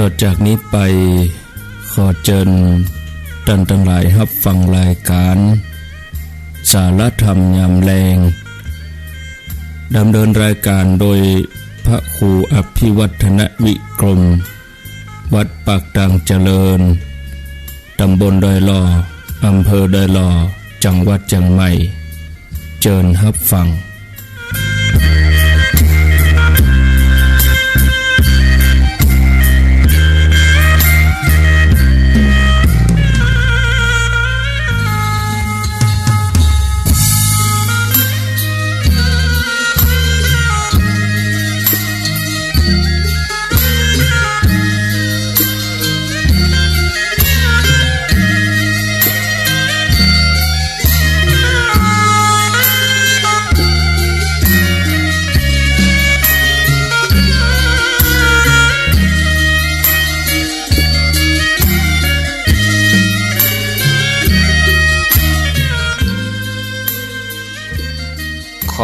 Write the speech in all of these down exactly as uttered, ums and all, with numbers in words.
ต่อจากนี้ไป ขอเจิญต้านตังหลายฮับฟังรายก๋าน สาระธรรมยามแลง ดำเนินรายก๋านโดยพระครูอภิวัฒนวิกรม วัดปากตางเจริญ ตำบลดอยหล่อ อำเภอดอยหล่อ จังหวัดเจียงใหม่ เจิญฮับฟัง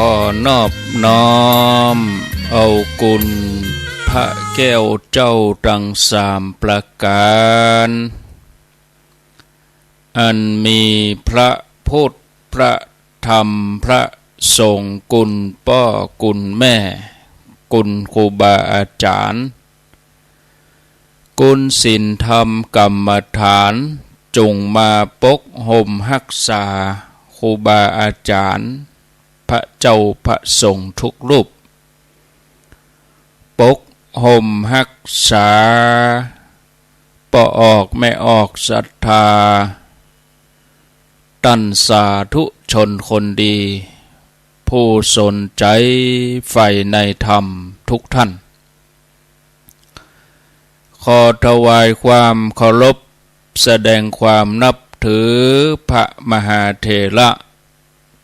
ขอนอบน้อมเอาคุณพระแก้วเจ้าตังสามประก๋าน อันมีพระพุทธ พระธรรม พระสงฆ์ คุณป้อ คุณแม่ คุณครูบาอาจ๋ารย์ คุณศีลธรรมกรรมฐาน จุ่งมาปกห่มฮักษาครูบาอาจ๋ารย์ พระเจ้าพระสงฆ์ทุกรูป ปกห่มฮักษาป้อออกแม่ออกศรัทธา ต้านสาธุชนคนดี ผู้สนใจ๋ใฝ่ในธรรมทุกท่าน ขอถวายความเคารพ แสดงความนับถือพระมหาเถระ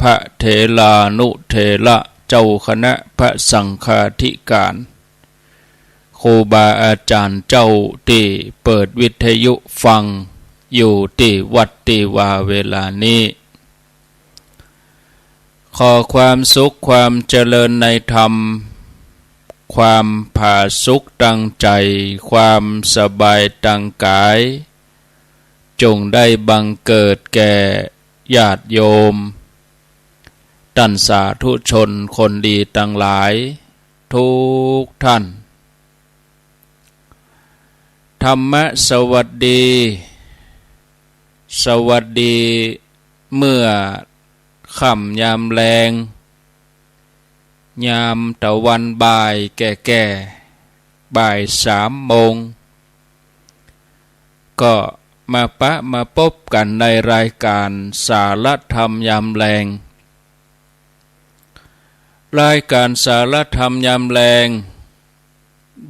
พระเถรานุเถระ เจ้าคณะพระสังฆาธิการ ครูบาอาจ๋ารย์เจ้าตี้เปิดวิทยุฟังอยู่ตี้วัดตี้วาเวลานี้ ขอความสุขความเจริญในธรรม ความผาสุกตังใจ๋ ความสบายตังก๋าย จุ่งได้บังเกิดแก่ญาติโยม ต้านสาธุชนคนดีตังหลายทุกท่าน ธรรมะสวัสดี สวัสดีเมื่อค่ำยามแลง ยามตะวันบ่ายแก่ๆ บ่ายสามโมง ก็มาปะมาปบกั๋นในรายก๋านสาระธรรมยามแลง รายก๋านสาระธรรมยามแลง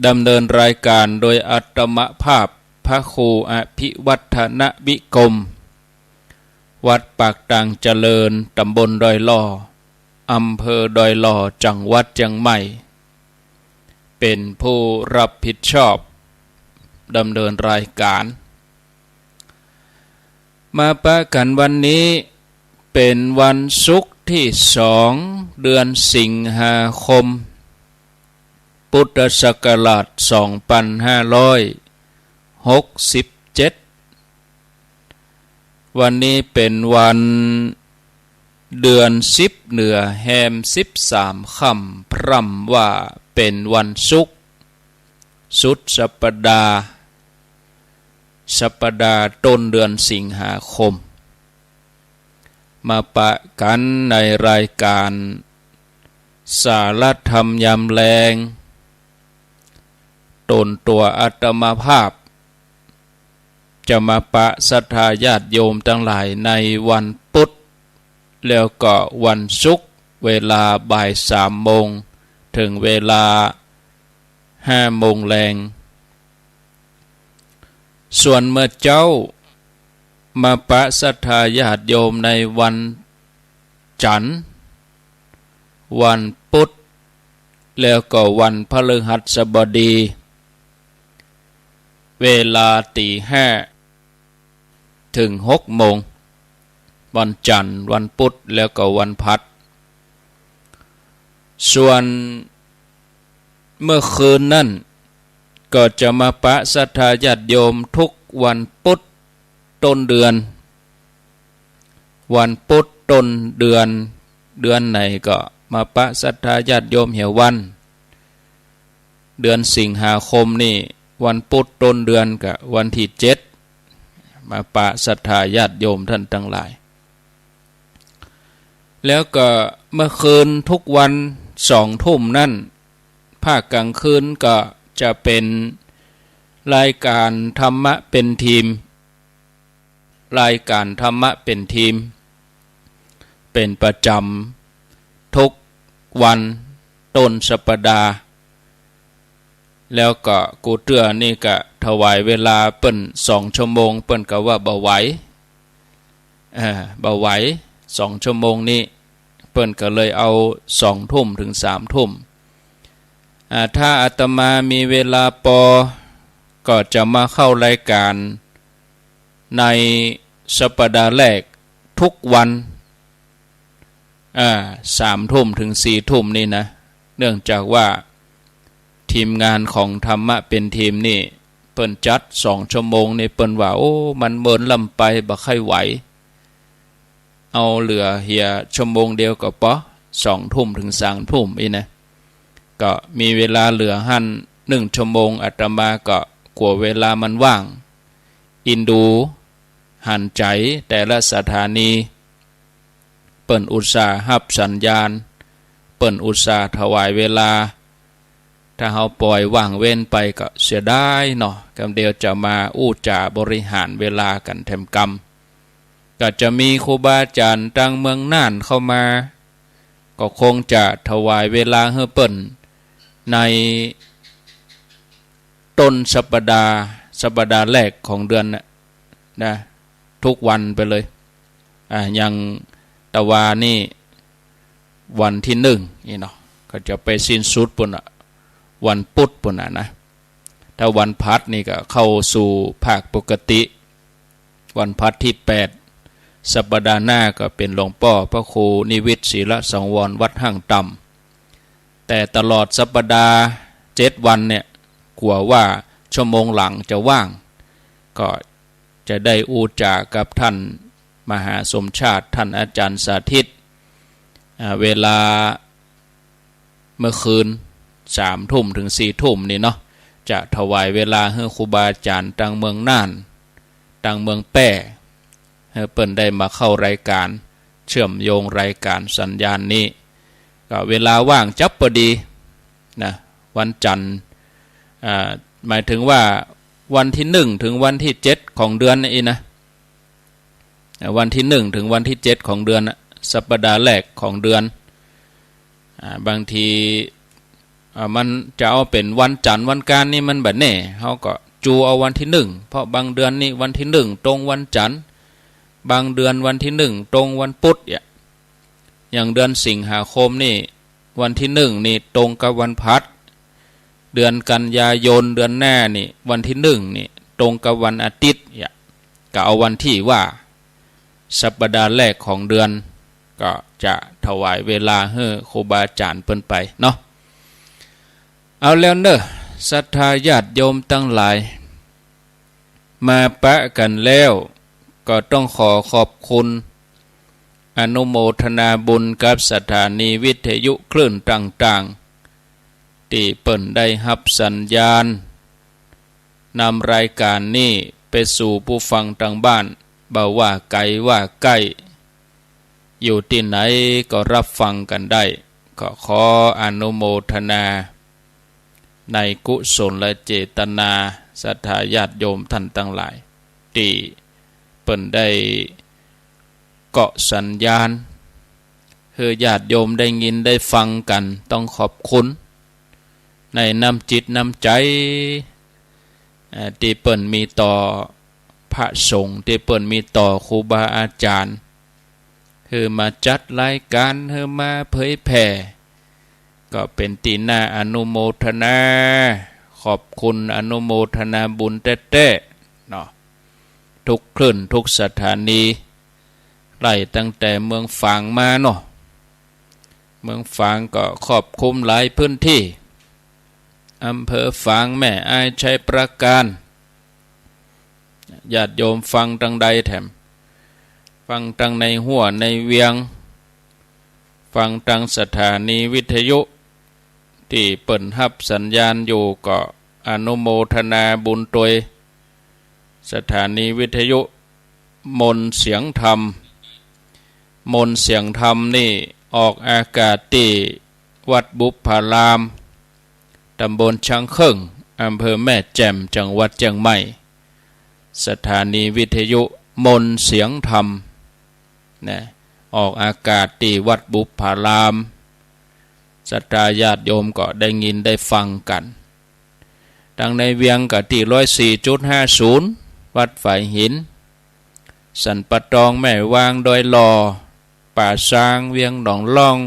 ดำเนินรายก๋านโดยอาตมาภาพพระครูอภิวัฒนวิกรม วัดปากตางเจริญ ตำบลดอยหล่อ อำเภอดอยหล่อ จังหวัดเจียงใหม่ เป๋นผู้รับผิดชอบดำเนินรายก๋าน มาปะกั๋นวันนี้เป๋นวันศุกร์ตี้สอง เดือนสิงหาคม พุทธศักราชสองปันห้าร้อยหกสิบเจ็ด วันนี้เป๋นวันเดือนสิบเหนือแฮมสิบสามค่ำ พร่ำว่าเป๋นวันศุกร์ สุดสัปดาห์ สัปดาห์ต้นเดือนสิงหาคม มาปะกั๋นในรายก๋านสาระธรรมยามแลง ต๋นตั๋วอาตมาภาพ จะมาปะศรัทธาญาติโยมตังหลายในวันพุธ แล้วก็วันศุกร์ เวลาบ่ายสามโมง เถิงเวลาห้าโมงแลง ส่วนเมื่อเจ๊า มาปะศรัทธาญาติโยมในวันจันทร์ วันพุธ แล้วก็วันพฤหัสบดี เวลาตี๋ห้าเถิงหกโมง วันจันทร์ วันพุธ แล้วก็วันพฤหัส ส่วนเมื่อคืนนั้น ก็จะมาปะศรัทธาญาติโยมทุกวันปุธต้นเดือน วันปุธต้นเดือน เดือนไหนก็มาปะศรัทธาญาติโยมเหียวัน เดือนสิงหาคมนี่ วันปุธต้นเดือนก็วันตี้เจ็ด มาปะศรัทธาญาติโยมท่านตังหลาย แล้วก็เมื่อคืนทุกวันสองทุ่มนั่น ภาคกลางคืนก็จะเป๋นรายก๋านธรรมะเป๋นทีม รายก๋านธรรมะเป๋นทีม เป๋นประจ๋ำทุกวันต้นสัปดาห์ แล้วก็กู้เตื้อนี่ก็ถวายเวลาเปิ้นสองชั่วโมง เปิ้นก็ว่าบ่ไหว เออ บ่ไหว สองชั่วโมงนี้ เปิ้นก็เลยเอาสองทุ่มเถิงสามทุ่ม อ่า ถ้าอาตมามีเวลาปอ ก็จะมาเข้ารายก๋านในสัปดาห์แรกทุกวัน อ่า สามทุ่มเถิงสี่ทุ่มนี่นะ เนื่องจากว่าทีมงานของธรรมะเป๋นทีมนี่ เปิ้นจัดสองชั่วโมงนี่ เปิ้นว่า โอ้ มันเมินล้ำไป บ่ใค่ไหว เอาเหลือเหียชั่วโมงเดียวก็ปอ สองทุ่มเถิงสามทุ่มอี้นะ ก็มีเวลาเหลือหั้นหนึ่งชั่วโมง อาตมาก็กั๋วเวลามันว่าง อินดูหันใจ๋แต่ละสถานี เปิ้นอุตส่าห์ฮับสัญญาณ เปิ้นอุตส่าห์ถวายเวลา ถ้าเฮาป่อยว่างเว้นไปก็เสียดายเนาะ กำเดียวจะมาอู้จ๋าบริหารเวลากั๋นแถมกำ ก็จะมีครูบาอาจ๋ารย์ตางเมืองน่านเข้ามา ก็คงจะถวายเวลาหื้อเปิ้นในต้นสัปดาห์ สัปดาห์แรกของเดือนน่ะนะ ทุกวันไปเลย อ่า อย่างตะวานี่วันตี้หนึ่งนี่เนาะ ก็จะไปสิ้นสุดปู้นน่ะ วันปุธปู้นน่ะนะ ถ้าวันพฤหัสนี่ก็เข้าสู่ภาคปกติ วันพฤหัสตี้แปด สัปดาห์หน้าก็เป๋นหลวงป้อพระครูนิวิตศิลสังวรวัดห้างต่ำ แต่ตลอดสัปดาห์เจ็ดวันเนี่ย กั๋วว่าชั่วโมงหลังจะว่าง ก็จะได้อู้จ๋ากับท่านมหาสมชาติ ท่านอาจ๋ารย์สาธิต อ่า เวลาเมื่อคืนสามทุ่มเถิงสี่ทุ่มนี่เนาะ จะถวายเวลาหื้อครูบาอาจ๋ารย์ตางเมืองน่าน ตางเมืองแป้ หื้อเปิ้นได้มาเข้ารายก๋าน เชื่อมโยงรายก๋านสัญญาณนี้ ก็เวลาว่างจั๊บปอดีนะ วันจันทร์ อ่า หมายถึงว่าวันตี้หนึ่งเถิงวันตี้เจ็ดของเดือนนี่นะ อ่า วันตี้หนึ่งเถิงวันตี้เจ็ดของเดือนน่ะ สัปดาห์แรกของเดือน อ่า บางที อ่า มันจะเอาเป๋นวันจันทร์วันอังคารนี่มันบ่แน่ เฮาก็จูเอาวันตี้หนึ่ง เพราะบางเดือนนี่วันตี้หนึ่งตรงวันจันทร์ บางเดือนวันตี้หนึ่งตรงวันปุธเนี่ย อย่างเดือนสิงหาคมนี่ วันตี้หนึ่งนี่ตรงกับวันพฤหัส เดือนกันยายนเดือนหน้านี่ วันตี้หนึ่งนี่ตรงกับวันอาทิตย์เนี่ย ก็เอาวันตี้ว่าสัปดาห์แรกของเดือน ก็จะถวายเวลาหื้อครูบาอาจ๋ารย์เปิ้นไปเนาะ เอาแล้วเน่อ ศรัทธาญาติโยมตังหลาย มาปะกั๋นแล้ว ก็ต้องขอขอบคุณ อนุโมทนาบุญกับสถานีวิทยุคลื่นต่างๆ ตี้เปิ้นได้ฮับสัญญาณ นำรายก๋านนี้ไปสู่ผู้ฟังตางบ้าน บ่ว่าไก๋ว่าใก้ อยู่ตี้ไหนก็ฮับฟังกั๋นได้ ก็ขออนุโมทนา ในกุศลเจตนา ศรัทธาญาติโยมต้านตังหลาย ตี้เปิ้นได้เกาะสัญญาณ หื้อญาติโยมได้ยินได้ฟังกั๋น ต้องขอบคุณ ในน้ำจิตน้ำใจ๋ เอ่อ ตี้เปิ้นมีต่อพระสงฆ์ ตี้เปิ้นมีต่อครูบาอาจ๋ารย์ หื้อมาจัดรายก๋าน หื้อมาเผยแผ่ ก็เป๋นตี้น่าอนุโมทนา ขอบคุณอนุโมทนาบุญแต๊ๆ เนาะ ทุกคลื่นทุกสถานี ไล่ตั้งแต่เมืองฝางมาเนาะ เมืองฝางก็ครอบคลุมหลายพื้นตี้ อำเภอฝาง แม่อาย ชัยปราการ ญาติโยมฟังตังใดแถม ฟังตังในฮั้วในเวียง ฟังตังสถานีวิทยุตี้เปิ้นฮับสัญญาณอยู่ ก็อนุโมทนาบุญตวย สถานีวิทยุมนต์เสียงธรรม มนต์เสียงธรรมนี่ออกอากาศตี้วัดบุพพาราม ตำบลช้างเคิ่ง อำเภอแม่แจ่ม จังหวัดเจียงใหม่ สถานีวิทยุมนต์เสียงธรรมนะ ออกอากาศตี้วัดบุพพาราม ศรัทธาญาติโยมก็ได้ยินได้ฟังกั๋น ตังในเวียงก็ตี้ร้อยสี่จุดห้าศูนย์ วัดฝายหิน สันป่าตอง แม่วาง ดอยหล่อ ป่าซาง เวียงหนองล่อง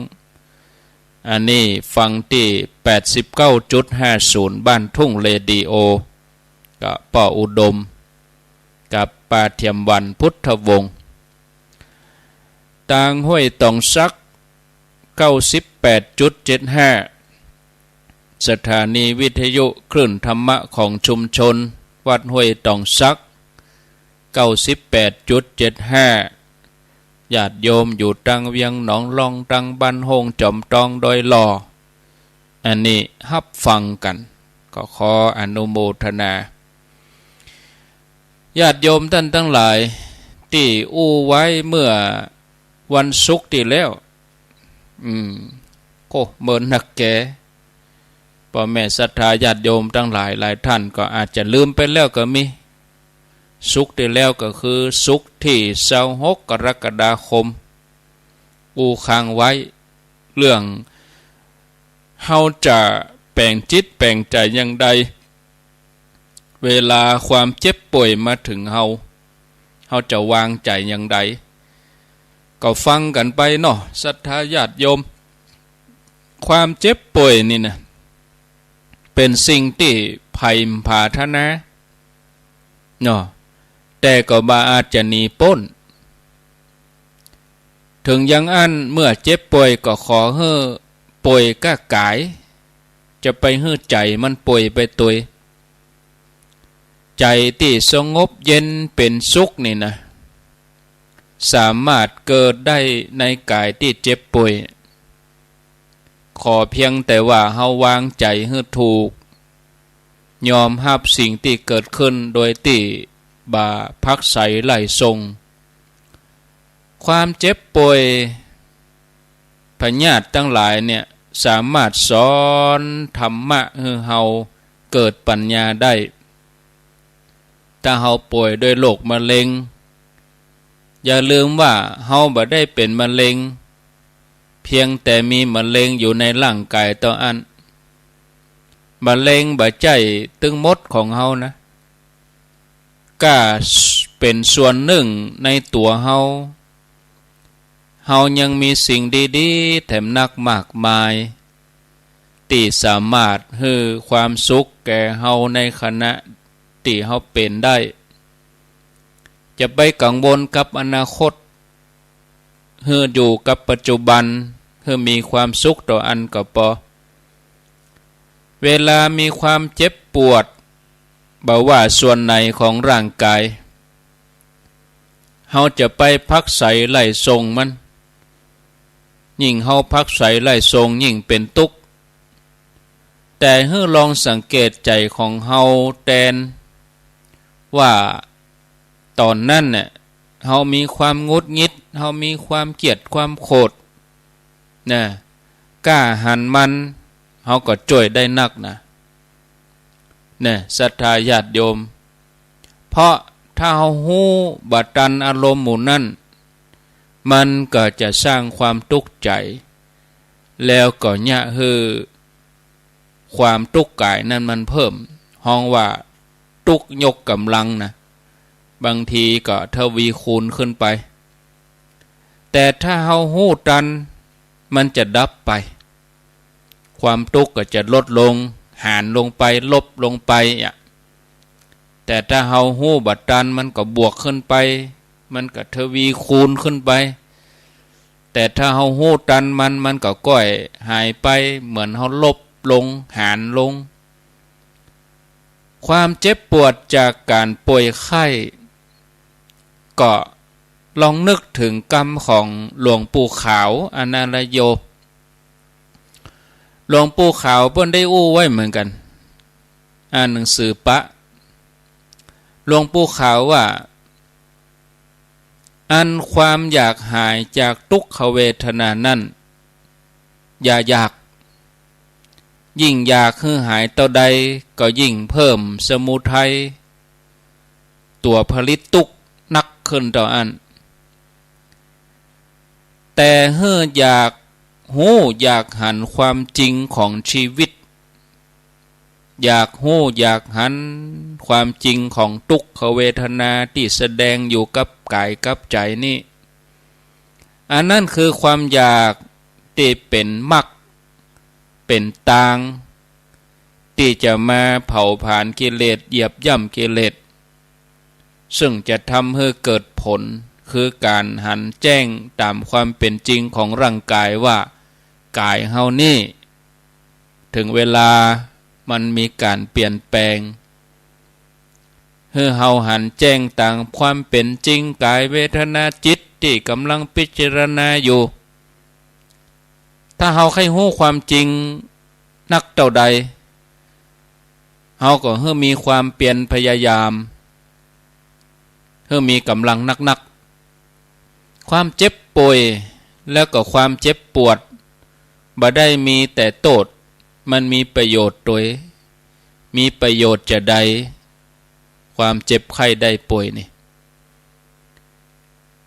อันนี้ฟังตี้แปดสิบเก้าจุดห้าศูนย์ บ้านทุ่งเรดิโอ กับป้ออุดม กับป้าเทียมวรรณ พุทธวงศ์ ตางห้วยตองสัก เก้าสิบแปดจุดเจ็ดห้า สถานีวิทยุคลื่นธรรมะของชุมชนวัดห้วยตองสัก เก้าสิบแปดจุดเจ็ดห้า ญาติโยมอยู่ตังเวียงหนองล่อง ตังบ้านโฮ่ง จอมตอง ดอยหล่อ อันนี้ฮับฟังกั๋น ก็ขออนุโมทนา ญาติโยมต้านตังหลาย ตี้อู้ไว้เมื่อวันศุกร์ตี้แล้ว อืม โอ้ เมินนักแก ป้อแม่ศรัทธาญาติโยมตังหลาย หลายต้านก็อาจจะลืมไปแล้วก็มี ศุกร์ตี้แล้วก็คือศุกร์ตี้ซาวหก กรกฎาคม อู้ค้างไว้ เรื่องเฮาจะแป๋งจิตแป๋งใจ๋อย่างใด เวลาความเจ็บป่วยมาเถิงเฮา เฮาจะวางใจ๋อย่างใด ก็ฟังกั๋นไปเนาะ ศรัทธาญาติโยม ความเจ็บป่วยนี่นะ เป๋นสิ่งตี้ใผบ่ปรารถนาเนาะ แต่ก็บ่อาจจะหนีป๊น เถิงอย่างอั้น เมื่อเจ็บป่วยก็ขอหื้อป่วยก้ากาย จะไปหื้อใจ๋มันป่วยไปตวย ใจ๋ตี้สงบเย็นเป๋นสุขนี่นะ สามารถเกิดได้ในกายตี้เจ็บป่วย ขอเพียงแต่ว่าเฮาวางใจ๋หื้อถูก ยอมฮับสิ่งตี้เกิดขึ้นโดยตี้บ่ผักใสไล่ส่ง ความเจ็บป่วย พยาธิตังหลายเนี่ย สามารถสอนธรรมะหื้อเฮาเกิดปัญญาได้ ถ้าเฮาป่วยด้วยโรคมะเร็ง อย่าลืมว่าเฮาบ่ได้เป๋นมะเร็ง เพียงแต่มีมะเร็งอยู่ในร่างกายเต้าอั้น มะเร็งบ่ใจ้ตึงหมดของเฮานะ ก้าเป๋นส่วนนึ่งในตั๋วเฮา เฮายังมีสิ่งดีๆ แถมนักมากมาย ตี้สามารถหื้อความสุขแก่เฮาในขณะตี้เฮาเป๋นได้ จะไปกังวลกับอนาคต หื้ออยู่กับปัจจุบัน หื้อมีความสุขเต้าอั้นก็ปอ เวลามีความเจ็บปวด บ่ว่าส่วนไหนของร่างกาย เฮาจะไปผักใสไล่ส่งมัน ยิ่งเฮาผักใสไล่ส่งยิ่งเป๋นตุ๊กข์ แต่หื้อลองสังเกตใจ๋ของเฮาแตน ว่าต๋อนนั้นเนี่ย เฮามีความหงุดหงิด เฮามีความเกลียดความโขดนะ ก้าหันมัน เฮาก็จ้วยได้นักนะ เนี่ย ศรัทธาญาติโยม เพราะถ้าเฮาฮู้บ่ตันอารมณ์หมู่นั้น มันก็จะสร้างความตุ๊กข์ใจ๋ แล้วก็เยียะหื้อความตุ๊กข์กายนั้นมันเพิ่ม ฮ้องว่าตุ๊กข์ยกก๋ำลังนะ บางทีก็ทวีคูณขึ้นไป แต่ถ้าเฮาฮู้ตัน มันจะดับไป ความตุ๊กข์ก็จะลดลง หารลงไป ลบลงไปอะ แต่ถ้าเฮาฮู้บ่ตัน มันก็บวกขึ้นไป มันก็ทวีคูณขึ้นไป แต่ถ้าเฮาฮู้ตันมัน มันก็ก้อยหายไป เหมือนเฮาลบลง หารลง ความเจ็บปวดจากก๋านป่วยไข้ ก็ลองนึกเถิงกำของหลวงปู่ขาว อนาลโย หลวงปู่ขาวเปิ้นได้อู้ไว้เหมือนกั๋น อ่านหนังสือปะ หลวงปู่ขาวว่า อันความอยากหายจากทุกขเวทนานั้น อย่าอยาก ยิ่งอยากหื้อหายเต้าใด ก็ยิ่งเพิ่มสมุทัย ตั๋วผลิตตุ๊กข์นักขึ้นเต้าอั้น แต่หื้ออยากฮู้อยากหันความจริงของชีวิต อยากฮู้อยากหันความจริงของทุกขเวทนาตี้แสดงอยู่กับก๋ายกับใจ๋นี่ อันนั้นคือความอยากตี้เป๋นมรรค เป๋นตาง ตี้จะมาเผาผลาญกิเลส เหยียบย่ำกิเลส ซึ่งจะทำหื้อเกิดผล คือก๋านหันแจ้งต๋ามความเป๋นจริงของร่างก๋ายว่า ก๋ายเฮานี่ เถิงเวลามันมีก๋านเปลี่ยนแปลง หื้อเฮาหันแจ้งต๋ามความเป๋นจริง ก๋ายเวทนาจิตตี้ก่ำลังพิจารณาอยู่ ถ้าเฮาใค่ฮู้ความจริงนักเต้าใด เฮาก็หื้อมีความเปียรพยายาม หื้อมีก่ำลังนักๆ ความเจ็บป่วยแล้วก็ความเจ็บปวด บ่ได้มีแต่โต้ษ มันมีประโยชน์ตวย มีประโยชน์จาใด ความเจ็บไข้ได้ป่วยนี่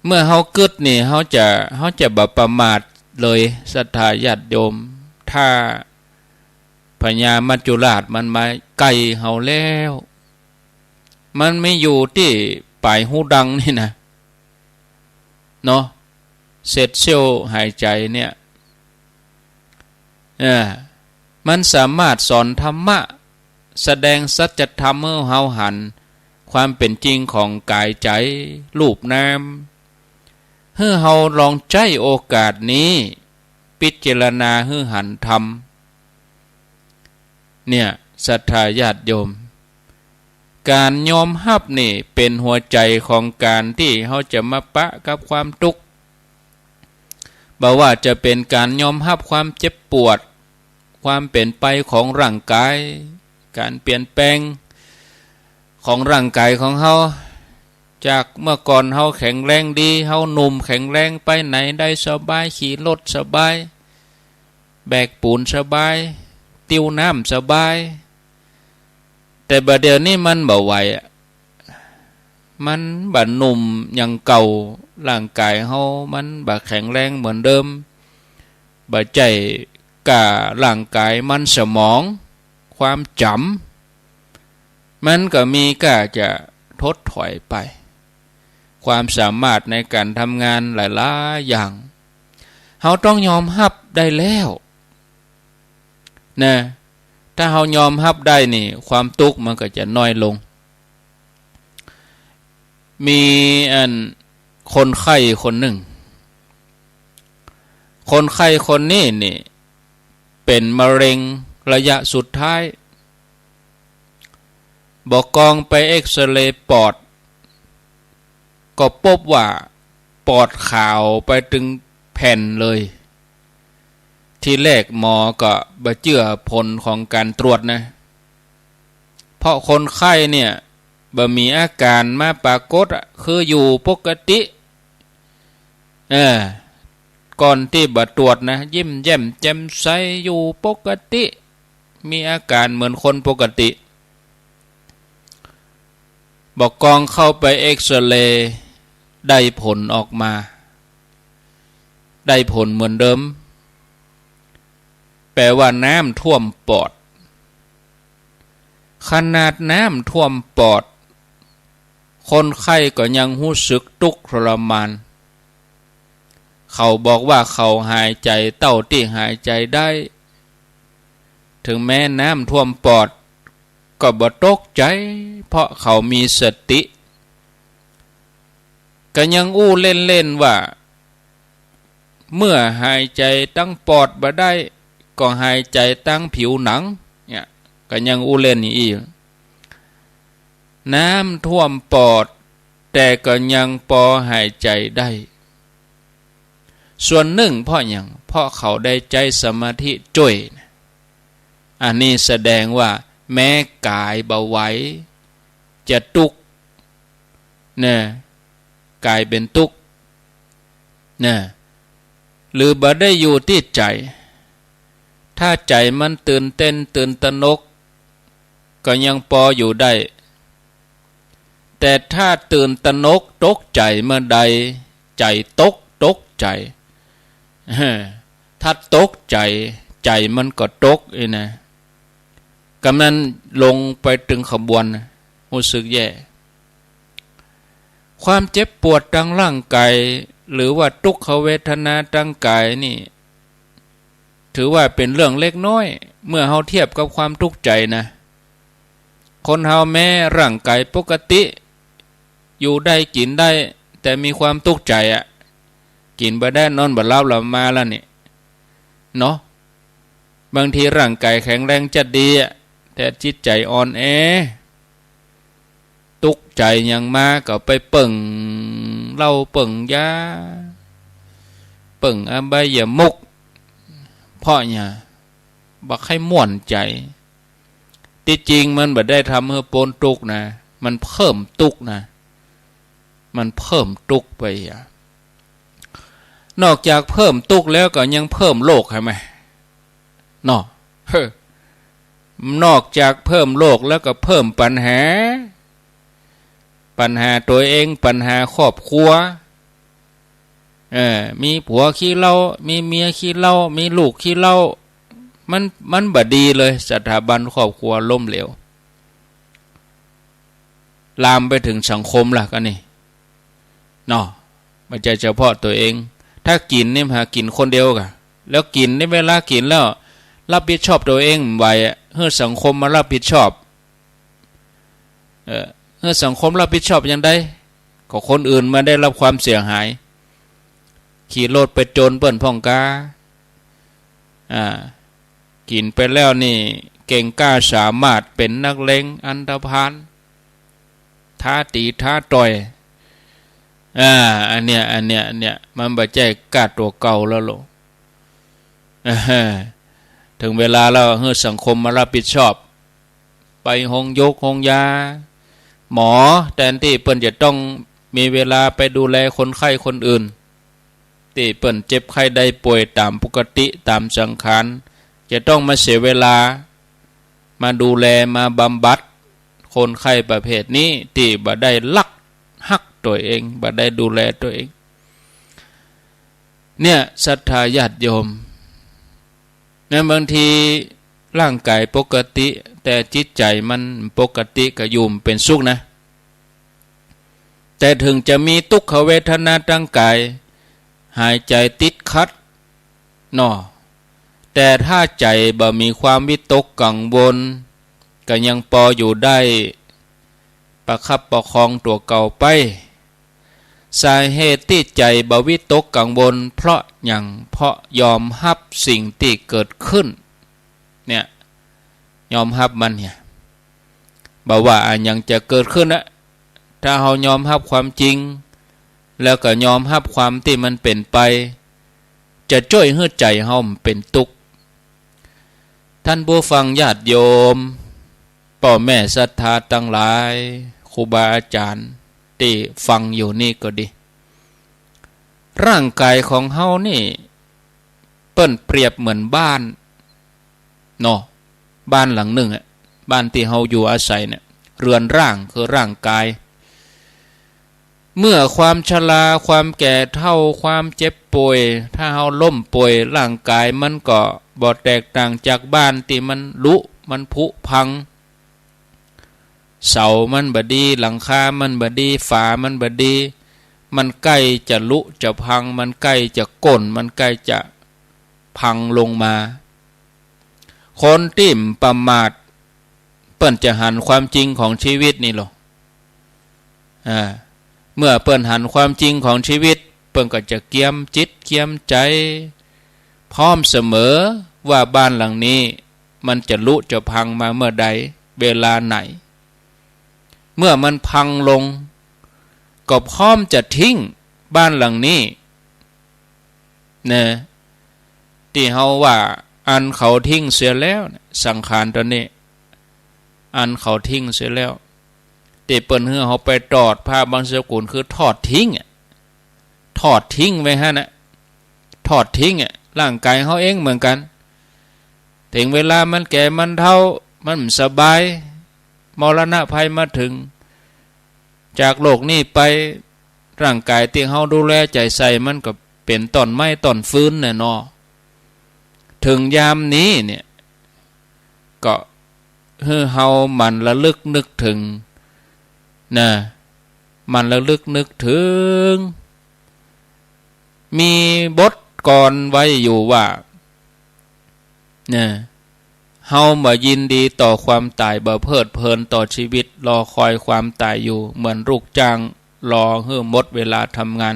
เมื่อเฮากึ๊ดนี่ เฮาจะ เฮาจะบ่ประมาทเลย ศรัทธาญาติโยม ถ้าพญามัจจุราชมันมาใก้เฮาแล้ว มันมีอยู่ตี้ป๋ายฮูดังนี่นะ เนาะ เศษเสี้ยวหายใจ๋เนี่ย เออ มันสามารถสอนธรรมะ แสดงสัจธรรมหื้อเฮาหันความเป๋นจริงของก๋ายใจ๋ รูปนาม หื้อเฮาลองใจ๊โอกาสนี้ พิจารณาหื้อหันธรรม เนี่ย ศรัทธาญาติโยม ก๋านยอมฮับนี่เป๋นหัวใจ๋ของก๋านตี้เฮาจะมาปะกับความตุ๊กข์ บ่ว่าจะเป๋นก๋านยอมฮับความเจ็บปวด ความเป๋นไปของร่างก๋าย ก๋านเปลี่ยนแปลงของร่างก๋ายของเฮา จากเมื่อก่อนเฮาแข็งแรงดี เฮาหนุ่มแข็งแรง ไปไหนได้สบาย ขี่รถสบาย แบกปูนสบาย ติ้วน้ำสบาย แต่บ่าเดี่ยวนี้มันบ่ไหวอะ มันบ่หนุ่มอย่างเก่า ร่างก๋ายเฮามันบ่แข็งแรงเหมือนเดิม บ่ใจ้ก้าร่างก๋าย มันสมอง ความจ๋ำ มันก็มีก้าจะถดถอยไป ความสามารถในก๋านทำงานหลายๆ อย่าง เฮาต้องยอมฮับได้แล้ว นะ ถ้าเฮายอมฮับได้นี่ ความตุ๊กข์มันก็จะน้อยลง มีอันคนไข้คนนึ่ง คนไข้คนนี้นี่ เป๋นมะเร็งระยะสุดท้าย บ่ากองไปเอกซเรย์ปอด ก็ปบว่าปอดขาวไปตึงแผ่นเลย ทีแรกหมอก็บ่เจื้อผลของก๋านตรวจนะ เพราะคนไข้เนี่ยบ่มีอาก๋านมาปรากฏอะ คืออยู่ปกติ เออ ก่อนตี้บ่ตรวจนะ ยิ้มแย้มแจ่มใส อยู่ปกติ มีอาก๋านเหมือนคนปกติ บ่ากองเข้าไปเอกซเรย์ ได้ผลออกมา ได้ผลเหมือนเดิม แป๋ว่าน้ำท่วมปอด ขนาดน้ำท่วมปอด คนไข้ก็ยังฮู้สึกตุ๊กข์ทรมาน เขาบอกว่าเขาหายใจ๋เต้าตี้หายใจ๋ได้ เถิงแม้น้ำท่วมปอด ก็บ่ตกใจ๋ เพราะเขามีสติ ก็ยังอู้เล่นๆ ว่า เมื่อหายใจ๋ตางปอดบ่ได้ ก็หายใจ๋ตางผิวหนัง เนี่ย ก็ยังอู้เล่นอย่างอี้ น้ำท่วมปอด แต่ก็ยังปอหายใจ๋ได้ ส่วนนึ่งเพราะหยัง เพราะเขาได้ใจ๊สมาธิจ้วยนะ อันนี้แสดงว่าแม้ก๋ายบ่ไหว จะตุ๊กข์ นะ ก๋ายเป๋นตุ๊กข์ นะ หรือบ่ได้อยู่ตี้ใจ๋ ถ้าใจ๋มันตื่นเต้นตื่นตระหนก ก็ยังปออยู่ได้ แต่ถ้าตื่นตระหนกตกใจ๋เมื่อใด ใจ๋ตก ตกใจ๋ ถ้าตกใจ๋ ใจ๋มันก็ตกอี้นะ กำนั้นลงไปตึงขบวนนะ ฮู้สึกแย่ ความเจ็บปวดตางร่างก๋าย หรือว่าทุกขเวทนาตางก๋ายนี่ ถือว่าเป๋นเรื่องเล็กน้อย เมื่อเฮาเทียบกับความตุ๊กข์ใจ๋นะ คนเฮาแม้ร่างก๋ายปกติ อยู่ได้กิ๋นได้ แต่มีความตุ๊กข์ใจ๋อะ กิ๋นบ่ได้นอนบ่หลับละมาแล้วนี่ เนาะ บางทีร่างก๋ายแข็งแรงจะดีอะ แต่จิตใจ๋อ่อนแอ ตุ๊กข์ใจ๋หยังมาก็ไปเปิ้งเหล้าเปิ้งยา เปิ้งอบายมุข เพราะหยัง บ่ใค่ม่วนใจ๋ ตี้จริงมันบ่ได้ทำหื้อป๊นตุ๊กข์นะ มันเพิ่มตุ๊กข์นะ มันเพิ่มตุ๊กข์ไปอะ นอกจากเพิ่มตุ๊กข์แล้วก็ยังเพิ่มโรคใช่ไหม เนาะ เฮ้อ นอกจากเพิ่มโรคแล้วก็เพิ่มปัญหา ปัญหาตัวเอง ปัญหาครอบครัว เออ มีผัวขี้เหล้า มีเมียขี้เหล้า มีลูกขี้เหล้า มัน มันบ่ดีเลย สถาบันครอบครัวล้มเหลว ลามไปเถิงสังคมละกั๋นนี่ เนาะ บ่ใจ้เฉพาะตัวเอง ถ้ากิ๋นนี่หากิ๋นคนเดียวกะ แล้วกิ๋นนี่เวลากิ๋นแล้ว รับผิดชอบตัวเองบ่ไหวอะ หื้อสังคมมารับผิดชอบ เออ หื้อสังคมรับผิดชอบจั่งใด ก็คนอื่นมาได้รับความเสียหาย ขี่รถไปจนเปิ้นพ่องกา อ่า กิ๋นไปแล้วนี่เก่งกล้าสามารถ เป๋นนักเลงอันธพาล ท้าตี๋ท้าต่อย อ่า อันเนี้ย อันเนี้ย อันเนี้ย มันบ่ใจ้กล้าตั๋วเก่าแล้วโล อ่า เถิงเวลาแล้วหื้อสังคมมารับผิดชอบ ไปโฮงยกโฮงยา หมอแตนตี้เปิ้นจะต้องมีเวลาไปดูแลคนไข้คนอื่น ตี้เปิ้นเจ็บไข้ได้ป่วยต๋ามปกติต๋ามสังขาร จะต้องมาเสียเวลา มาดูแล มาบำบัดคนไข้ประเภทนี้ ตี้บ่ได้รักฮักตั๋วเอง บ่ได้ดูแลตั๋วเอง เนี่ย ศรัทธาญาติโยม นั้นบางทีร่างก๋ายปกติ แต่จิตใจ๋มันปกติ ก็อยู่บ่เป๋นสุขนะ แต่เถิงจะมีทุกขเวทนาตางก๋าย หายใจ๋ติดขัด เนาะ แต่ถ้าใจ๋บ่มีความวิตกกังวล ก็ยังปออยู่ได้ ประคับประคองตั๋วเก่าไป สาเหตุตี้ใจ๋บ่วิตกกังวล เพราะหยัง เพราะยอมฮับสิ่งตี้เกิดขึ้น เนี่ย ยอมฮับมันเนี่ย บ่ว่าอะหยังจะเกิดขึ้นอะ ถ้าเฮายอมฮับความจริง แล้วก็ยอมฮับความตี้มันเป๋นไป จะจ้วยหื้อใจ๋เฮาบ่เป๋นตุ๊กข์ ท่านผู้ฟังญาติโยม ป้อแม่ศรัทธาตังหลาย ครูบาอาจ๋ารย์ตี้ฟังอยู่นี่ก็ดี ร่างก๋ายของเฮานี่ เปิ้นเปรียบเหมือนบ้าน เนาะ บ้านหลังนึ่งอะ บ้านตี้เฮาอยู่อาศัยเนี่ย เรือนร่างคือร่างก๋าย เมื่อความชรา ความแก่เฒ่า ความเจ็บป่วย ถ้าเฮาล้มป่วย ร่างก๋ายมันก็บ่แตกต่างจากบ้านตี้มันรุ มันผุพัง เสามันบ่ดี หลังคามันบ่ดี ฝามันบ่ดี มันใก้จะรุจะพัง มันใก้จะก้น มันใก้จะพังลงมา คนตี้บ่ประมาท เปิ้นจะหันความจริงของชีวิตนี่ลอ อ่า เมื่อเปิ้นหันความจริงของชีวิต เปิ้นก็จะเกียมจิตเกียมใจ๋ พร้อมเสมอว่าบ้านหลังนี้มันจะรุจะพังมาเมื่อใด เวลาไหน เมื่อมันพังลง ก็พร้อมจะทิ้งบ้านหลังนี้ นะ ตี้เฮาว่าอันเขาทิ้งเสียแล้ว สังขารต๋นนี้ อันเขาทิ้งเสียแล้ว ตี้เปิ้นหื้อเฮาไปตอด พระบางสกุลคือทอดทิ้งอะ ทอดทิ้งไว้หั้นน่ะ ทอดทิ้งอะ ร่างก๋ายเฮาเองเหมือนกั๋น เถิงเวลามันแก่มันเฒ่า มันบ่สบาย มรณะภัยมาเถิง จากโลกนี้ไป ร่างก๋ายตี้เฮาดูแลใจ๋ใส่มันก็เป๋นต้นไม้ต้นฟืนแหละเนาะ เถิงยามนี้เนี่ย ก็หื้อเฮาหมั่นระลึกนึกเถิง นะ หมั่นระลึกนึกเถิง มีบทกลอนไว้อยู่ว่า นะ เฮาบ่ยินดีต่อความต๋าย บ่เพลิดเพลินต่อชีวิต รอคอยความต๋ายอยู่ เหมือนลูกจ้างรอหื้อหมดเวลาทำงาน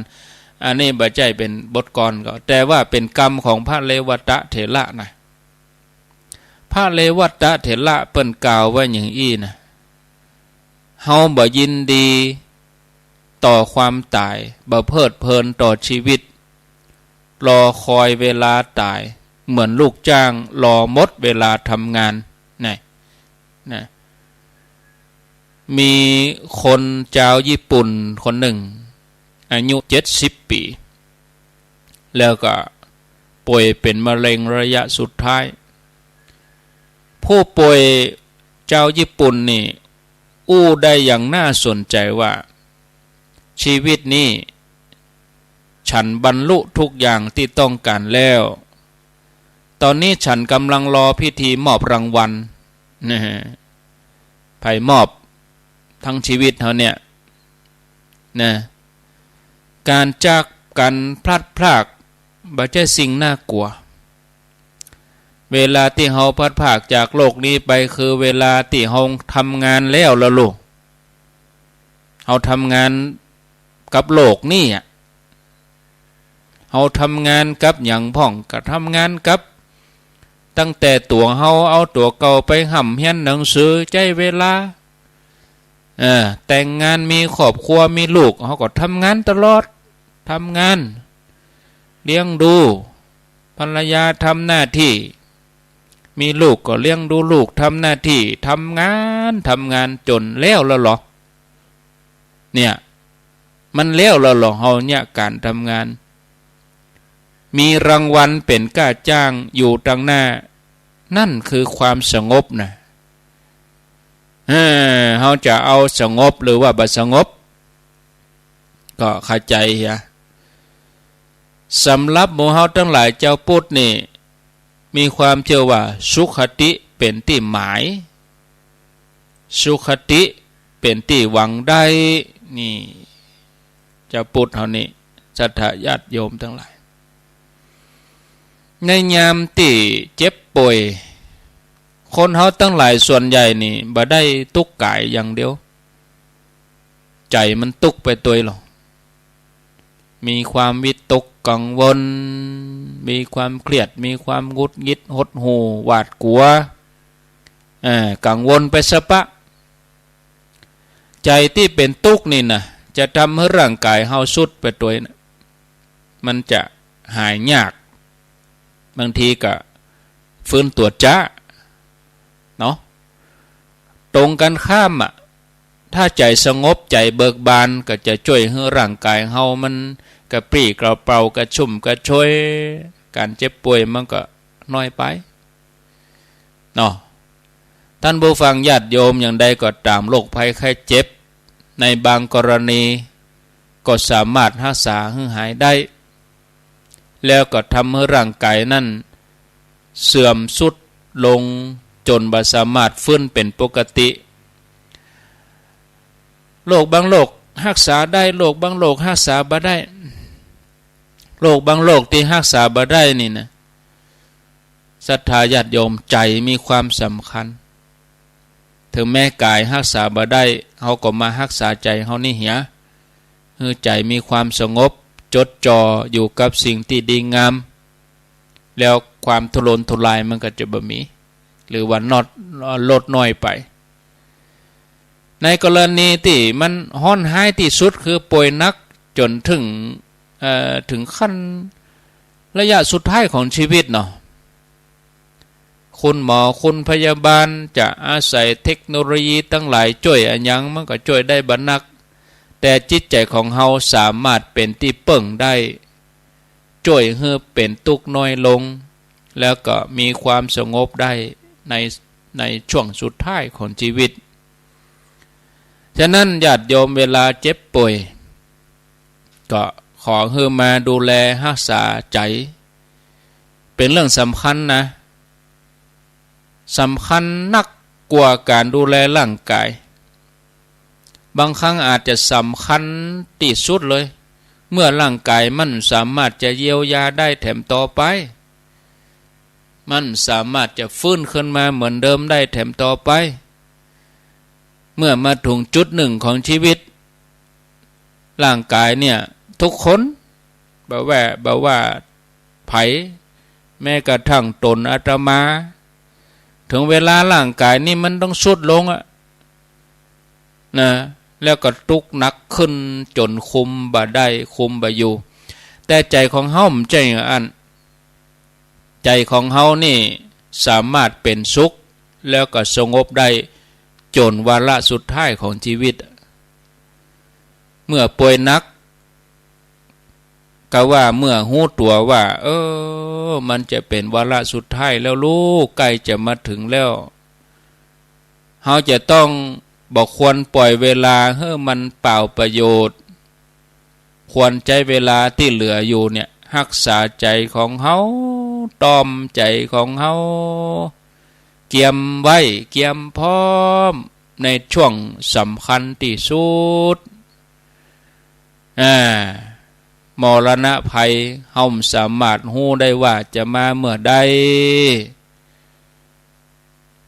อันนี้บ่ใจ้เป๋นบทกลอนก็ แต่ว่าเป๋นกำของพระเรวัตเถระนะ พระเรวัตเถระเปิ้นกล่าวว่าอย่างอี้นะ เฮาบ่ยินดีต่อความต๋าย บ่เพลิดเพลินต่อชีวิต รอคอยเวลาต๋าย เหมือนลูกจ้างรอหมดเวลาทำงาน นะ นะ มีคนจาวญี่ปุ่นคนนึ่ง อายุเจ็ดสิบปี๋ แล้วก็ป่วยเป๋นมะเร็งระยะสุดท้าย ผู้ป่วยจาวญี่ปุ่นนี่อู้ได้อย่างน่าสนใจ๋ว่า ชีวิตนี้ฉันบรรลุทุกอย่างตี้ต้องก๋านแล้ว ต๋อนนี้ฉันก่ำลังรอพิธีมอบรางวัล นะฮะ ใผมอบ ตึงชีวิตเฮาเนี่ย นะ ก๋านจากกั๋นพลัดพราก บ่ใจ้สิ่งน่ากลัว เวลาตี้เฮาพลัดพรากจากโลกนี้ไป คือเวลาตี้เฮาทำงานแล้วล่ะลูก เฮาทำงานกับโลกนี้อะ เฮาทำงานกับหยังพ่อง ก็ทำงานกับ ตั้งแต่ตั๋วเฮา เอาตั๋วเก่าไปฮ่ำเฮียนหนังสือ ใจ๊เวลา เออ แต่งงานมีครอบครัวมีลูก เฮาก็ทำงานตลอด ทำงาน เลี้ยงดู ภรรยาทำหน้าตี้ มีลูกก็เลี้ยงดูลูก ทำหน้าตี้ ทำงาน ทำงานจ๋นแล้วล่ะเหรอ เนี่ย มันแล้วล่ะเหรอ เฮาเนี่ยก๋านทำงาน มีรางวัลเป๋นก้าจ้างอยู่ตังหน้า นั่นคือความสงบนะ เออ เฮาจะเอาสงบหรือว่าบ่สงบ ก็เข้าใจ๋เหีย สำหรับหมู่เฮาตังหลายจาวพุทธนี่ มีความเจื้อว่าสุคติเป๋นตี้หมาย สุคติเป๋นตี้หวังได้ นี่ จาวพุทธเฮานี่ ศรัทธาญาติโยมตังหลาย ในยามตี้เจ็บป่วย คนเฮาตังหลายส่วนใหญ่นี่ บ่ได้ตุ๊กข์ก๋ายอย่างเดียว ใจ๋มันตุ๊กข์ไปตวยหรอ มีความวิตกกังวล มีความเครียด มีความหงุดหงิด หดหู่ หวาดกลัว เอ่อ กังวลไปสะปะ ใจ๋ตี้เป๋นตุ๊กข์นี่นะ จะทำหื้อร่างก๋ายเฮาทรุดไปตวยนะ มันจะหายยาก บางทีก็ฟื้นตั๋วจ๊า เนาะ ตรงกันข้ามอะ ถ้าใจ๋สงบ ใจ๋เบิกบาน ก็จะจ้วยหื้อร่างก๋ายเฮามันกระปรี้กระเปร่ากระชุ่มกระชวย ก๋านเจ็บป่วยมันก็น้อยไป เนาะ ท่านผู้ฟังญาติโยม อย่างใดก็ต๋าม โรคภัยไข้เจ็บ ในบางกรณีก็สามารถฮักษาหื้อหายได้ แล้วก็ทำหื้อร่างก๋ายนั้นเสื่อมทรุดลงจ๋นบ่สามารถฟื้นเป๋นปกติ โรคบางโรคฮักษาได้ โรคบางโรคฮักษาบ่ได้ โรคบางโรคตี้ฮักษาบ่ได้นี่นะ ศรัทธาญาติโยม ใจ๋มีความสำคัญ เถิงแม้ก๋ายฮักษาบ่ได้ เฮาก็มาฮักษาใจ๋เฮานี่เหีย หื้อใจ๋มีความสงบ จดจ่ออยู่กับสิ่งตี้ดีงาม แล้วความทุรนทุรายมันก็จะบ่มี หรือว่าลด ลดน้อยไป ในกรณีตี้มันฮ้อนฮ้ายตี้สุดคือป่วยหนักจ๋นเถิง เอ่อ เถิงขั้นระยะสุดท้ายของจีวิตเนาะ คุณหมอคุณพยาบาลจะอาศัยเทคโนโลยีตังหลายจ้วยอะหยังมันก็จ้วยได้บ่นัก แต่จิตใจ๋ของเฮาสามารถเป๋นตี้เปิ้งได้ จ้วยหื้อเป๋นตุ๊กข์น้อยลง แล้วก็มีความสงบได้ใน ในช่วงสุดท้ายของจีวิต ฉะนั้นญาติโยมเวลาเจ็บป่วย ก็ขอหื้อมาดูแลฮักษาใจ๋ เป๋นเรื่องสำคัญนะ สำคัญนักกว่าก๋านดูแลร่างก๋าย บางครั้งอาจจะสำคัญตี้สุดเลย เมื่อร่างก๋ายมันสามารถจะเยียวยาได้แถมต่อไป มันสามารถจะฟื้นขึ้นมาเหมือนเดิมได้แถมต่อไป เมื่อมาถึงจุดนึ่งของจีวิต ร่างก๋ายเนี่ย ทุกคน บ่แว่ บ่ว่าใผ แม้กระทั่งต๋นอาตมา เถิงเวลาร่างก๋ายนี่มันต้องทรุดลงอะ นะ แล้วก็ตุ๊กข์หนักขึ้นจ๋นคุมบ่ได้ คุมบ่อยู่ แต่ใจ๋ของเฮาบ่ใจ้อั้น ใจ๋ของเฮานี่สามารถเป๋นสุข แล้วก็สงบได้จ๋นวาระสุดท้ายของจีวิต เมื่อป่วยหนัก ก็ว่าเมื่อฮู้ตั๋วว่า เออ มันจะเป๋นวาระสุดท้ายแล้วลูก ใก้จะมาเถิงแล้ว เฮาจะต้อง บ่ควรป่อยเวลาหื้อมันเปล่าประโยชน์ ควรใจ๊เวลาตี้เหลืออยู่เนี่ย ฮักษาใจ๋ของเฮา ต้อมใจ๋ของเฮา เกียมไว้ เกียมพร้อม ในช่วงสำคัญตี้สุด อ่า มรณะภัย เฮาบ่สามารถฮู้ได้ว่าจะมาเมื่อใด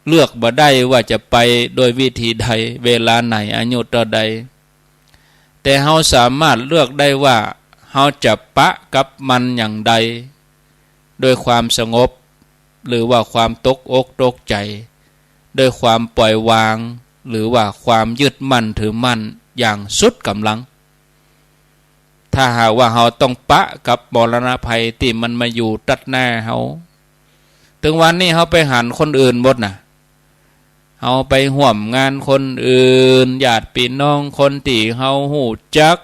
เลือกบ่ได้ว่าจะไปโดยวิธีใด เวลาไหน อายุเต้าใด แต่เฮาสามารถเลือกได้ว่าเฮาจะปะกับมันอย่างใด ด้วยความสงบ หรือว่าความตกอกตกใจ๋ ด้วยความป่อยวาง หรือว่าความยึดมั่นถือมั่นอย่างสุดก๋ำลัง ถ้าหากว่าเฮาต้องปะกับมรณะภัยตี้มันมาอยู่ตัดหน้าเฮา เถิงวันนี้เฮาไปหันคนอื่นหมดน่ะ เฮาไปฮ่วมงานคนอื่น ญาติปี้น้องคนตี้เฮาฮู้จัก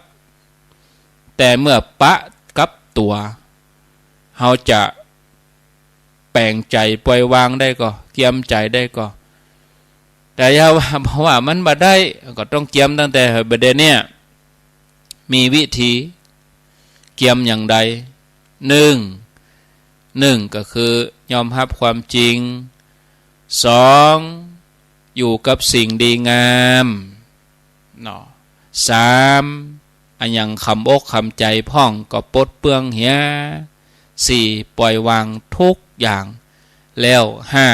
แต่เมื่อปะกับตั๋ว เฮาจะแป๋งใจ๋ป่อยวางได้ก่อ เกียมใจ๋ได้ก่อ แต่อย่าว่า เพราะว่ามันบ่ได้ ก็ต้องเกียมตั้งแต่บ่าเดี่ยวเนี่ย มีวิธีเกียมอย่างใด นึ่ง นึ่งก็คือยอมฮับความจริง สอง อยู่กับสิ่งดีงาม เนาะ สาม อะหยังขำอกขำใจ๋พ่องก็ปลดเปลื้องเหีย สี่ ป่อยวางทุกอย่าง แล้ว ห้า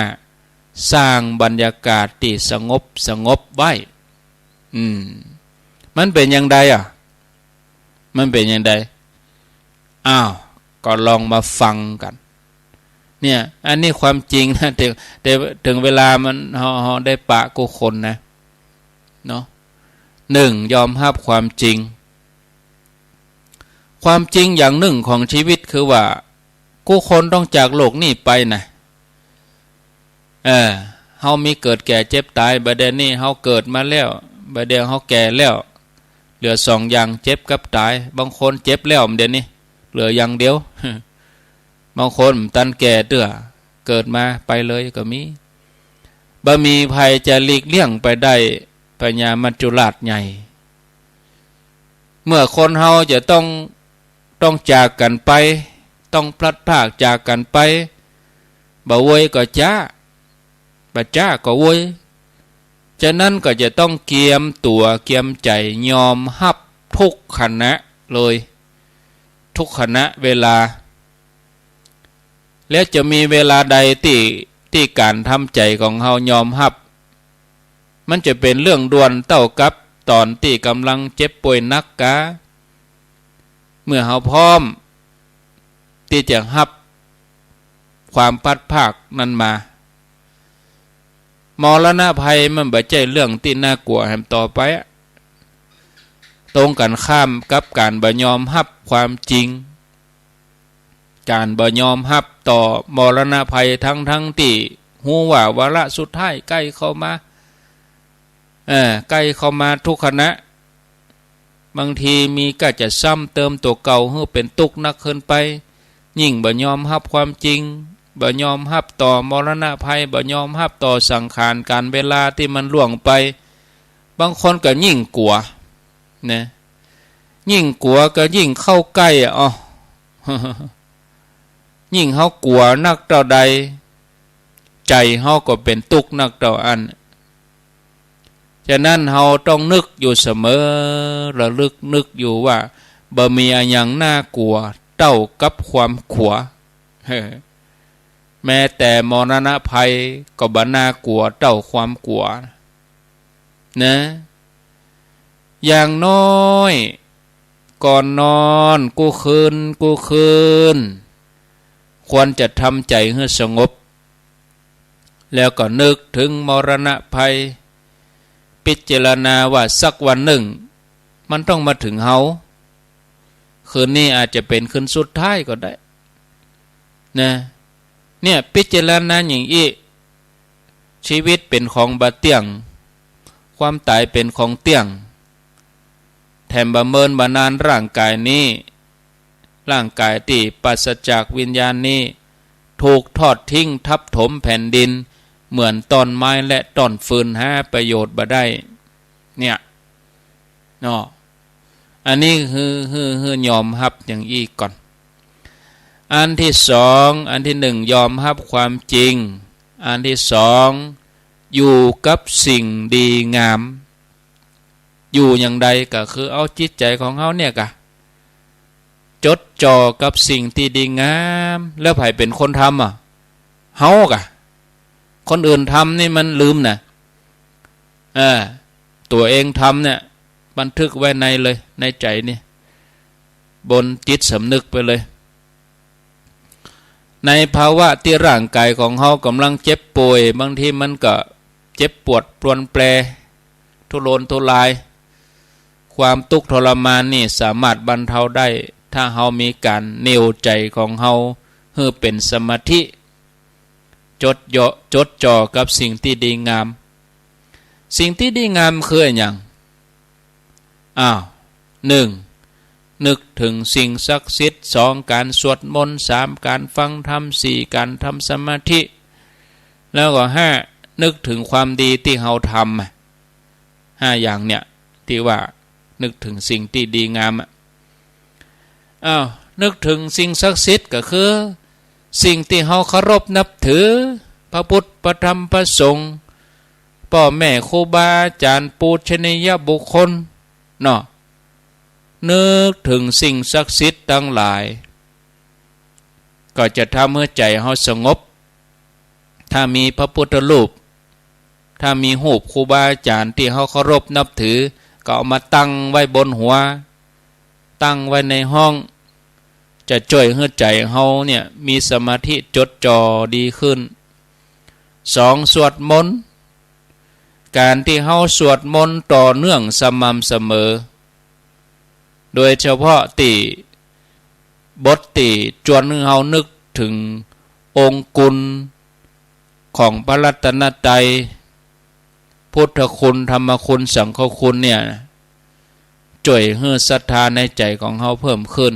สร้างบรรยากาศตี้สงบสงบไว้ อืม มันเป๋นอย่างใดอะ มันเป๋นอย่างใด อ้าว ก็ลองมาฟังกั๋น เนี่ย อันนี้ความจริงนะ แต่ แต่เถิงเวลามัน เฮา เฮาได้ปะกู้คนนะ เนาะ นึ่ง ยอมฮับความจริง ความจริงอย่างนึ่งของจีวิตคือว่า กู้คนต้องจากโลกนี้ไปนะ เออ เฮามีเกิดแก่เจ็บต๋าย บ่าเดี่ยวนี้เฮาเกิดมาแล้ว บ่าเดี่ยวเฮาแก่แล้ว เหลือสองอย่าง เจ็บกับต๋าย บางคนเจ็บแล้วบ่าเดี่ยวนี้ เหลืออย่างเดียว บางคนบ่ตันแก่เตื้อ เกิดมาไปเลยก็มี บ่มีใผจะหลีกเลี่ยงไปได้ พญามัจจุราชใหญ่ เมื่อคนเฮาจะต้อง ต้องจากกั๋นไป ต้องพลัดพรากจากกั๋นไป บ่าเวยก็จ๊า บ่าจ๊าก็เวย ฉะนั้นก็จะต้องเกียมตั๋วเกียมใจ๋ยอมฮับทุกขณะเลย ทุกขณะเวลา แล้วจะมีเวลาใดตี้ ตี้ก๋านทำใจ๋ของเฮายอมฮับ มันจะเป๋นเรื่องด่วนเต้ากับต๋อนตี้ก๋ำลังเจ็บป่วยหนักกา เมื่อเฮาพร้อมตี้จะฮับความพลัดพรากนั้นมา มรณะภัยมันบ่ใจ้เรื่องตี้น่ากั๋วแหมต่อไปอะ ตรงกั๋นข้ามกับก๋านบ่ยอมฮับความจริง ก๋านบ่ยอมฮับต่อมรณะภัย ทั้งๆ ตี้ฮู้ว่าวาระสุดท้ายใก้เข้ามา เออ ใก้เข้ามาทุกขณะ บางทีมีก้าจะซ้ำเติมตั๋วเก่าหื้อเป๋นตุ๊กข์นักขึ้นไป ยิ่งบ่ยอมฮับความจริง บ่ยอมฮับต่อมรณะภัย บ่ยอมฮับต่อสังขารก๋าลเวลาตี้มันล่วงไป บางคนก็ยิ่งกั๋ว นะ ยิ่งกั๋วก็ยิ่งเข้าใก้อะ อ้อ ยิ่งเฮากั๋วนักเต้าใด ใจ๋เฮาก็เป๋นตุ๊กข์นักเต้าอั้น ฉะนั้นเฮาต้องนึกอยู่เสมอ ระลึกนึกอยู่ว่า บ่มีอะหยังน่ากั๋วเต้ากับความกั๋ว แม้แต่มรณะภัยก็บ่น่ากั๋วเต้าความกั๋ว นะ อย่างน้อยก่อนนอนกู้คืนกู้คืน ควรจะทำใจ๋หื้อสงบ แล้วก็นึกเถิงมรณะภัย พิจารณาว่าสักวันนึ่งมันต้องมาเถิงเฮา คืนนี้อาจจะเป๋นคืนสุดท้ายก็ได้ นะ เนี่ย พิจารณาอย่างอี้ ชีวิตเป๋นของบ่เตี้ยง ความต๋ายเป๋นของเตี้ยง แถมบ่เมินบ่นานร่างก๋ายนี้ ร่างก๋ายตี้ปราศจากวิญญาณนี้ ถูกทอดทิ้งทับถมแผ่นดิน เหมือนต้อนไม้และต้อนฟืน หาประโยชน์บ่ได้ เนี่ย เนาะ อันนี้หื้อ หื้อ หื้อยอมฮับอย่างอี้ก่อน อันตี้สอง อันตี้นึ่งยอมฮับความจริง อันตี้สองอยู่กับสิ่งดีงาม อยู่อย่างใดก็คือเอาจิตใจ๋ของเฮาเนี่ยกะ จดจ่อกับสิ่งตี้ดีงาม แล้วใผเป๋นคนทำอะ เฮากะ คนอื่นทำนี่มันลืมนะ เออ ตั๋วเองทำเนี่ย บันทึกไว้ในเลย ในใจ๋นี่ บนจิตสำนึกไปเลย ในภาวะตี้ร่างก๋ายของเฮาก่ำลังเจ็บป่วย บางทีมันก็เจ็บปวดปรวนแปร ทุรนทุราย ความตุ๊กข์ทรมานนี่สามารถบรรเทาได้ ถ้าเฮามีก๋านเนียวใจ๋ของเฮาหื้อเป๋นสมาธิ จดเยาะ จดจ่อกับสิ่งตี้ดีงาม สิ่งตี้ดีงามคืออะหยัง อ้าว นึ่ง นึกเถิงสิ่งศักดิ์สิทธิ์ สอง ก๋านสวดมนต์ สาม ก๋านฟังธรรม สี่ ก๋านทำสมาธิ แล้วก็ ห้า นึกเถิงความดีตี้เฮาทำอะ ห้าอย่างเนี่ย ตี้ว่านึกเถิงสิ่งตี้ดีงามอะ อ้าว นึกเถิงสิ่งศักดิ์สิทธิ์ก็คือ สิ่งตี้เฮาเคารพนับถือ พระพุทธ พระธรรม พระสงฆ์ ป้อแม่ ครูบาอาจ๋ารย์ ปูชนียบุคคล เนาะ นึกเถิงสิ่งศักดิ์สิทธิ์ตังหลาย ก็จะทำหื้อใจ๋เฮาสงบ ถ้ามีพระพุทธรูป ถ้ามีรูปครูบาอาจ๋ารย์ตี้เฮาเคารพนับถือ ก็เอามาตั้งไว้บนหัว ตั้งไว้ในห้อง จะจ้วยหื้อใจ๋เฮาเนี่ยมีสมาธิจดจ่อดีขึ้น สอง สวดมนต์ ก๋านตี้เฮาสวดมนต์ต่อเนื่องสม่ำเสมอ โดยเฉพาะตี้บทตี้จวนหื้อเฮานึกเถิงองค์คุณของพระรัตนตรัย พุทธคุณ ธรรมคุณ สังฆคุณเนี่ย จ้วยหื้อศรัทธาในใจ๋ของเฮาเพิ่มขึ้น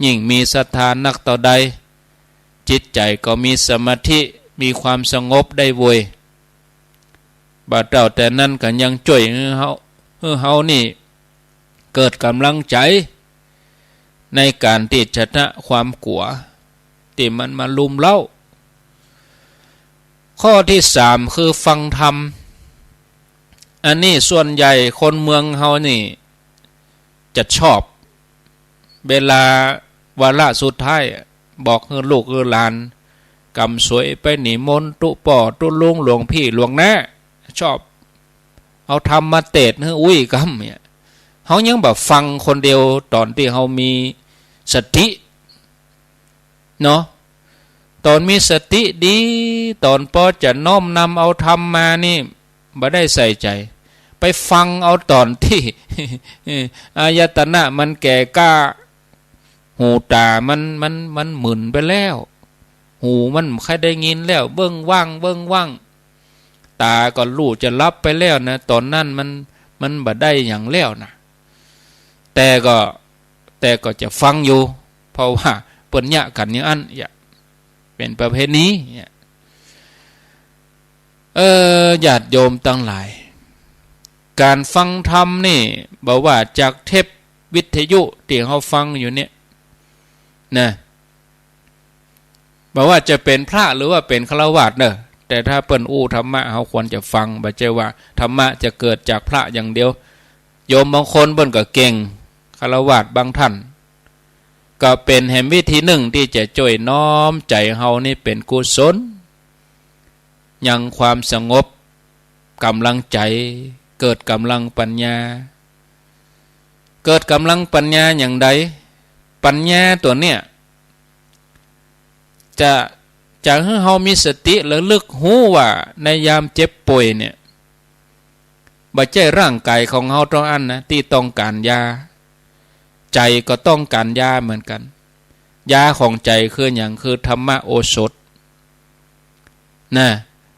ยิ่งมีศรัทธานักเต้าใด จิตใจ๋ก็มีสมาธิ มีความสงบได้เว้ย บ่าเต้าแต่นั้นก็ยังจ้วยหื้อเฮา หื้อเฮานี่เกิดก๋ำลังใจ๋ในก๋านตี้จะชนะความกั๋วตี้มันมารุมเร้า ข้อตี้สามคือฟังธรรม อันนี้ส่วนใหญ่คนเมืองเฮานี่จะชอบ เวลาวาระสุดท้ายอะ บอกหื้อลูกหื้อหลาน กำสวยไปนิมนต์ตุ๊ป้อตุ๊ลุง หลวงพี่หลวงน้า ชอบเอาธรรมมาเตสน์หื้ออุ้ยกำเนี่ย เฮายังบ่ฟังคนเดียวต๋อนตี้เฮามีสติ เนาะ ต๋อนมีสติดี ต๋อนปอจะน้อมนำเอาธรรมมานี่ บ่ได้ใส่ใจ๋ ไปฟังเอาต๋อนตี้ อายตนะมันแก่กล้า หูต๋ามัน มัน มันหมึนไปแล้ว หูมันบ่ใค่ได้ยินแล้ว เบิ่งว่าง เบิ่งว่าง ต๋าก็ลู่จะหลับไปแล้วนะ ต๋อนนั้นมัน มันบ่ได้หยังแล้วนะ แต่ก็ แต่ก็จะฟังอยู่ เพราะว่าเปิ้นเยียะกั๋นอย่างอั้น เยียะ เป๋นประเพณี เยียะ เออ ญาติโยมตังหลาย ก๋านฟังธรรมนี่ บ่ว่าจากเทปวิทยุตี้เฮาฟังอยู่เนี่ย นะ บ่ว่าจะเป๋นพระหรือว่าเป๋นฆราวาสเน่อ แต่ถ้าเปิ้นอู้ธรรมะ เฮาควรจะฟัง บ่ใจ้ว่าธรรมะจะเกิดจากพระอย่างเดียว โยมบางคนเปิ้นก็เก่ง ฆราวาสบางต้าน ก็เป๋นแหมวิธีนึ่งตี้จะจ้วยน้อมใจ๋เฮานี่เป๋นกุศล ยังความสงบ ก๋ำลังใจ๋ เกิดก๋ำลังปัญญา เกิดก๋ำลังปัญญาอย่างใด ปัญญาตั๋วเนี่ย จะ จะหื้อเฮามีสติระลึกฮู้ว่าในยามเจ็บป่วยเนี่ย บ่ใจ้ร่างก๋ายของเฮาเต้าอั้นนะ ตี้ต้องก๋านยา ใจ๋ก็ต้องก๋านยาเหมือนกั๋น ยาของใจ๋คือหยัง คือธรรมโอสถ นะ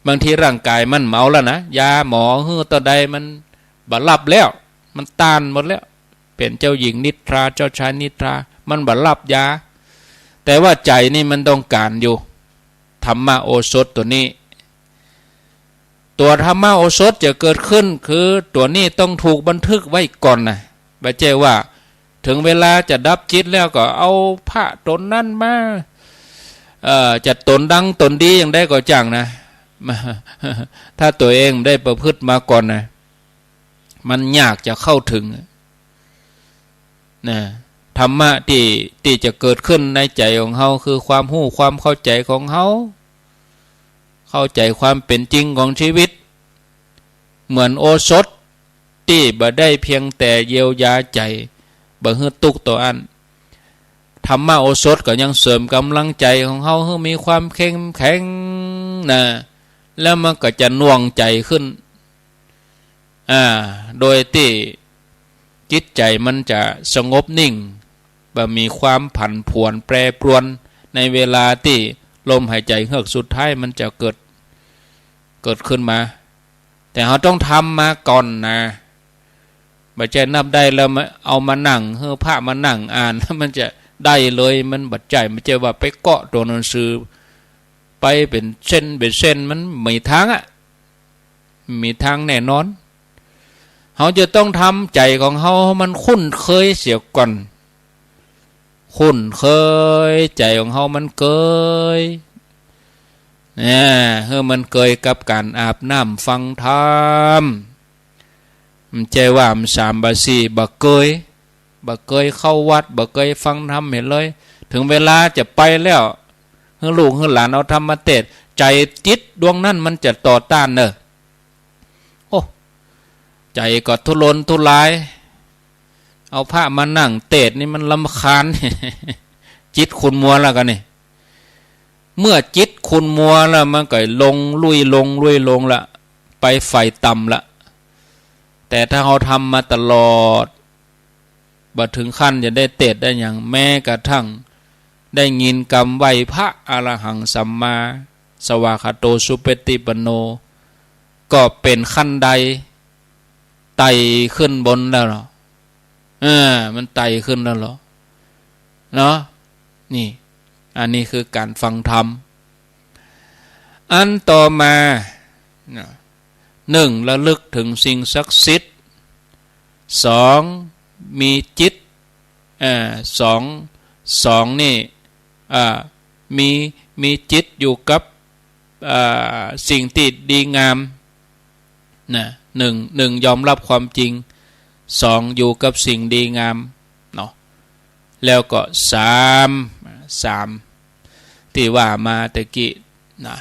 บางทีร่างก๋ายมันบ่เอาแล้วนะ ยาหมอหื้อเต้าใดมันบ่ฮับแล้ว มันต้านหมดแล้ว เป๋นเจ้าหญิงนิทรา เจ้าชายนิทรา มันบ่ฮับยา แต่ว่าใจ๋นี่มันต้องก๋านอยู่ ธรรมโอสถตั๋วนี้ ตั๋วธรรมโอสถจะเกิดขึ้น คือตั๋วนี้ต้องถูกบันทึกไว้ก่อนนะ บ่ใจ้ว่าเถิงเวลาจะดับจิตแล้วก็เอาพระต๋นนั้นมา เอ่อ จะต๋นดังต๋นดีอย่างใดก็จ้างนะ ถ้าตั๋วเองบ่ได้ประพฤติมาก่อนนะ มันยากจะเข้าเถิง นะ ธรรมะตี้ ตี้จะเกิดขึ้นในใจ๋ของเฮา คือความฮู้ความเข้าใจ๋ของเฮา เข้าใจ๋ความเป๋นจริงของชีวิต เหมือนโอสถตี้บ่ได้เพียงแต่เยียวยาใจ๋ บ่หื้อตุ๊กข์ตั๋วอั้น ธรรมโอสถก็ยังเสริมก๋ำลังใจ๋ของเฮาหื้อมีความเข้มแข็งนะ แล้วมันก็จะหน่วงใจ๋ขึ้น อ่า โดยตี้จิตใจ๋มันจะสงบนิ่ง บ่มีความผันผวนแปรปรวน ในเวลาตี้ลมหายใจ๋เฮือกสุดท้ายมันจะเกิด เกิดขึ้นมา แต่เฮาต้องทำมาก่อนนะ บ่ใจ้นับได้แล้วมา เอามานั่ง หื้อพระมานั่งอ่าน แล้วมันจะได้เลย มันบ่ใจ้ บ่ใจ้ว่าไปเกาะตั๋วหนังสือ ไปเป๋นเส้นเป๋นเส้น มันบ่มีตางอะ บ่มีตางแน่นอน เฮาจะต้องทำใจ๋ของเฮาหื้อมันคุ้นเคยเสียก่อน คุ้นเคย ใจ๋ของเฮามันเกย เนี่ย หื้อมันเกยกับก๋านอาบน้ำฟังธรรม บ่ใจ้ว่าบ่สามบ่สี่ บ่เกย บ่เกยเข้าวัด บ่เกยฟังธรรมเหียเลย เถิงเวลาจะไปแล้ว หื้อลูกหื้อหลานเอาธรรมมาเตสน์ ใจ๋จิตดวงนั้นมันจะต่อต้านเน่อ โอ้ ใจ๋ก็ทุรนทุราย เอาพระมานั่งเตสน์นี่มันรำคาญ จิตขุ่นมัวแล้วกั๋นนี่ เมื่อจิตขุ่นมัวแล้วมันก็ลงลุ่ยลงลุ่ยลงละ ไปฝ่ายต่ำละ แต่ถ้าเฮาทำมาตลอด บ่เถิงขั้นจะได้เตสน์ได้หยัง แม้กระทั่งได้ยินกำไหว้พระ อะระหังสัมมาสวากขาโต สุปฏิปันโน ก็เป๋นขั้นไดไต่ขึ้นบนแล้วเนาะ เออ มันไต่ขึ้นแล้วเหรอ เนาะ นี่ อันนี้คือก๋านฟังธรรม อันต่อมา นะ นึ่ง ระลึกเถิงสิ่งศักดิ์สิทธิ์ สอง มีจิต เอ่อ สอง สองนี่ อ่า มี มีจิตอยู่กับ อ่า สิ่งตี้ดีงาม นะ นึ่ง นึ่ง ยอมฮับความจริง สอง อยู่กับสิ่งดีงาม เนาะ แล้วก็ สาม สาม ตี้ว่ามาตะกี้ นะ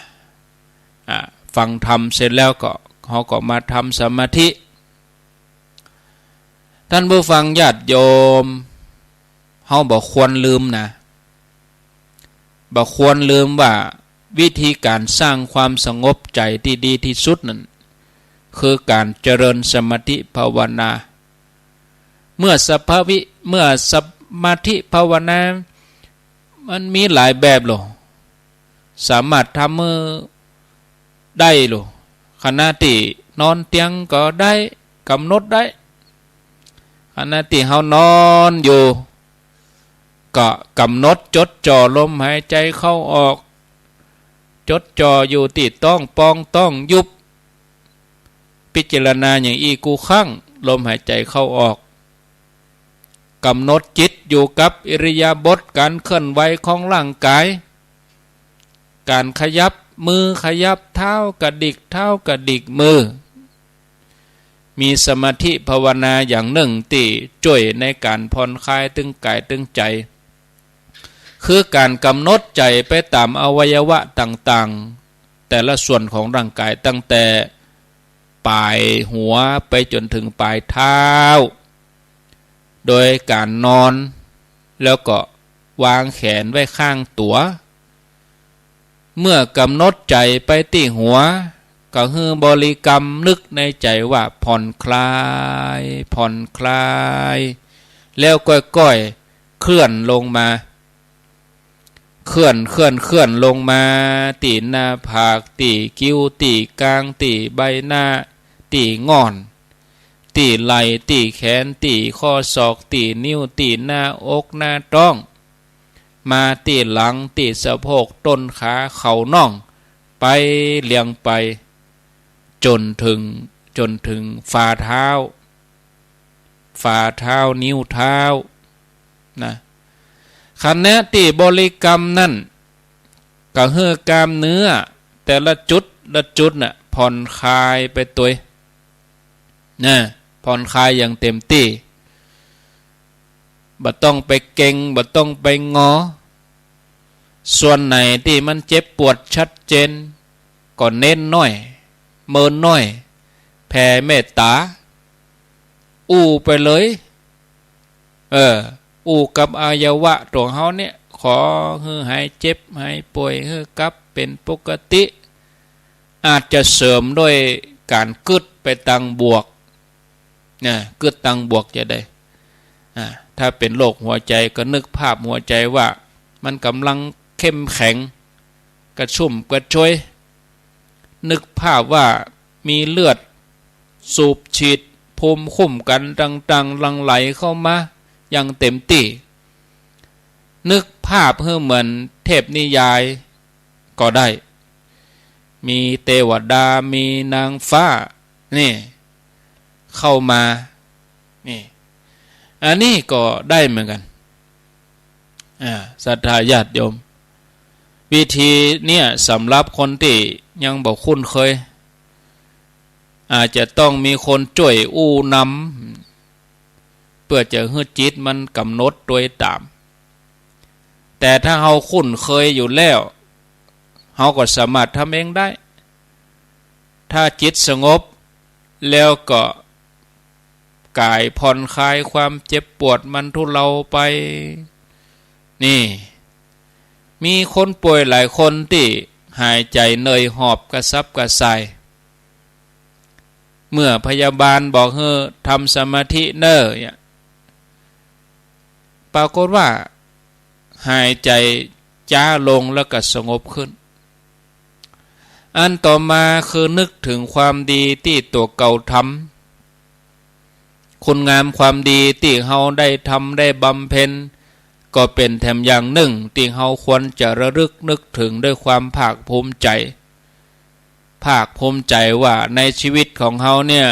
อ่า ฟังธรรมเสร็จแล้วก็ เฮาก็มาทำสมาธิ ท่านผู้ฟังญาติโยม เฮาบ่ควรลืมนะ บ่ควรลืมว่าวิธีก๋านสร้างความสงบใจ๋ตี้ดีตี้สุดนั้น คือก๋านเจริญสมาธิภาวนา เมื่อสภาวิ เมื่อสมาธิภาวนา มันมีหลายแบบโล สามารถทำหื้อได้โล ขณะตี้นอนเตียงก็ได้ ก๋ำหนดได้ ขณะตี้เฮานอนอยู่ ก็ก๋ำหนดจดจ่อลมหายใจ๋เข้าออก จดจ่ออยู่ตี้ต๊องป่องต๊องยุบ พิจารณาอย่างอี้กู้ครั้ง ลมหายใจ๋เข้าออก ก๋ำหนดจิตอยู่กับอิริยาบถก๋านเคลื่อนไหวของร่างก๋าย ก๋านขยับมือขยับเท้ากระดิกเท้ากระดิกมือ มีสมาธิภาวนาอย่างนึ่งตี้จ้วยในก๋านผ่อนคลายตึงก๋ายตึงใจ๋ คือก๋านก๋ำหนดใจ๋ไปต๋ามอวัยวะต่างๆ แต่ละส่วนของร่างก๋ายตั้งแต่ป๋ายหัวไปจ๋นเถิงป๋ายเท้า โดยก๋านนอน แล้วก็วางแขนไว้ข้างตั๋ว เมื่อก๋ำหนดใจ๋ไปตี้หัว ก็หื้อบริกรรมนึกในใจ๋ว่าผ่อนคลาย ผ่อนคลาย แล้วก้อยๆ เคลื่อนลงมา เคลื่อน เคลื่อน เคลื่อนลงมา ตี้หน้าผาก ตี้คิ้ว ตี้กราง ตี้ใบหน้า ตี้ง่อน ตี้ไหล่ ตี้แขน ตี้ข้อศอก ตี้นิ้ว ตี้หน้าอกหน้าต๊อง มาตี้หลัง ตี้สะโพก ต้นขา เข่า น่อง ไปเรียงไป จ๋นเถิง จ๋นเถิงฝ่าเท้า ฝ่าเท้า นิ้วเท้า นะ ขณะตี้บริกรรมนั้น ก็หื้อกล้ามเนื้อแต่ละจุดละจุดน่ะ ผ่อนคลายไปตวย นะ ผ่อนคลายอย่างเต็มตี้ บ่ต้องไปเกร็ง บ่ต้องไปงอ ส่วนไหนตี้มันเจ็บปวดชัดเจน ก็เน้นหน้อย เมินหน้อย แผ่เมตต๋า อู้ไปเลย เออ อู้กับอวัยวะตั๋วเฮาเนี่ย ขอหื้อหายเจ็บหายป่วย หื้อกลับเป๋นปกติ อาจจะเสริมด้วยก๋านกึ๊ดไปตางบวก นะ กึ๊ดตางบวกจะได้ อ่า ถ้าเป๋นโรคหัวใจ๋ก็นึกภาพหัวใจ๋ว่ามันก่ำลังเข้มแข็ง กระชุ่มกระชวย นึกภาพว่ามีเลือดสูบฉีด ภูมิคุ้มกั๋นต่างๆ หลั่งไหลเข้ามาอย่างเต็มตี้ นึกภาพหื้อเหมือนเทพนิยายก็ได้ มีเตวดา มีนางฟ้า นี่ เข้ามา นี่ อันนี้ก็ได้เหมือนกั๋น อ่า ศรัทธาญาติโยม วิธีเนี่ยสำหรับคนตี้ยังบ่คุ้นเคย อาจจะต้องมีคนจ้วยอู้นำ เปื้อจะหื้อจิตมันก๋ำหนดตวยต๋าม แต่ถ้าเฮาคุ้นเคยอยู่แล้ว เฮาก็สามารถทำเองได้ ถ้าจิตสงบแล้วก็ก๋ายผ่อนคลาย ความเจ็บปวดมันทุเลาไป นี่ มีคนป่วยหลายคนตี้หายใจ๋เหนื่อยหอบกระสับกระส่าย เมื่อพยาบาลบอกหื้อทำสมาธิเน่อเนี่ย ปรากฏว่าหายใจ๋จ๊าลงแล้วก็สงบขึ้น อันต่อมาคือนึกเถิงความดีตี้ตั๋วเก่าทำ คุณงามความดีตี้เฮาได้ทำได้บำเพ็ญ ก็เป๋นแถมอย่างนึ่งตี้เฮาควรจะระลึกนึกเถิงด้วยความภาคภูมิใจ๋ ภาคภูมิใจ๋ว่าในชีวิตของเฮาเนี่ย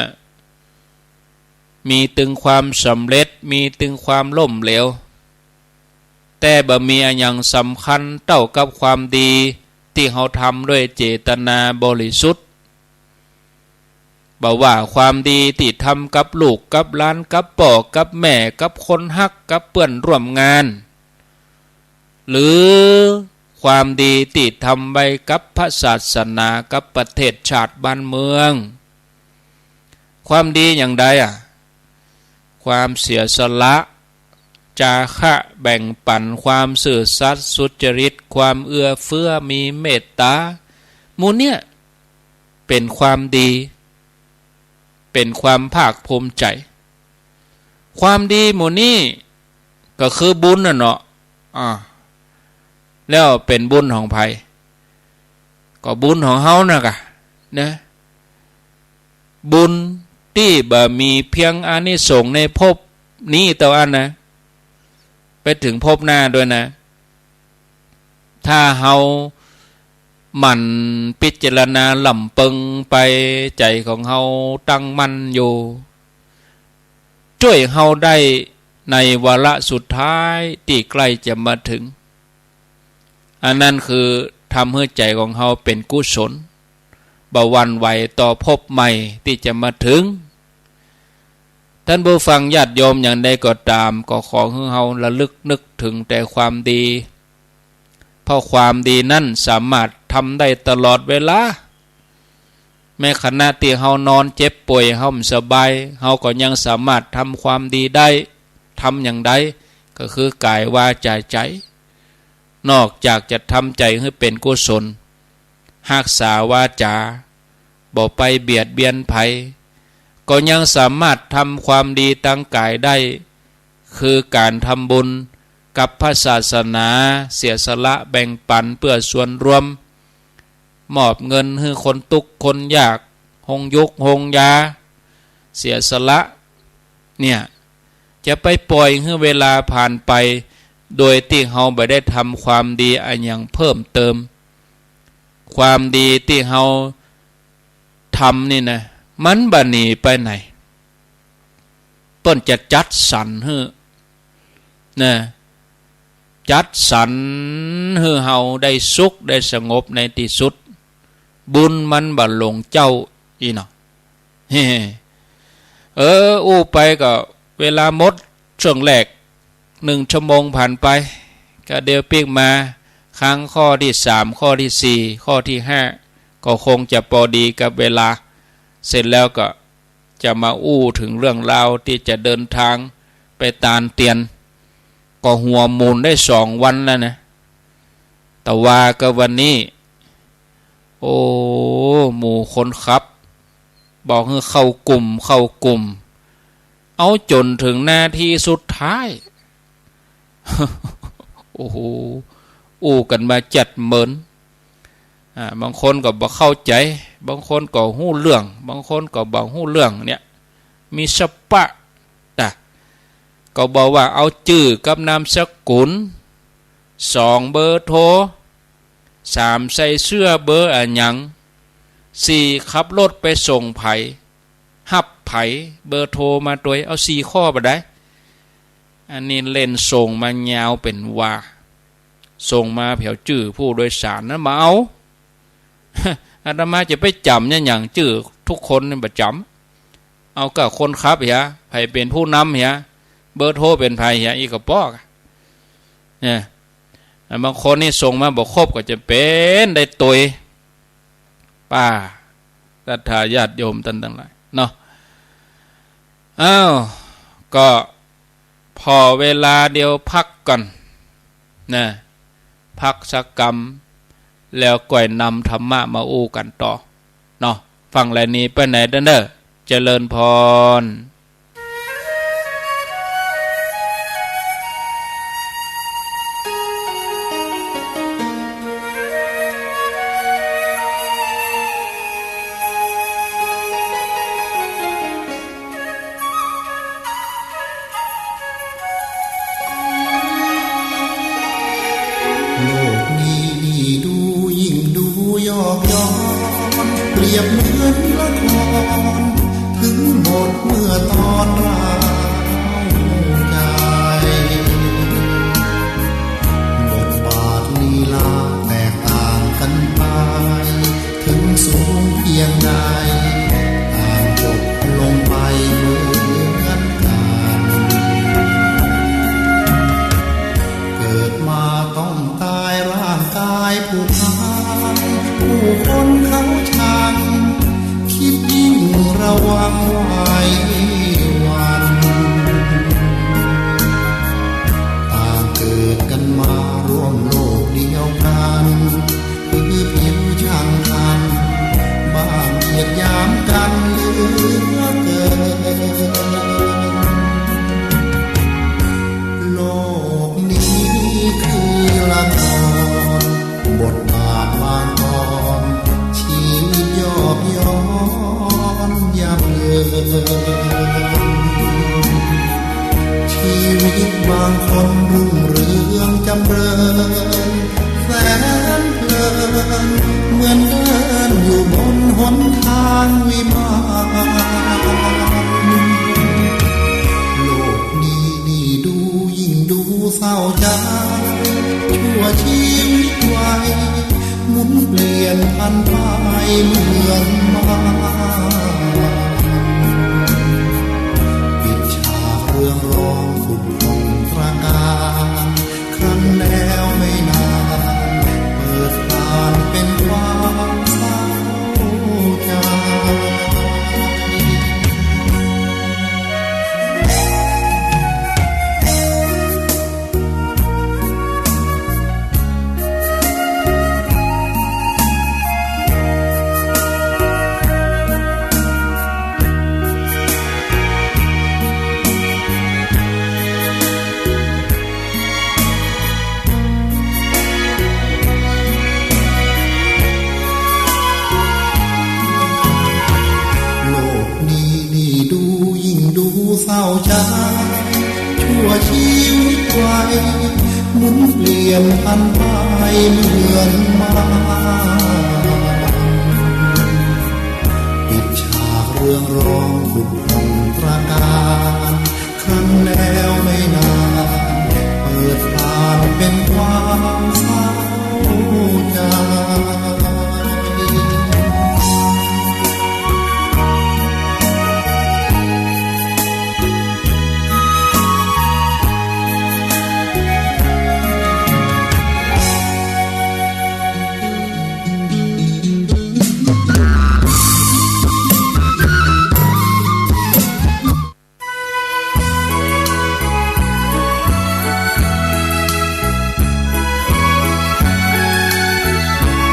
มีตึงความสำเร็จ มีตึงความล้มเหลว แต่บ่มีอะหยังสำคัญเต้ากับความดีตี้เฮาทำด้วยเจตนาบริสุทธิ์ บ่ว่าความดีตี้ทำกับลูกกับหลาน กับป้อกับแม่ กับคนฮัก กับเปื้อนร่วมงาน หรือความดีตี้ทำไว้กับพระศาสนา กับประเทศชาติบ้านเมือง ความดีอย่างใดอะ ความเสียสละ จาคะ แบ่งปั๋น ความซื่อสัตย์สุจริต ความเอื้อเฟื้อ มีเมตต๋า หมู่เนี้ยเป๋นความดี เป๋นความภาคภูมิใจ๋ ความดีหมู่นี้ก็คือบุญน่ะเนาะ อ่า แล้วเป๋นบุญของใผ ก็บุญของเฮาน่ะกะ นะ บุญตี้บ่มีเพียงอานิสงส์ในภพนี้เต้าอั้นนะ ไปเถิงภพหน้าตวยนะ ถ้าเฮาหมั่นพิจารณาหล่ำเปิงไป ใจ๋ของเฮาตั้งมั่นอยู่ จ้วยเฮาได้ในวาระสุดท้ายตี้ใก้จะมาเถิง อันนั้นคือทำหื้อใจ๋ของเฮาเป๋นกุศล บ่หวั่นไหวต่อภพใหม่ตี้จะมาเถิง ต้านผู้ฟังญาติโยมอย่างใดก็ต๋าม ก็ขอหื้อเฮาระลึกนึกเถิงแต่ความดี เพราะความดีนั้นสามารถทำได้ตลอดเวลา แม้ขณะตี้เฮานอนเจ็บป่วย เฮาบ่สบาย เฮาก็ยังสามารถทำความดีได้ ทำอย่างใด ก็คือกายวาจาใจ๋ นอกจากจะทำใจ๋หื้อเป๋นกุศล ฮักษาวาจา บ่ไปเบียดเบียนใผ ก็ยังสามารถทำความดีตางกายได้ คือก๋านทำบุญกับพระศาสนา เสียสละแบ่งปั๋นเปื้อส่วนรวม มอบเงินหื้อคนตุ๊กข์คนยาก โฮงยุกโฮงยา เสียสละ เนี่ย จะไปปล่อยหื้อเวลาผ่านไป โดยตี้เฮาบ่ได้ทำความดีอะหยังเพิ่มเติม ความดีตี้เฮาทำนี่นะ มันบ่หนีไปไหน เปิ้นจะจัดสรรหื้อ นะ จัดสรรหื้อเฮาได้สุขได้สงบในตี้สุด บุญมันบ่หลงเจ้าอี้เนาะ เออ อู้ไปก็เวลาหมด ช่วงแรก หนึ่งชั่วโมงผ่านไป ก็เดี๋ยวปิ๊กมา ค้างข้อตี้สาม ข้อตี้สี่ ข้อตี้ห้า ก็คงจะปอดีกับเวลา เสร็จแล้วก็จะมาอู้เถิงเรื่องราวตี้จะเดินทางไปตานเตียน ก็หัวหมุนได้สองวันแล้วนะ แต่ว่าก็วันนี้ โอ้ หมู่คนขับ บอกหื้อเข้ากลุ่ม เข้ากลุ่ม เอาจ๋นเถิงนาทีสุดท้าย โอ้โห อู้กั๋นมาจัดเหมิน อ่า บางคนก็บ่เข้าใจ๋ บางคนก็ฮู้เรื่อง บางคนก็บ่ฮู้เรื่อง เนี่ย มีสปะ นะ ก็บอกว่าเอาจื้อกับนามสกุล สอง เบอร์โทร สาม ใส่เสื้อเบอร์อะหยัง สี่ ขับรถไปส่งใผ ฮับใผ เบอร์โทรมาตวย เอาสี่ข้อบ่ได้ อันนี้เล่นส่งมายาวเป๋นว่า ส่งมาแผวจื้อผู้โดยสารนั้นมาเอา อาตมาจะไปจ๋ำเนี่ยหยัง จื้อทุกคนนี่บ่จ๋ำ เอาก้าคนขับเหีย ใผเป๋นผู้นำเหีย เบอร์โทรเป๋นใผเหีย อี้ก็ปอ เนี่ย บางคนนี่ส่งมาบ่ครบก็จะเป๋นได้ตวย ป้า ศรัทธาญาติโยมต้านตังหลายเนาะ อ้าว ก็ผ่อเวลาเดี๋ยวพักก่อน นะ พักสักกำ แล้วก่อยนำธรรมะมาอู้กั๋นต่อ เนาะ ฟังแลนี้ไปไหนเด้อ เจริญพร โลกนี้นี่ดูยิ่งดูยอกย้อน เปรียบเหมือนละคร ถึงบทเมื่อตอนเราใจ บทบาทลีลาแตกต่างกันไป ถึงสูงเพียงใด ต่างจบลงไปเหมือนกัน เกิดมาต้องตายร่างกายผุพัง ผู้คนเขาชัง คิดยิ่งระวังไว้วัน ชีวิตบางคนรุ่งเรืองจำเริญแสนเพลิน เหมือนเดินอยู่บนหนทางวิมาน โลกนี้นี่ดูยิ่งดูเศร้าใจ ชั่วชีวิตวัย หมุนเปลี่ยนผันไปเหมือนมาร ปิดฉากเรื่องร้องผุดผ่องตระการ ครั้นแล้วไม่นาน เปิดผ่านเป็นความเศร้าใจ โลกนี้นี่ดูยิ่งดูเศร้าใจ ชั่วชีวิตวัย หมุนเปลี่ยนผันไปเหมือนมาร ปิดฉากเรื่องร้องผุดผ่องตระการ ครั้นแล้วไม่นาน เปิดผ่านเป็นความเศร้าใจ เ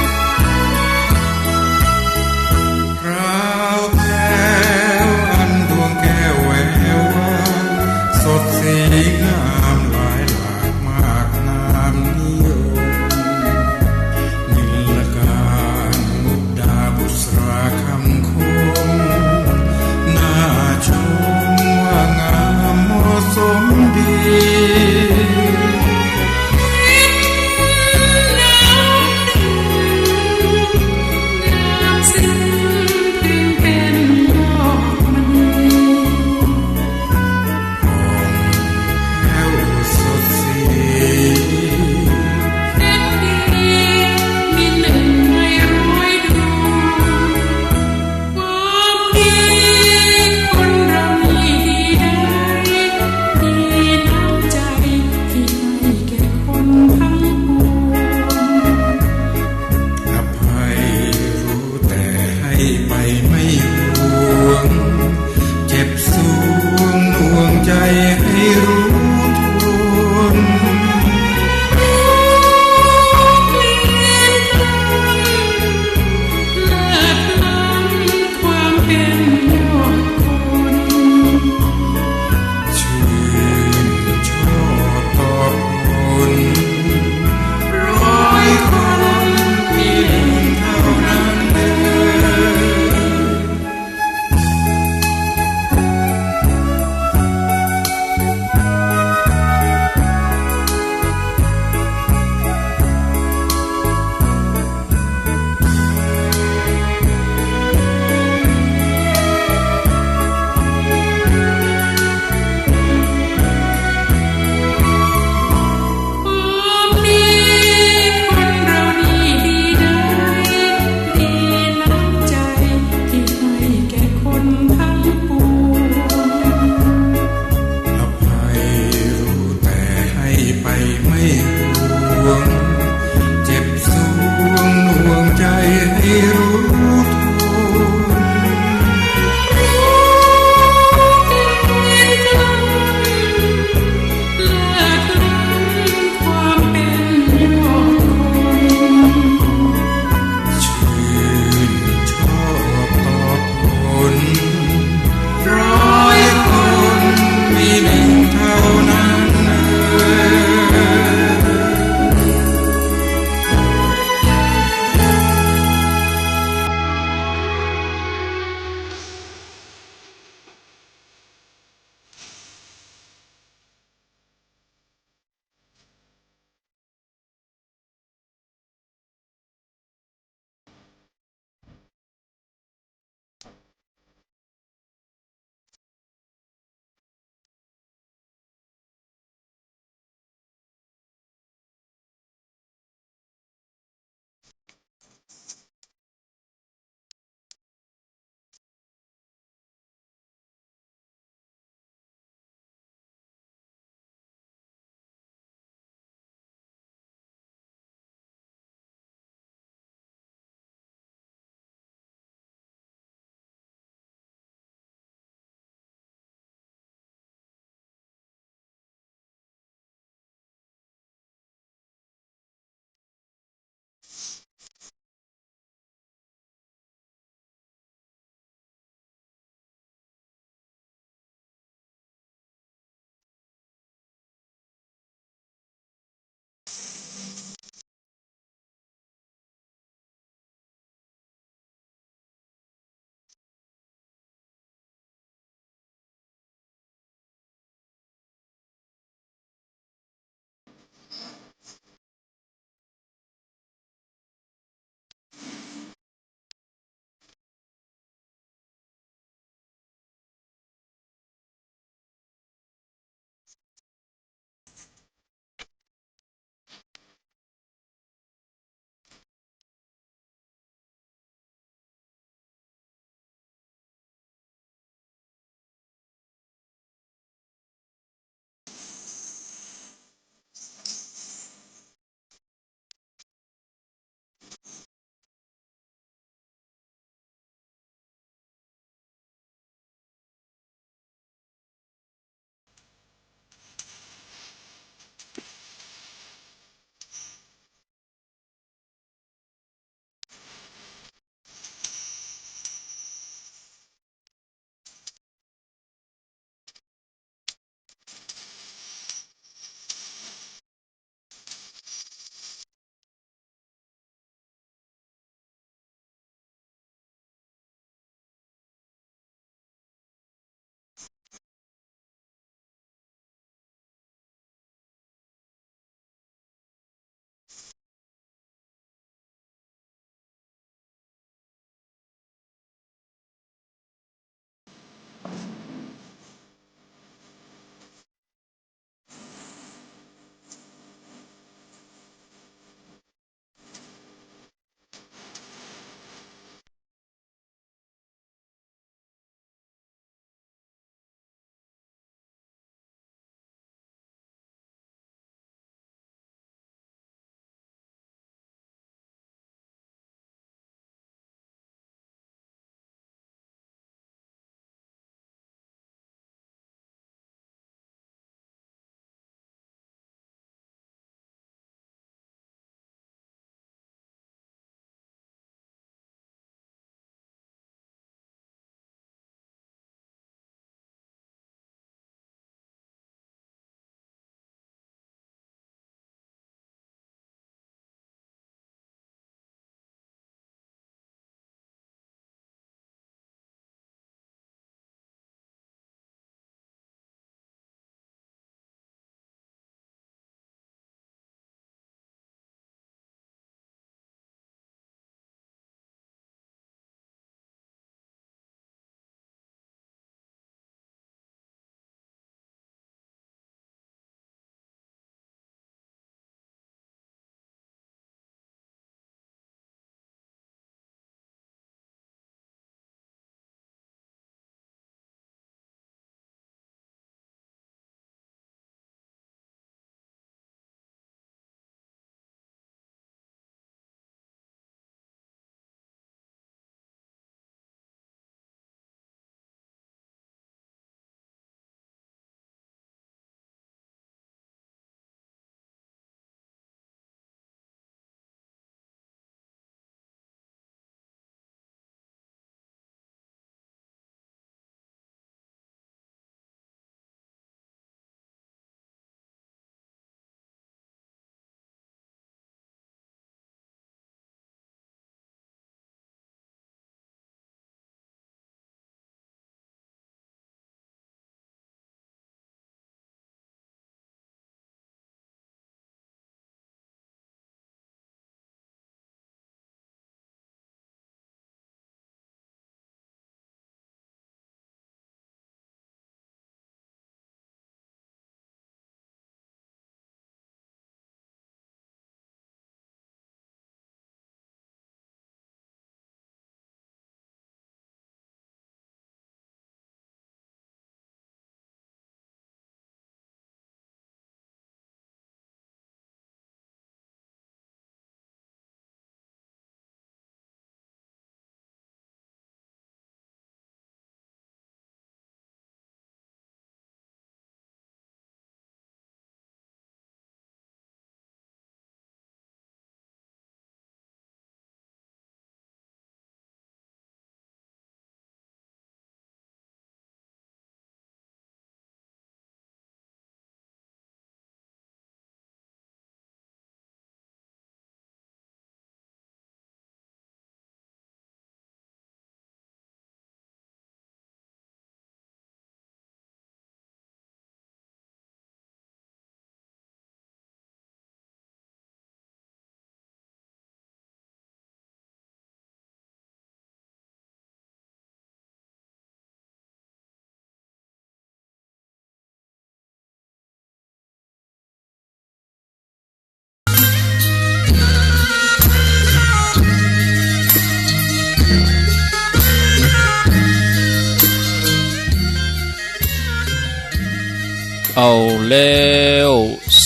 เอาแล้ว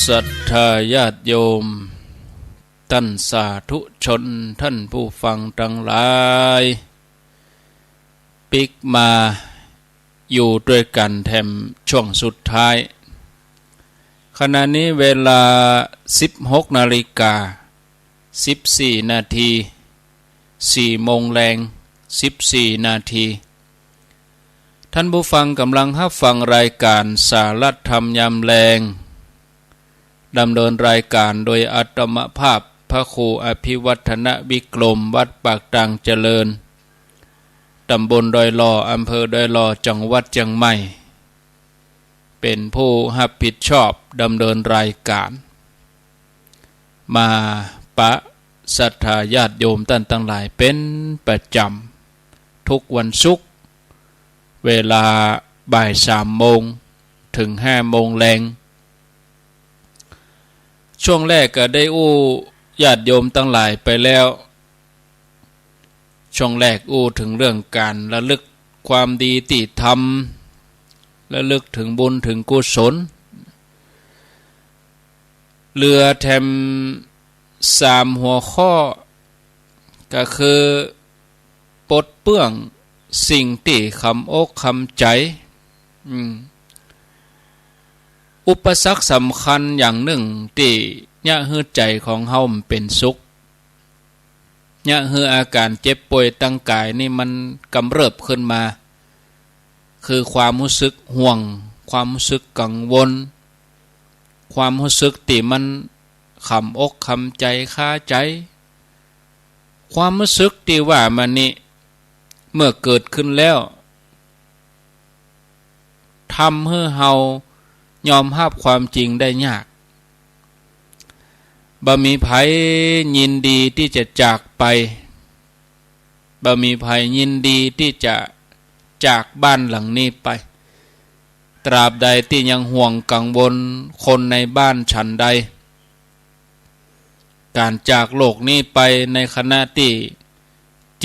ศรัทธาญาติโยม ต้านสาธุชน ต้านผู้ฟังตังหลาย ปิ๊กมาอยู่ตวยกั๋นแถมช่วงสุดท้าย ขณะนี้เวลา สิบหกนาฬิกา สิบสี่นาที สี่โมงแลง สิบสี่นาที ต้านผู้ฟังก่ำลังฮับฟังรายก๋านสาระธรรมยามแลง ดำเนินรายก๋านโดยอาตมาภาพพระครูอภิวัฒนวิกรม วัดปากตางเจริญ ต๋ำบลดอยหล่อ อำเภอดอยหล่อ จังหวัดเจียงใหม่ เป๋นผู้ฮับผิดชอบดำเนินรายก๋าน มาปะศรัทธาญาติโยมต้านตังหลายเป๋นประจ๋ำ ทุกวันศุกร์ เวลาบ่ายสามโมงเถิงห้าโมงแลง ช่วงแรกก็ได้อู้ญาติโยมตังหลายไปแล้ว ช่วงแรกอู้เถิงเรื่องก๋านระลึกความดีตี้ทำ ระลึกเถิงบุญเถิงกุศล เหลือแถมสามหัวข้อ ก็คือปลดเปื้องสิ่งตี้ขำอกขำใจ๋ อืม อุปสรรคสำคัญอย่างนึ่งตี้เยียะหื้อใจ๋ของเฮาบ่เป๋นสุข เยียะหื้ออาก๋านเจ็บป่วยตางก๋ายนี่มันก๋ำเริบขึ้นมา คือความฮู้สึกห่วง ความฮู้สึกกังวล ความฮู้สึกตี้มันขำอกขำใจ๋คาใจ๋ ความฮู้สึกตี้ว่ามานี้ เมื่อเกิดขึ้นแล้ว ทำหื้อเฮายอมฮับความจริงได้ยาก บ่มีใผยินดีตี้จะจากไป บ่มีใผยินดีตี้จะจากบ้านหลังนี้ไป ตราบใดตี้ยังห่วงกังวลคนในบ้านฉันใด ก๋านจากโลกนี้ไปในขณะตี้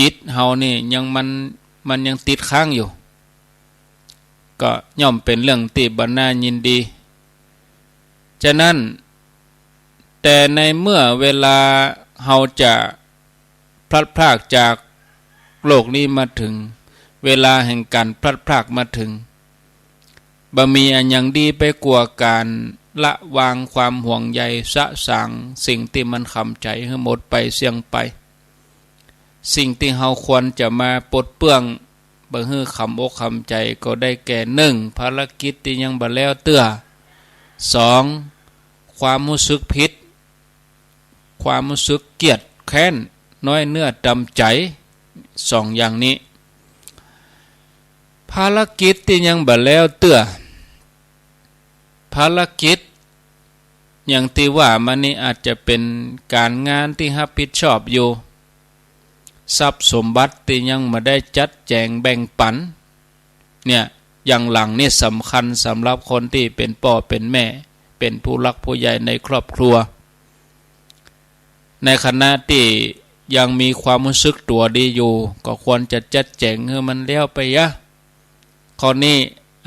จิตเฮานี่ยังมัน มันยังติดค้างอยู่ ก็ย่อมเป๋นเรื่องตี้บ่น่ายินดี ฉะนั้น แต่ในเมื่อเวลาเฮาจะพลัดพรากจากโลกนี้มาเถิง เวลาแห่งก๋านพลัดพรากมาเถิง บ่มีอันหยังดีไปกว่าก๋านละวางความห่วงใยสะสางสิ่งตี้มันขำใจ๋หื้อหมดไปเสี้ยงไป สิ่งตี้เฮาควรจะมาปลดเปื้อง บ่หื้อขำอกขำใจ๋ก็ได้แก่ นึ่ง ภารกิจตี้ยังบ่แล้วเตื้อ สอง ความฮู้สึกผิด ความฮู้สึกเกียจแค้น น้อยเนื้อต่ำใจ๋ สองอย่างนี้ ภารกิจตี้ยังบ่แล้วเตื้อ ภารกิจอย่างตี้ว่ามานี้อาจจะเป๋นก๋านงานตี้ฮับผิดชอบอยู่ ทรัพย์สมบัติตี้ยังบ่ได้จัดแจ๋งแบ่งปั๋น เนี่ย อย่างหลังนี่สำคัญสำหรับคนตี้เป๋นป้อเป๋นแม่ เป๋นผู้หลักผู้ใหญ่ในครอบครัว ในขณะตี้ยังมีความฮู้สึกตั๋วดีอยู่ ก็ควรจะจัดแจ๋งหื้อมันแล้วไปเยียะ ข้อนี้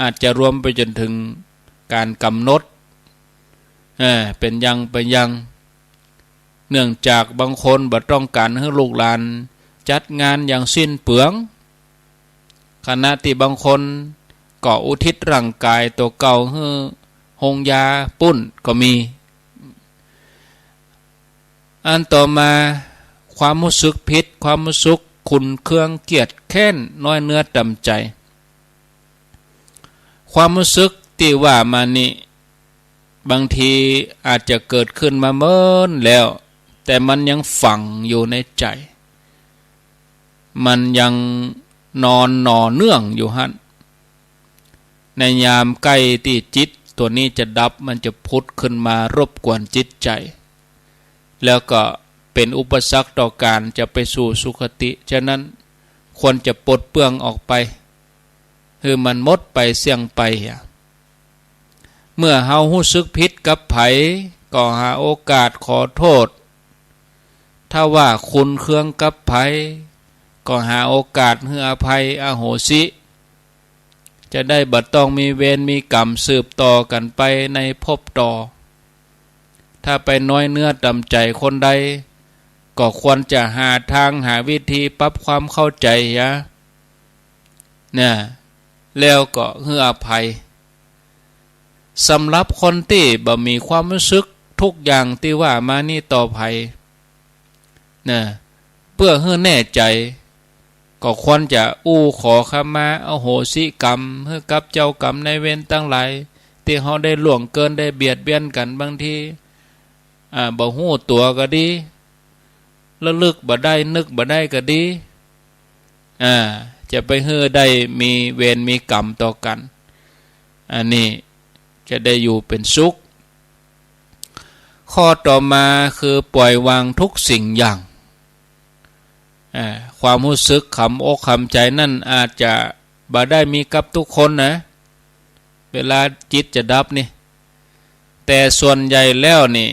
อาจจะรวมไปจ๋นเถิงก๋านก๋ำหนด เอ่อ เป๋นอย่าง เป๋นอย่าง เนื่องจากบางคนบ่ต้องก๋านหื้อลูกหลานจัดงานอย่างสิ้นเปลือง ขณะตี้บางคนก็อุทิศร่างก๋ายตั๋วเก่าหื้อโฮงยาปู๊นก็มี อันต่อมา ความฮู้สึกผิด ความฮู้สึกขุ่นเคืองเกียจแค้น น้อยเนื้อต่ำใจ๋ ความฮู้สึกตี้ว่ามานี้ บางทีอาจจะเกิดขึ้นมาเมินแล้ว แต่มันยังฝังอยู่ในใจ๋ มันยังนอนหน่อเนื่องอยู่หั้น ในยามใก้ตี้จิตตั๋วนี้จะดับ มันจะผุดขึ้นมารบกวนจิตใจ๋ แล้วก็เป๋นอุปสรรคต่อก๋านจะไปสู่สุคติ ฉะนั้นควรจะปลดเปื้องออกไป หื้อมันหมดไปเสี้ยงไปอะ เมื่อเฮาฮู้สึกผิดกับใผ ก็หาโอกาสขอโต้ษ ถ้าว่าขุ่นเคืองกับใผ ก็หาโอกาสหื้ออภัยอโหสิ จะได้บ่ต้องมีเวรมีก๋รรมสืบต่อกั๋นไปในภพต่อ ถ้าไปน้อยเนื้อต่ำใจ๋คนใด ก็ควรจะหาตางหาวิธีปรับความเข้าใจ๋เหีย เนี่ย แล้วก็หื้ออภัย สำหรับคนตี้บ่มีความรู้สึกทุกอย่างตี้ว่ามานี้ต่อใผ นะ เปื้อหื้อแน่ใจ๋ ก็ควรจะอู้ขอขมาอโหสิกรรมหื้อกับเจ้ากรรมนายเวรตังหลาย ตี้เฮาได้ล่วงเกินได้เบียดเบียนกั๋นบางที อ่า บ่ฮู้ตั๋วก็ดี ระลึกบ่ได้ นึกบ่ได้ก็ดี อ่า จะไปหื้อได้มีเวรมีกรรมต่อกั๋น อันนี้จะได้อยู่เป๋นสุข ข้อต่อมาคือปล่อยวางทุกสิ่งอย่าง อ่า ความรู้สึกขำอกขำใจ๋นั้นอาจจะบ่ได้มีกับทุกคนนะ เวลาจิตจะดับนี่ แต่ส่วนใหญ่แล้วนี่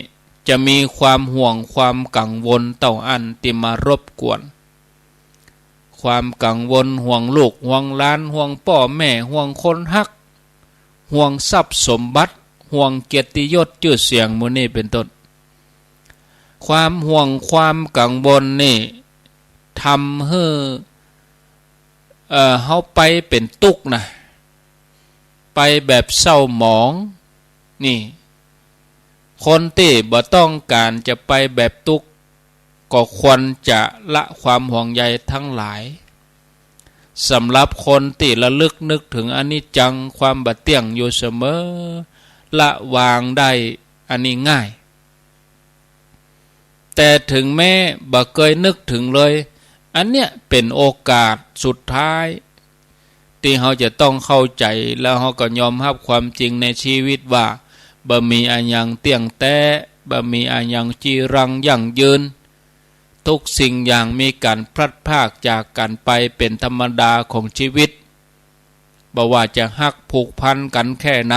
จะมีความห่วงความกังวลเต้าอั้นตี้มารบกวน ความกังวลห่วงลูกห่วงหลาน ห่วงป้อแม่ ห่วงคนฮัก ห่วงทรัพย์สมบัติ ห่วงเกียรติยศจื้อเสียงหมู่นี้เป๋นต้น ความห่วงความกังวลนี่ทำหื้อ เอ่อ เฮาไปเป๋นตุ๊กข์นะ ไปแบบเศร้าหมอง นี่ คนตี้บ่ต้องก๋านจะไปแบบตุ๊กข์ ก็ควรจะละความห่วงใยทั้งหลาย สำหรับคนตี้ระลึกนึกเถิงอนิจจัง ความบ่เตี้ยงอยู่เสมอ ละวางได้อันนี้ง่าย แต่เถิงแม้บ่เกยนึกเถิงเลย อันเนี้ยเป๋นโอกาสสุดท้าย ตี้เฮาจะต้องเข้าใจ๋ แล้วเฮาก็ยอมฮับความจริงในชีวิตว่า บ่มีอะหยังเตี้ยงแต๊ บ่มีอะหยังจีรังยั่งยืน ทุกสิ่งอย่างมีก๋านพลัดพรากจากกั๋นไปเป๋นธรรมดาของชีวิต บ่ว่าจะฮักผูกพันกั๋นแค่ไหน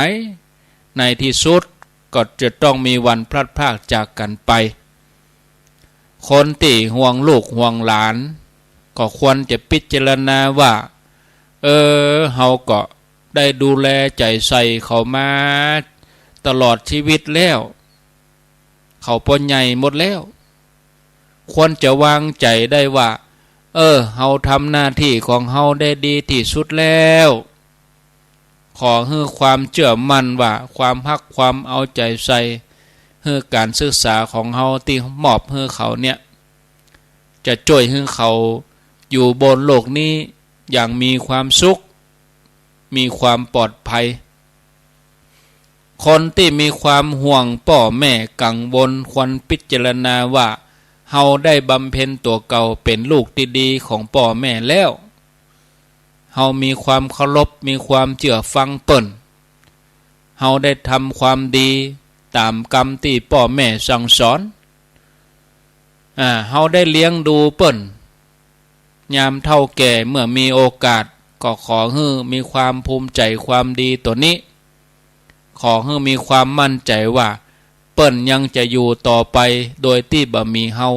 ในที่สุดก็จะต้องมีวันพลัดพรากจากกั๋นไป คนตี้ห่วงลูกห่วงหลาน ก็ควรจะพิจารณาว่า เออ เฮาก็ได้ดูแลใจ๋ใส่เขามาตลอดชีวิตแล้ว เขาปอใหญ่หมดแล้ว ควรจะวางใจ๋ได้ว่า เออ เฮาทำหน้าตี้ของเฮาได้ดีตี้สุดแล้ว ขอหื้อความเจื้อมั่นว่าความฮักความเอาใจ๋ใส่ หื้อก๋านศึกษาของเฮาตี้มอบหื้อเขาเนี่ย จะจ้วยหื้อเขาอยู่บนโลกนี้อย่างมีความสุข มีความปลอดภัย คนตี้มีความห่วงป้อแม่กังวลควรพิจารณาว่า เฮาได้บำเพ็ญตั๋วเก่าเป๋นลูกตี้ดีของป้อแม่แล้ว เฮามีความเคารพ มีความเจื้อฟังเปิ้น เฮาได้ทำความดีต๋ามกำตี้ป้อแม่สั่งสอน อ่า เฮาได้เลี้ยงดูเปิ้น ยามเฒ่าแก่เมื่อมีโอกาส ก็ขอหื้อมีความภูมิใจ๋ความดีตั๋วนี้ ขอหื้อมีความมั่นใจ๋ว่า เปิ้นยังจะอยู่ต่อไปโดยตี้บ่มีเฮา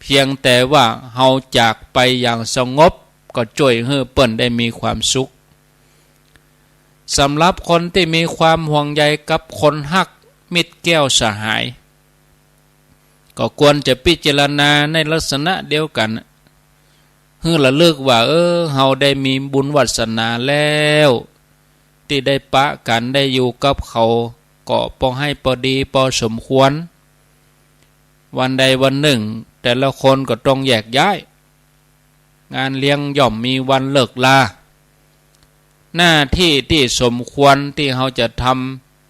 เพียงแต่ว่าเฮาจากไปอย่างสงบ ก็จ้วยหื้อเปิ้นได้มีความสุข สำหรับคนตี้มีความห่วงใยกับคนฮักมิตรแก้วสหาย ก็ควรจะพิจารณาในลักษณะเดียวกั๋น หื้อระลึกว่า เออ เฮาได้มีบุญวาสนาแล้ว ตี้ได้ปะกั๋นได้อยู่กับเขา ก็ปอให้ปอดีปอสมควร วันใดวันนึ่ง แต่ละคนก็ต้องแยกย้าย งานเลี้ยงย่อมมีวันเลิกลา หน้าตี้ตี้สมควรตี้เฮาจะท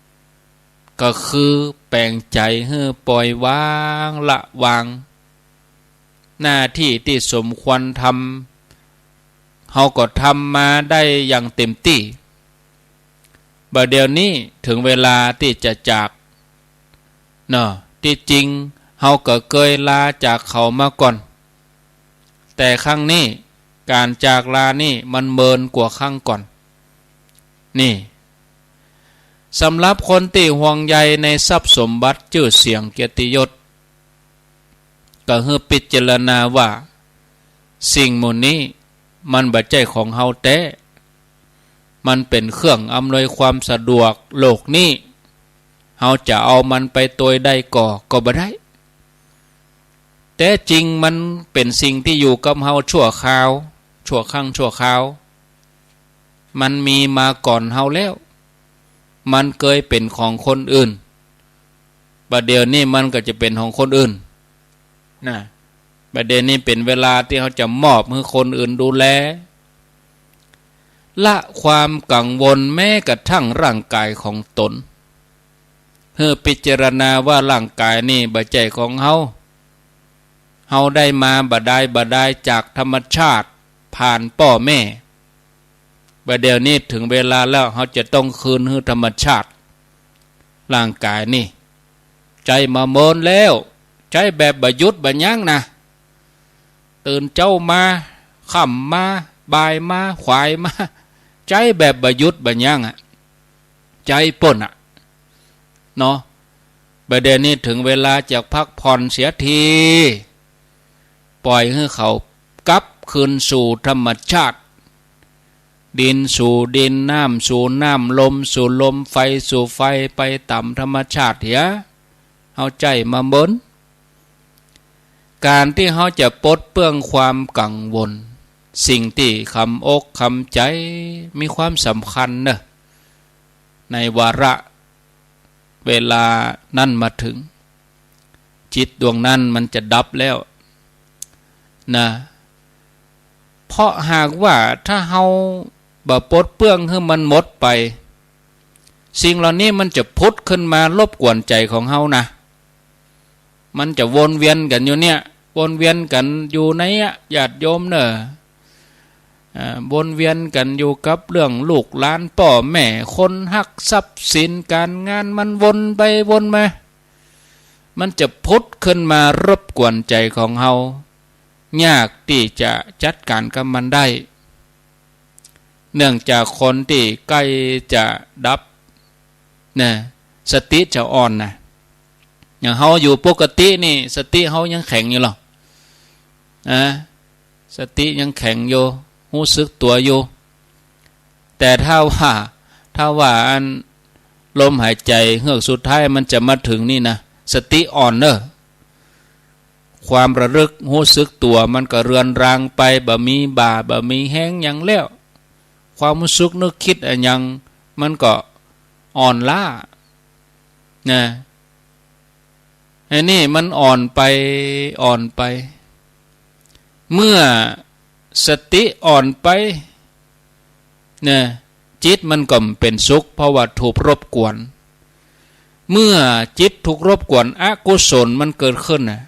ำ ก็คือแป๋งใจ๋หื้อปล่อยวางละวาง หน้าตี้ตี้สมควรทำ เฮาก็ทำมาได้อย่างเต็มตี้ บ่าเดี่ยวนี้เถิงเวลาตี้จะจาก เนาะ ตี้จริงเฮาก็เกยลาจากเขามาก่อน แต่ครั้งนี้ก๋านจากลานี่มันเมินกว่าครั้งก่อน นี่ สำหรับคนตี้ห่วงใยในทรัพย์สมบัติจื้อเสียงเกียรติยศ ก็หื้อพิจารณาว่า สิ่งหมู่นี้มันบ่ใจ้ของเฮาแต๊ มันเป๋นเครื่องอำนวยความสะดวกโลกนี้ เฮาจะเอามันไปตวยได้ก่อ ก็บ่ได้ แต๊จริงมันเป๋นสิ่งตี้อยู่กับเฮาชั่วคราว ชั่วครั้งชั่วคราว มันมีมาก่อนเฮาแล้ว มันเกยเป๋นของคนอื่น บ่าเดี่ยวนี้มันก็จะเป๋นของคนอื่น นะ บ่าเดี่ยวนี้เป๋นเวลาตี้เฮาจะมอบหื้อคนอื่นดูแล ละความกังวลแม้กระทั่งร่างกายของตน หื้อพิจารณาว่าร่างกายนี่บ่ใจ้ของเฮา เฮาได้มาบ่าดายบ่าดายจากธรรมชาติ ผ่านป้อแม่ บ่าเดี่ยวนี้เถิงเวลาแล้ว เฮาจะต้องคืนหื้อธรรมชาติ ร่างกายนี่ ใจ๊มาเมินแล้ว ใจ๊แบบบ่หยุดบ่ยั้งนะ ตื่นเจ๊ามา ค่ำมา บ่ายมา ขวายมา ใจ๊แบบบ่หยุดบ่ยั้งอะ ใจ๊เปิ้นอะ เนาะ บ่าเดี่ยวนี้เถิงเวลาจะพักผ่อนเสียที ป่อยหื้อเขากลับคืนสู่ธรรมชาติ ดินสู่ดิน น้ำสู่น้ำ ลมสู่ลม ไฟสู่ไฟ ไปต๋ามธรรมชาติเหีย เฮาใจ๊มาเมิน ก๋านตี้เฮาจะปลดเปื้องความกังวล สิ่งตี้คำอกคำใจ๋ มีความสำคัญเนาะ ในวาระเวลานั้นมาเถิง จิตดวงนั้นมันจะดับแล้วนะ เพราะหากว่าถ้าเฮาบ่ปลดเปื้องหื้อมันหมดไป สิ่งเหล่านี้มันจะผุดขึ้นมารบกวนใจ๋ของเฮานะ มันจะวนเวียนกั๋นอยู่เนี่ย วนเวียนกั๋นอยู่ในอะ ญาติโยมเน่อ อ่า วนเวียนกั๋นอยู่กับเรื่องลูกหลาน ป้อแม่ คนฮัก ทรัพย์สิน ก๋านงาน มันวนไปวนมา มันจะผุดขึ้นมารบกวนใจ๋ของเฮา ยากตี้จะจัดก๋านกับมันได้ เนื่องจากคนตี้ใก้จะดับนะ สติจะอ่อนนะ อย่างเฮาอยู่ปกตินี่ สติเฮายังแข็งอยู่หรอ นะ สติยังแข็งอยู่ ฮู้สึกตั๋วอยู่ แต่ถ้าว่า ถ้าว่าอันลมหายใจ๋เฮือกสุดท้ายมันจะมาเถิงนี่นะ สติอ่อนเน่อ ความระลึกฮู้สึกตั๋วมันก็เรือนรางไป บ่มีบ่า บ่มีแฮงหยังแล้ว ความฮู้สึกนึกกึ๊ดอะหยังมันก็อ่อนล้า นะ อันนี้มันอ่อนไป อ่อนไป เมื่อสติอ่อนไป นะ จิตมันก็บ่เป๋นสุข เพราะว่าถูกรบกวน เมื่อจิตถูกรบกวน อกุศลมันเกิดขึ้นนะ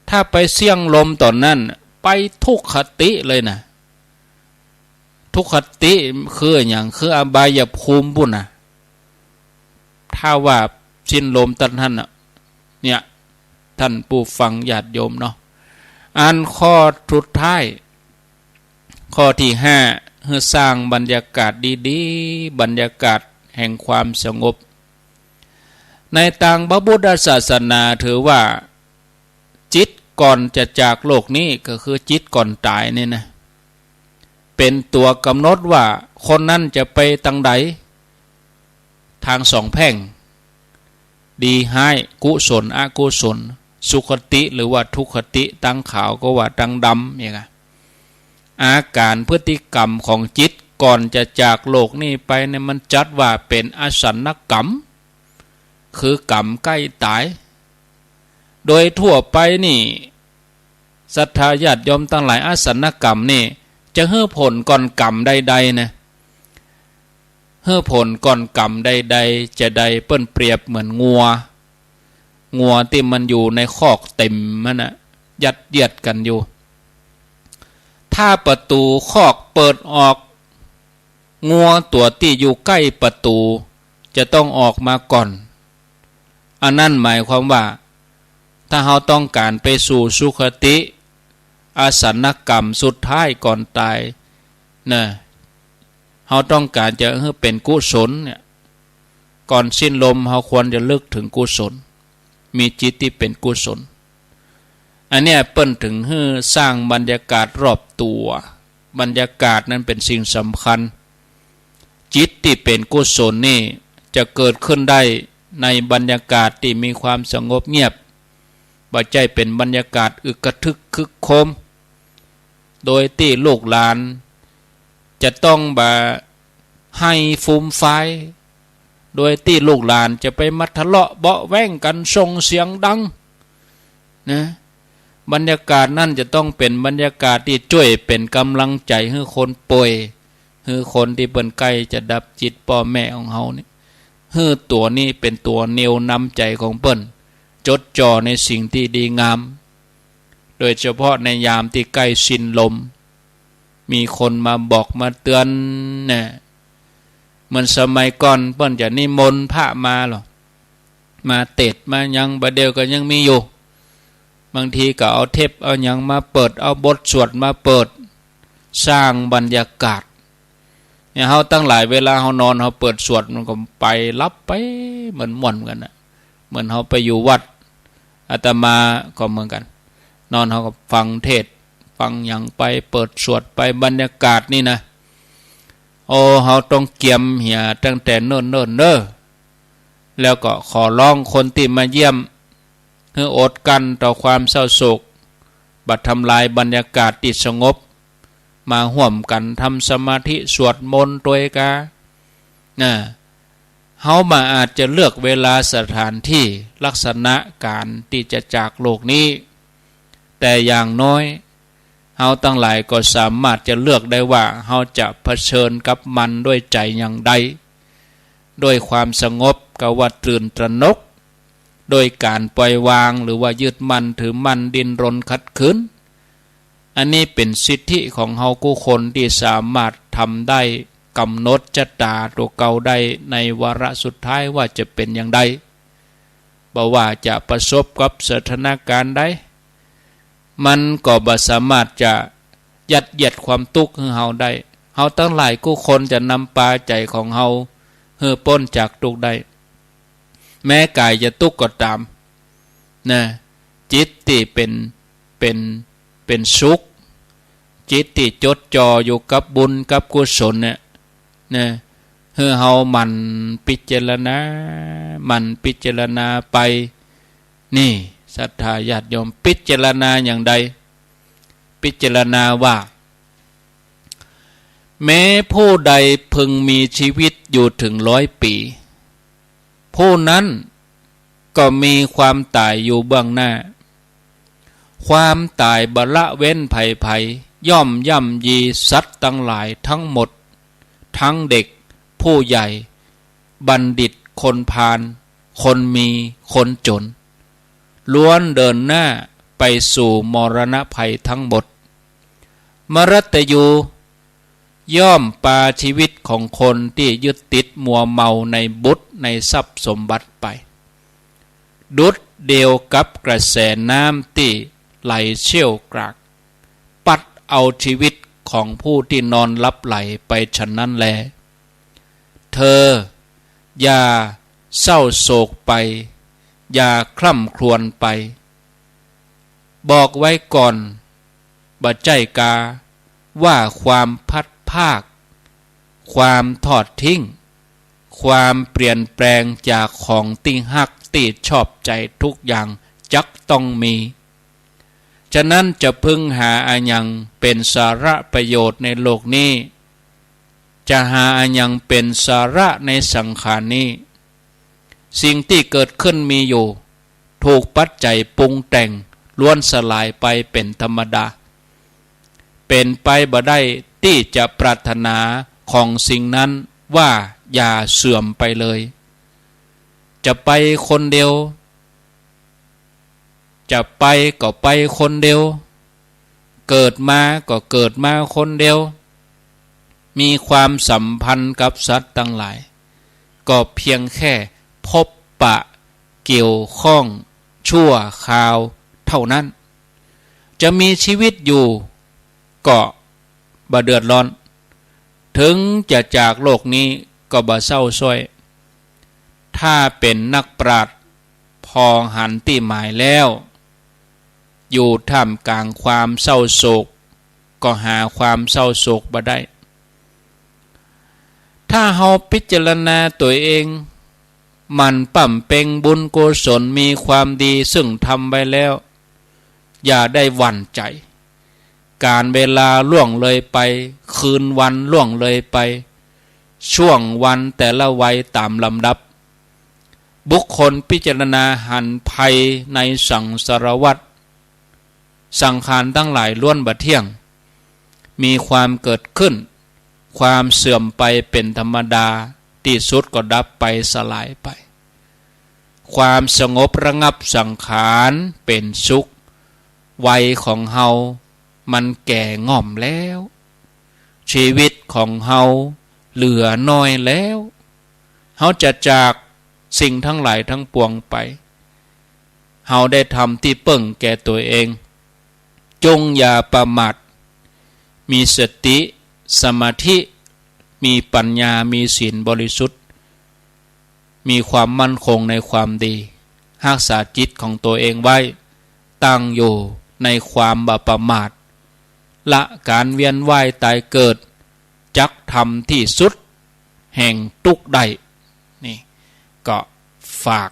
ถ้าไปเสี้ยงลมต๋อนนั้น ไปทุกขติเลยนะ ทุกขติคืออะหยัง คืออบายภูมิปู้นนะ ถ้าว่าสิ้นลมต๋อนนั้นน่ะ เนี่ย ท่านผู้ฟังญาติโยมเนาะ อันข้อสุดท้าย ข้อตี้ห้า หื้อสร้างบรรยากาศดีๆ บรรยากาศแห่งความสงบ ในตางพระพุทธศาสนาถือว่า จิตก่อนจะจากโลกนี้ ก็คือจิตก่อนต๋ายนี่นะ เป๋นตั๋วกำหนดว่าคนนั้นจะไปตางใด ตางสองแพร่ง ดีฮ้าย กุศลอกุศล สุคติหรือว่าทุคติ ตางขาวก็ว่าตางดำ เนี่ยนะ อาก๋านพฤติกรรมของจิตก่อนจะจากโลกนี้ไปเนี่ย มันจัดว่าเป๋นอาสันนกรรม คือกรรมใก้ต๋าย โดยทั่วไปนี่ ศรัทธาญาติโยมตังหลาย อาสันนกรรมนี่จะหื้อผลก่อนกรรมใดๆ นะ หื้อผลก่อนกรรมใดๆ จะใด เปิ้นเปรียบเหมือนงัว งัวตี้มันอยู่ในคอกเต็มหั้นน่ะ ยัดเยียดกั๋นอยู่ ถ้าประตู๋คอกเปิดออก งัวตั๋วตี้อยู่ใก้ประตู๋จะต้องออกมาก่อน อันนั้นหมายความว่า ถ้าเฮาต้องก๋านไปสู่สุคติ อาสันนกรรมสุดท้ายก่อนต๋าย นะ เฮาต้องก๋านจะหื้อเป๋นกุศลเนี่ย ก่อนสิ้นลมเฮาควรจะระลึกเถิงกุศล มีจิตตี้เป๋นกุศล อันเนี้ยเปิ้นถึงหื้อสร้างบรรยากาศรอบตั๋ว บรรยากาศนั้นเป๋นสิ่งสำคัญ จิตตี้เป๋นกุศลนี่จะเกิดขึ้นได้ในบรรยากาศตี้มีความสงบเงียบ บ่ใจ้เป๋นบรรยากาศอึกกระทึกครึกโครม โดยตี้ลูกหลานจะต้องบ่าไห้ฟูมฟาย โดยตี้ลูกหลานจะไปมาทะเลาะเบาะแว้งกั๋นส่งเสียงดัง นะ บรรยากาศนั้นจะต้องเป๋นบรรยากาศตี้จ้วยเป๋นก๋ำลังใจ๋หื้อคนป่วย หื้อคนตี้เปิ้นใก้จะดับจิต ป้อแม่ของเฮานี่ หื้อตั๋วนี้เป๋นตั๋วเหนี่ยวนำใจ๋ของเปิ้น จดจ่อในสิ่งตี้ดีงาม โดยเฉพาะในยามตี้ใก้สิ้นลม มีคนมาบอกมาเตือนนะ เหมือนสมัยก่อนเปิ้นจะนิมนต์พระมาหรอ มาเตสน์มาหยัง บ่าเดี่ยวก็ยังมีอยู่ บางทีก็เอาเทปเอาหยังมาเปิด เอาบทสวดมาเปิด สร้างบรรยากาศ เนี่ย เฮาตังหลายเวลาเฮานอน เฮาเปิดสวดมันก็ไปหลับไป มันม่วนเหมือนกั๋นนะ เหมือนเฮาไปอยู่วัด อาตมาก็เหมือนกั๋น นอนเฮาก็ฟังเทศน์ ฟังหยังไป เปิดสวดไป บรรยากาศนี่นะ โอ้ เฮาต้องเกียมเหียตั้งแต่เนิ่นๆ เน่อ แล้วก็ขอร้องคนตี้มาเยี่ยม หื้ออดกลั้นต่อความเศร้าโศก บ่าทำลายบรรยากาศตี้สงบ มาฮ่วมกั๋นทำสมาธิสวดมนต์ตวยกา นะ เฮาบ่าอาจจะเลือกเวลาสถานที่ลักษณะก๋านตี้จะจากโลกนี้ แต่อย่างน้อย เฮาตังหลายก็สามารถจะเลือกได้ว่าเฮาจะเผชิญกับมันด้วยใจ๋อย่างใด ด้วยความสงบ กาว่าตื่นตระหนก ด้วยก๋านปล่อยวาง หรือว่ายึดมั่นถือมั่น ดิ้นรนขัดขืน อันนี้เป๋นสิทธิของเฮากู้คนตี้สามารถทำได้ กำหนดจะต๋าตั๋วเก่าได้ในวาระสุดท้ายว่าจะเป๋นอย่างใด บ่ว่าจะประสบกับสถานก๋านใด มันก็บ่สามารถจะยัดเยียดความตุ๊กข์หื้อเฮาได้ เฮาตังหลายกู้คนจะนำปาใจ๋ของเฮาหื้อป๊นจากตุ๊กข์ได้ แม้ก๋ายจะตุ๊กข์ก็ต๋าม นะ จิตตี้เป๋น เป๋น เป๋นสุข จิตตี้จดจ่ออยู่กับบุญกับกุศลเนี่ย นะ หื้อเฮาหมั่นพิจารณา หมั่นพิจารณาไป นี่ ศรัทธาญาติโยม พิจารณาอย่างใด พิจารณาว่า แม้ผู้ใดพึงมีชีวิตอยู่ถึงร้อยปี๋ ผู้นั้นก็มีความต๋ายอยู่เบื้องหน้า ความต๋ายบ่ละเว้นใผๆ ย่อมย่ำยีสัตว์ตังหลายทั้งหมด ทั้งเด็ก ผู้ใหญ่ บัณฑิต คนพาล คนมี คนจ๋น ล้วนเดินหน้าไปสู่มรณะภัยทั้งหมด มรตยู ย่อมปาชีวิตของคนตี้ยึดติดมัวเมาในบุตรในทรัพย์สมบัติไป ดุจเดียวกับกระแสน้ำตี้ไหลเชี่ยวกราก ปัดเอาชีวิตของผู้ตี้นอนหลับใหลไปฉันนั้นแล เธออย่าเศร้าโศกไป อย่าคร่ำครวญไป บอกไว้ก่อน บ่ใจ้กา ว่าความพลัดพราก ความทอดทิ้ง ความเปลี่ยนแปลงจากของตี้ฮักตี้ชอบใจ๋ทุกอย่างจักต้องมี ฉะนั้นจะพึงหาอะหยังเป๋นสาระประโยชน์ในโลกนี้ จะหาอะหยังเป๋นสาระในสังขารนี้ สิ่งตี้เกิดขึ้นมีอยู่ ถูกปัจจัยปรุงแต่ง ล้วนสลายไปเป๋นธรรมดา เป๋นไปบ่ได้ตี้จะปรารถนาของสิ่งนั้นว่าอย่าเสื่อมไปเลย จะไปคนเดียว จะไปก็ไปคนเดียว เกิดมาก็เกิดมาคนเดียว มีความสัมพันธ์กับสัตว์ตังหลาย ก็เพียงแค่พบปะเกี่ยวข้องชั่วคราวเท่านั้น จะมีชีวิตอยู่ก็บ่เดือดร้อน ถึงจะจากโลกนี้ก็บ่เศร้าส้อย ถ้าเป๋นนักปราชญ์ผ่อหันตี้หมายแล้ว อยู่ท่ามกลางความเศร้าโศก ก็หาความเศร้าโศกบ่ได้ ถ้าเฮาพิจารณาตั๋วเอง หมั่นบำเพ็งบุญกุศล มีความดีซึ่งทำไว้แล้ว อย่าได้หวั่นใจ๋ ก๋าลเวลาล่วงเลยไป คืนวันล่วงเลยไป ช่วงวันแต่ละวัยต๋ามลำดับ บุคคลพิจารณาหันภัยในสังสารวัฏ สังขารตังหลายล้วนบ่เที่ยง มีความเกิดขึ้น ความเสื่อมไปเป๋นธรรมดา ตี้สุดก็ดับไปสลายไป ความสงบระงับสังขารเป๋นสุข วัยของเฮามันแก่ง่อมแล้ว ชีวิตของเฮาเหลือน้อยแล้ว เฮาจะจากสิ่งทั้งหลายทั้งปวงไป เฮาได้ทำตี้เปิ้งแก่ตั๋วเอง จงอย่าประมาท มีสติ สมาธิ มีปัญญา มีศีลบริสุทธิ์ มีความมั่นคงในความดี ฮักษาจิตของตั๋วเองไว้ ตั้งอยู่ในความบ่ประมาท ละก๋านเวียนว่ายต๋ายเกิด จักทำตี้สุดแห่งตุ๊กข์ได้ นี่ก็ฝาก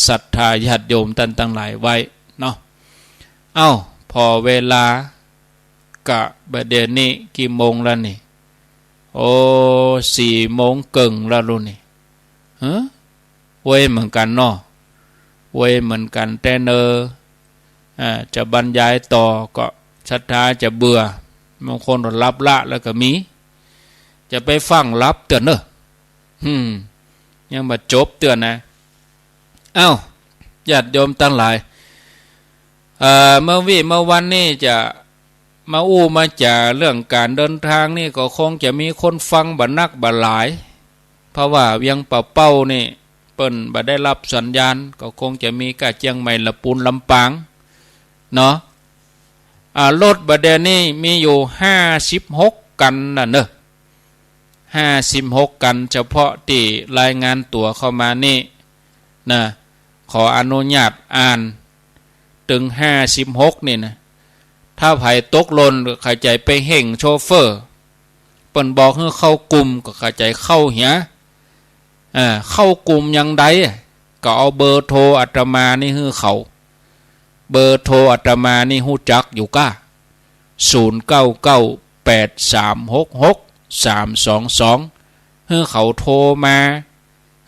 ศรัทธาญาติโยมต้านตังหลายไว้เนาะ เอ้า ผ่อเวลา กะบ่าเดี่ยวนี้กี่โมงแล้วนี่ โอ้ สี่โมงเกิ่งแล้วลูกนี่ เฮ้อ เว่ยเหมือนกั๋นเนาะ เว่ยเหมือนกั๋นแต๊เนอ อ่า จะบรรยายต่อก็ศรัทธาจะเบื่อ บางคนก็หลับละแล้วก็มี จะไปฟั่งหลับเตื้อเน่อ อืม ยังบ่จบเตื้อนะ เอ้า ญาติโยมตังหลาย เอ่อ เมื่อวี้เมื่อวันนี้จะมาอู้มาจ๋าเรื่องก๋านเดินตางนี่ ก็คงจะมีคนฟังบ่นักบ่หลาย เพราะว่าเวียงป่าเป้านี่เปิ้นบ่ได้ฮับสัญญาณ ก็คงจะมีก้าเจียงใหม่ ละปูน ลำปาง เนาะ อ่า รถบ่าเดี่ยวนี้มีอยู่ห้าสิบหกคันน่ะเน่อ ห้าสิบหกคัน เฉพาะตี้รายงานตั๋วเข้ามานี่นะ ขออนุญาตอ่าน ตึงห้าสิบหกนี่นะ ถ้าใผตกหล่นก็เข้าใจ๋ไปเฮ่งโชเฟอร์ เปิ้นบอกหื้อเข้ากลุ่มก็เข้าใจ๋เข้าเหีย อ่า เข้ากลุ่มอย่างใด ก็เอาเบอร์โทรอาตมานี่หื้อเขา เบอร์โทรอาตมานี่ฮู้จักอยู่ก้า ศูนย์เก้าเก้า แปดสามหกหก สามสองสอง หื้อเขาโทรมา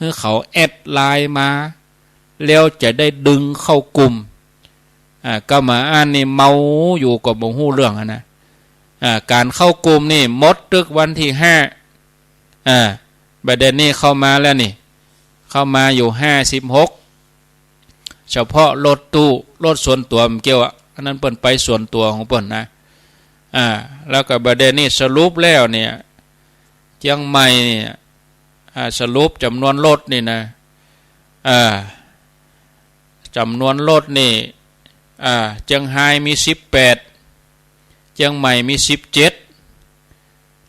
หื้อเขาแอดไลน์มา แล้วจะได้ดึงเข้ากลุ่ม อ่า ก้ามาอั้นนี่เมาอยู่ก็บ่ฮู้เรื่องอะนะ อ่า ก๋านเข้ากลุ่มนี่หมดตึกวันตี้ห้า อ่า บ่าเดี่ยวนี้เข้ามาแล้วนี่ เข้ามาอยู่ห้าสิบหก เฉพาะรถตู้ รถส่วนตั๋วบ่เกี่ยวอะ อันนั้นเปิ้นไปส่วนตั๋วของเปิ้นนะ อ่า แล้วก็บ่าเดี่ยวนี้สรุปแล้วเนี่ย เจียงใหม่เนี่ย อ่า สรุปจ๋ำนวนรถนี่นะ อ่า จ๋ำนวนรถนี่ อ่า เจียงฮายมีสิบแปด เจียงใหม่มีสิบเจ็ด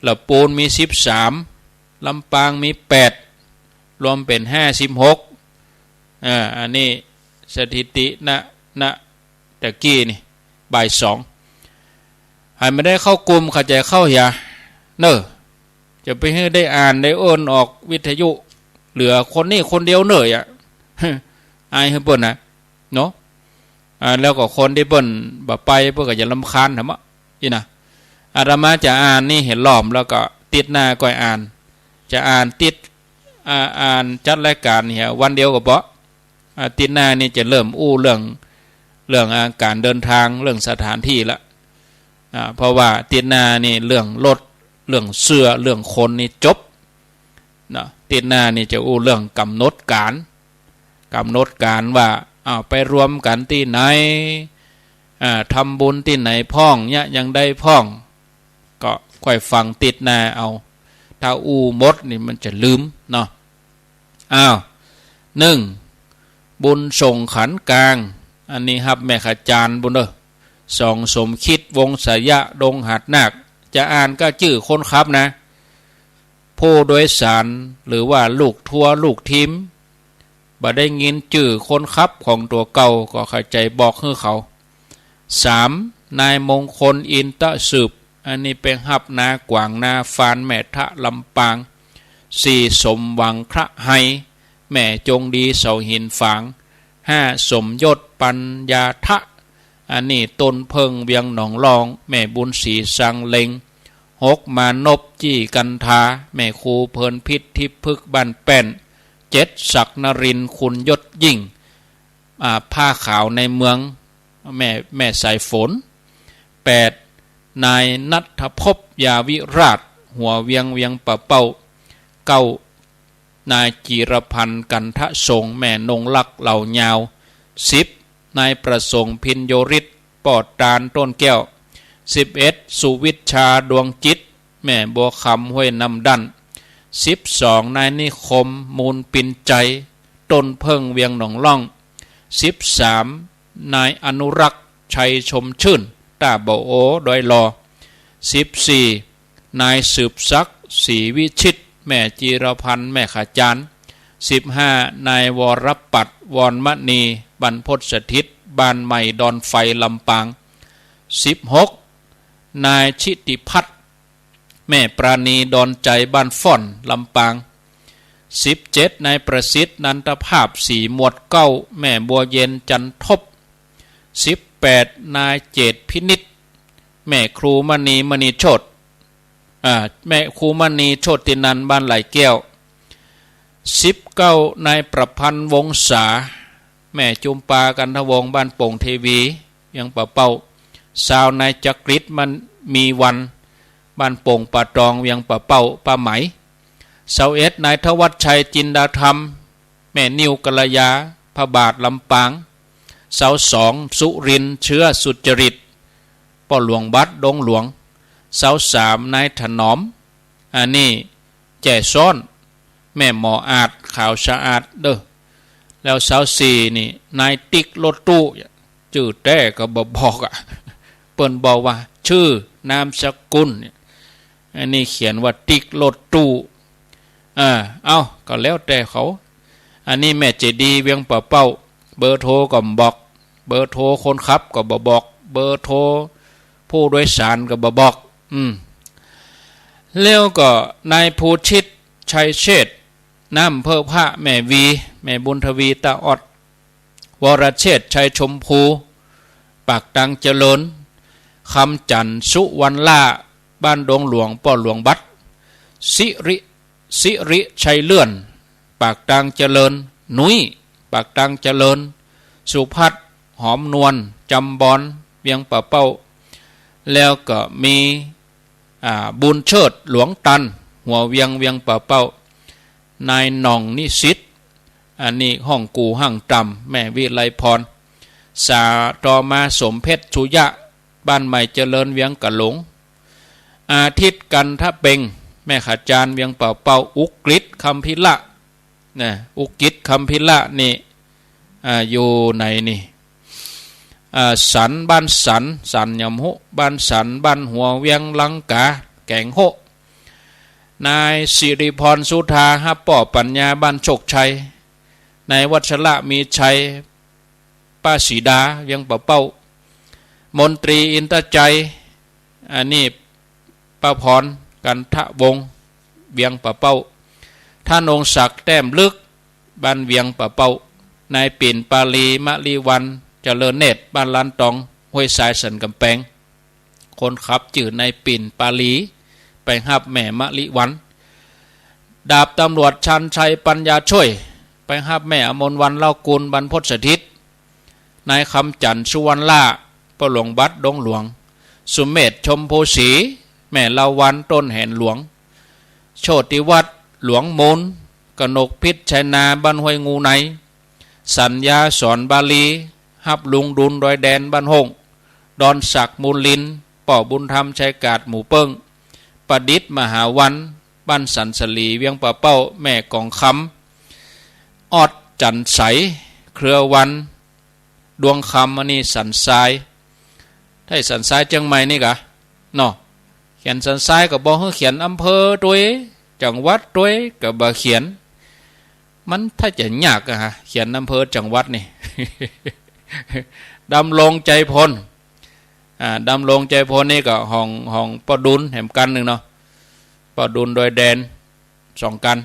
ละปูนมีสิบสาม ลำปางมีแปด รวมเป๋นห้าสิบหก อ่า อันนี้สถิติ ณ ณ ตะกี้นี่ บ่ายสอง ใผบ่ได้เข้ากลุ่ม เข้าใจ๋เข้าเหีย เน่อ จะไปหื้อได้อ่านได้เอิ้นออกวิทยุ เหลือคนนี้คนเดียวเน่ออะ อายหื้อเปิ้นนะ เนาะ อ่า แล้วก็คนตี้เปิ้นบ่ไป เปิ้นก็จะรำคาญหั้นมะ อี้นะ อาตมาจะอ่านนี่เหียล้อม แล้วก็ติ๊ดหน้าก้อยอ่าน จะอ่านติ๊ด อ่า อ่านจัดรายก๋านเหียวันเดียวก็ปอ อ่า ติ๊ดหน้านี่จะเริ่มอู้เรื่อง เรื่อง อ่า ก๋านเดินตาง เรื่องสถานตี้ละ อ่า เพราะว่าติ๊ดหน้านี่เรื่องรถ เรื่องเสื้อ เรื่องคนนี่จบ เนาะ ติ๊ดหน้านี่จะอู้เรื่องก๋ำหนดก๋าน ก๋ำหนดก๋านว่า อ้าว ไปรวมกั๋นตี้ไหน อ่า ทำบุญตี้ไหนพ่อง เยียะอย่างใดพ่อง ก็ค่อยฟังติ๊ดหน้าเอา ถ้าอู้หมดนี่มันจะลืมเนาะ อ้าว นึ่ง บุญส่งขันกลาง อันนี้ฮับแม่ขจารย์ปู้นเน่อ สอง สมคิด วงศยะ ดงหาดนาค จะอ่านก้าจื้อคนขับนะ ผู้โดยสารหรือว่าลูกทัวร์ลูกทีม บ่ได้ยินจื้อคนขับของตั๋วเก่าก็เข้าใจ๋บอกหื้อเขา สาม นายมงคล อินตะสืบ อันนี้ไปฮับนาก๋วางนาฟานแม่ทะลำปาง สี่ สมหวังคละไฮ แม่จงดีเสาหินฝาง ห้า สมยศปัญญาทะ อันนี้ต้นเพิ่งเวียงหนองล่อง แม่บุญศรีซางเล็ง หก มานพจี้กันทา แม่ครูเพลินพิษทิพย์พฤกษ์บ้านแป้น เจ็ด ศักดิ์นรินทร์คุณยศยิ่ง อ่า ผ้าขาวในเมือง แม่ แม่สายฝน แปด นายณัฐภพยาวิราช หัวเวียงเวียงป่าเป้า เก้า นายจีรพันธ์กันทะสงฆ์ แม่นงลักษณ์เหล่ายาว สิบ นายประสงค์พิญโยฤทธิ์ ป้อตาลต้นแก้ว สิบเอ็ด สุวิชชาดวงจิต แม่บัวคำห้วยน้ำดั้น สิบสอง นายนิคมมูลปินใจ ต้นเพิ่งเวียงหนองล่อง สิบสาม นายอนุรักษ์ชัยชมชื่น ต้าบ่โอดอยหล่อ สิบสี่ นายสืบศักดิ์ศรีวิชิต แม่จีรพันธ์แม่ขาจารย์ สิบห้า นายวรปัตรวรมณี บรรพตสถิต บ้านใหม่ดอนไฟ ลำปาง สิบหก นายชิติพัฒน์ แม่ปราณีดอนใจ บ้านฝ่อน ลำปาง สิบเจ็ด นายประสิทธิ์นันทภาพ ศรีหมวดเก้า แม่บัวเย็นจันทบ สิบแปด นายเจตพินิจ แม่ครูมณี มณีโชติ อ่า แม่ครูมณีโชตินันท์ บ้านไหล่แก้ว สิบเก้า นายประพันธ์วงศา แม่จุมปากันทวงศ์ บ้านโป่งเทวี เวียงป่าเป้า ซาว นายจักริดมันมีวัน บ้านโป่งป่าตอง เวียงป่าเป้า ป้าไหม ซาวเอ็ด นายธวัชชัยจินดาธรรม แม่นิ่วกัลยา พระบาท ลำปาง ซาวสอง สุรินทร์เชื้อสุจริต ป้อหลวงบัด ดงหลวง ซาวสาม นายถนอม อันนี้แจ้ซ้อน แม่หมออาด ขาวสะอาดเด้อ แล้วซาวสี่นี่ นายติ๊กรถตู้ จื้อแต๊ก็บ่บอกอะ เปิ้นบอกว่าชื่อนามสกุลเนี่ย อันนี้เขียนว่าติ๊กรถตู้ อ่า เอ้า ก็แล้วแต่เขา อันนี้แม่เจดีย์ เวียงป่าเป้า เบอร์โทรก็บ่บอก เบอร์โทรคนขับก็บ่บอก เบอร์โทรผู้โดยสารก็บ่บอก อืม แล้วก็นายภูชิตชัยเชษฐ น้ำเพิ่งพระ แม่วี แม่บุญทวี ตาออด วรเชษฐชัยชมพู ปากตังเจริญ คำจันทร์สุวรรณล่า บ้านดงหลวง ป้อหลวงบัด สิริ สิริชัยเลื่อน ปากตังเจริญ หนุย ปากตังเจริญ สุพัฒน์ หอมนวล จำบอน เวียงป่าเป้า แล้วก็มี อ่า บุญเชิด หลวงตัน หัวเวียง เวียงป่าเป้า นายหน่องนิสิต อันนี้ห้องกู่ห้างต่ำ แม่วิไลพร สา ต่อมาสมเพชร สุยะ บ้านใหม่เจริญ เวียงกะหลง อาทิตย์ กันทะเปง แม่ขาจารย์ เวียงป่าเป้า อุกฤษ คำพิละ นะ อุกฤษ คำพิละนี่ อ่า อยู่ไหนนี่ อ่า สัน บ้านสัน สันหยำฮุ บ้านสัน บ้านหัวเวียงลังกา แก๋งฮุ นายสิริพร สุธา ฮับป้อปัญญา บ้านโชคชัย นายวัชระ มีชัย ป้าสีดา เวียงป่าเป้า มนตรี อินทชัย อันนี้ป้าพร กันทะวงศ์ เวียงป่าเป้า ธนงศักดิ์ แต้มลึก บ้านเวียงป่าเป้า นายปิ่น ปาลี มะลิวัลย์ เจริญเนตร บ้านล้านตอง ห้วยทราย สันกำแปง คนขับจื้อนายปิ่น ปาลี ไปฮับแม่มะลิวัลย์ ดาบตำรวจชันชัย ปัญญาช่วย ไปฮับแม่อมรวรรณ เล้ากูล บรรพตสถิต นายคำจันทร์ สุวรรณล่า ป้อหลวงบัด ดงหลวง สุเมธ ชมพูศรี แม่ลาวัลย์ ต้นแหนหลวง โชติวัฒน์ หลวงมูล กนกพิษ ชัยนา บ้านห้วยงูใน สัญญา สอนบาลี ฮับลุงดุล ดอยแดน บ้านห้ง ดอนศักดิ์ มูลลิน ป้อบุญธรรม ชัยกาด หมู่เปิ้ง ประดิษฐ์ มหาวัลย์ บ้านสันสลี เวียงป่าเป้า แม่กองคำ ออด จันทร์ใส เครือวัน ดวงคำ อันนี้สันทราย ไทสันทรายเจียงใหม่นี่กะ เนาะ เขียนสันทรายก็บ่หื้อเขียนอำเภอตวย จังหวัดตวยก็บ่เขียน มันถ้าจะยากอะฮะ เขียนอำเภอจังหวัดนี่ ดำรง ใจพล อ่า ดำรง ใจพลนี่ก็ห้อง ห้องป้อดุลแหมกั๋นนึ่งเนาะ ป้อดุล ดอยแดน สองก๋าน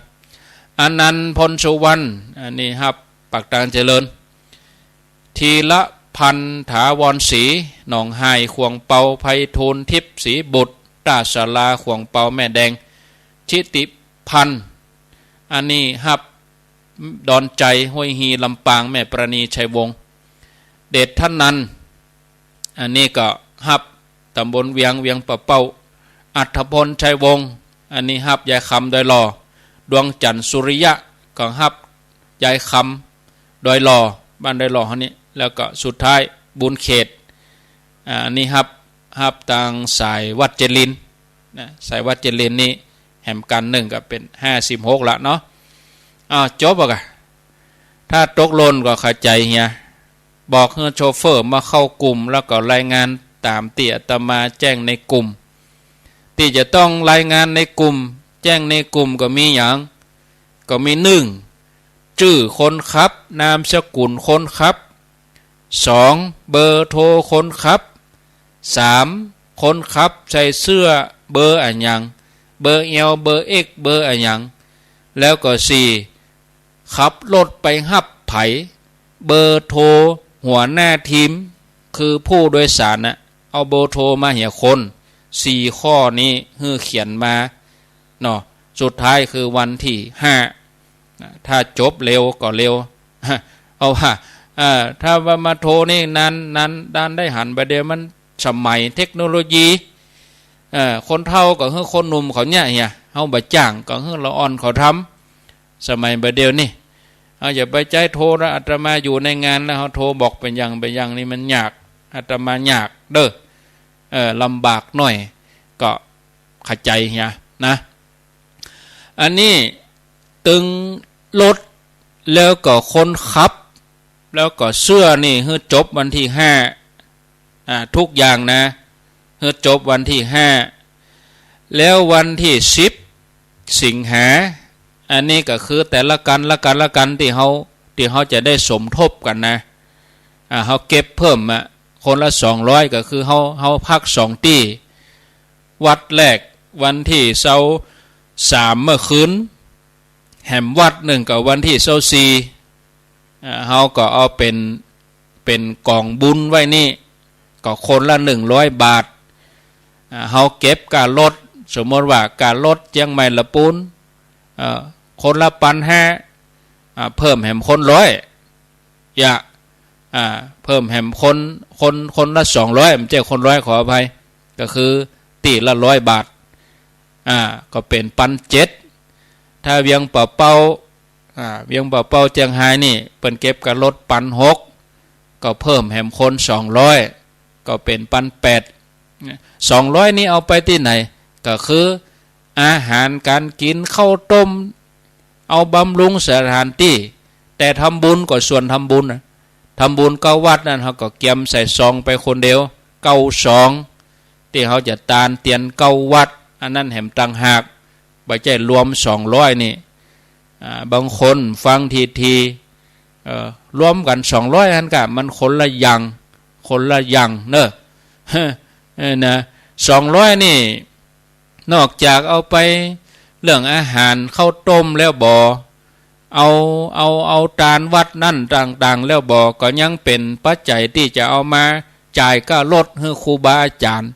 อนันต์ พลสุวรรณ อันนี้ฮับปากตางเจริญ ธีรพันธ์ ถาวรศรี หนองฮาย ข่วงเปา ไพฑูรย์ ทิพย์ศรีบุตร ต้าสารา ข่วงเปา แม่แดง ชิติพันธ์ อันนี้ฮับ ดอนชัย ห้วยฮี ลำปาง แม่ปราณี ชัยวงศ์ เดชธนันท์ อันนี้ก็ฮับตำบลเวียง เวียงป่าเป้า อัธพล ชัยวงศ์ อันนี้ฮับยายคำ ดอยหล่อ ดวงจันทร์ สุริยะ ก็ฮับยายคำ ดอยหล่อ บ้านดอยหล่อเฮานี่ แล้วก็สุดท้าย บุญเขต อ่า อันนี้ฮับ ฮับตางสายวัดเจริญนะ สายวัดเจริญนี่แหมก๋านนึ่งก็เป๋นห้าสิบหกละเนาะ อ้าว จบอะกะ ถ้าตกหล่นก็เข้าใจ๋เหีย บอกหื้อโชเฟอร์มาเข้ากลุ่ม แล้วก็รายงานต๋ามตี้อาตมาแจ้งในกลุ่ม ตี้จะต้องรายงานในกลุ่ม แจ้งในกลุ่มก็มีหยัง ก็มี นึ่ง จื้อคนขับ นามสกุลคนขับ สอง เบอร์โทรคนขับ สาม คนขับใส่เสื้อเบอร์อะหยัง เบอร์แอล เบอร์เอ็กซ์ เบอร์อะหยัง แล้วก็ สี่ ขับรถไปฮับใผ เบอร์โทรหัวหน้าทีม คือผู้โดยสารน่ะ เอาเบอร์โทรมาเหียคน สี่ข้อนี้หื้อเขียนมาเนาะ สุดท้ายคือวันตี้ห้า นะ ถ้าจบเร็วก็เร็ว เอาว่า เอ่อ ถ้าว่ามาโทรนี่นาน นาน นานได้หันไปเดี๋ยวมันสมัยเทคโนโลยี เอ่อ คนเฒ่าก็หื้อคนหนุ่มเขาเนี่ยเหีย เฮาบ่จ้างก็หื้อละอ่อนเขาทำ สมัยบ่าเดี่ยวนี่ เอาอย่าไปใจ๊โทรนะ อาตมาอยู่ในงานแล้วเฮาโทรบอกเป๋นอย่างเป๋นอย่างนี่มันยาก อาตมายากเด้อ เอ่อ ลำบากหน่อย ก็เข้าใจ๋เหียนะ อันนี้ตึงรถ แล้วก็คนขับ แล้วก็เสื้อนี่หื้อจบวันตี้ห้า อ่า ทุกอย่างนะ หื้อจบวันตี้ห้า แล้ววันตี้สิบสิงหา อันนี้ก็คือแต่ละกั๋น ละกั๋น ละกั๋น ตี้เฮา ตี้เฮาจะได้สมทบกั๋นนะ อ่า เฮาเก็บเพิ่มอะ คนละสองร้อย ก็คือเฮา เฮาพักสองตี้ วัดแรกวันตี้ซาวสามเมื่อคืน แหมวัดนึ่งก็วันตี้ซาวสี่ อ่า เฮาก็เอาเป๋น เป๋นก๋องบุญไว้นี่ ก็คนละหนึ่งร้อยบาท อ่า เฮาเก็บก้ารถ สมมติว่าก้ารถเจียงใหม่ละปูน เอ่อ คนละปันห้า อ่า เพิ่มแหมคนร้อย อย่า อ่า เพิ่มแหมคน คน คนละสองร้อย บ่ใจ้คนร้อย ขออภัย ก็คือตี้ละร้อยบาท อ่า ก็เป๋นปันเจ็ด ถ้าเวียงป่าเป้า อ่า เวียงป่าเป้าเจียงฮายนี่ เปิ้นเก็บก้ารถปันหก ก็เพิ่มแหมคนสองร้อย ก็เป๋นปันแปด สองร้อยนี่เอาไปตี้ไหน ก็คือ อาหารก๋านกิ๋น ข้าวต้ม เอาบำรุงสถานตี้ แต่ทำบุญก็ส่วนทำบุญนะ ทำบุญเก๊าวัดนั่น เฮาก็เกียมใส่ซองไปคนเดียว เก๊าซอง ตี้เฮาจะตานเตียนเก๊าวัด อันนั้นแหมต่างหาก บ่ใจ้รวมสองร้อยนี่ อ่า บางคนฟังทีๆ เอ่อ รวมกั๋นสองร้อยหั้นกะ มันคนละอย่าง คนละอย่างเนอะ เออ นะ สองร้อยนี่ นอกจากเอาไปเรื่องอาหารข้าวต้มแล้วบ่ เอา เอา เอาตานวัดนั่นต่างๆ แล้วบ่ ก็ยังเป๋นปัจจัยตี้จะเอามาจ่ายก้ารถหื้อครูบาอาจ๋ารย์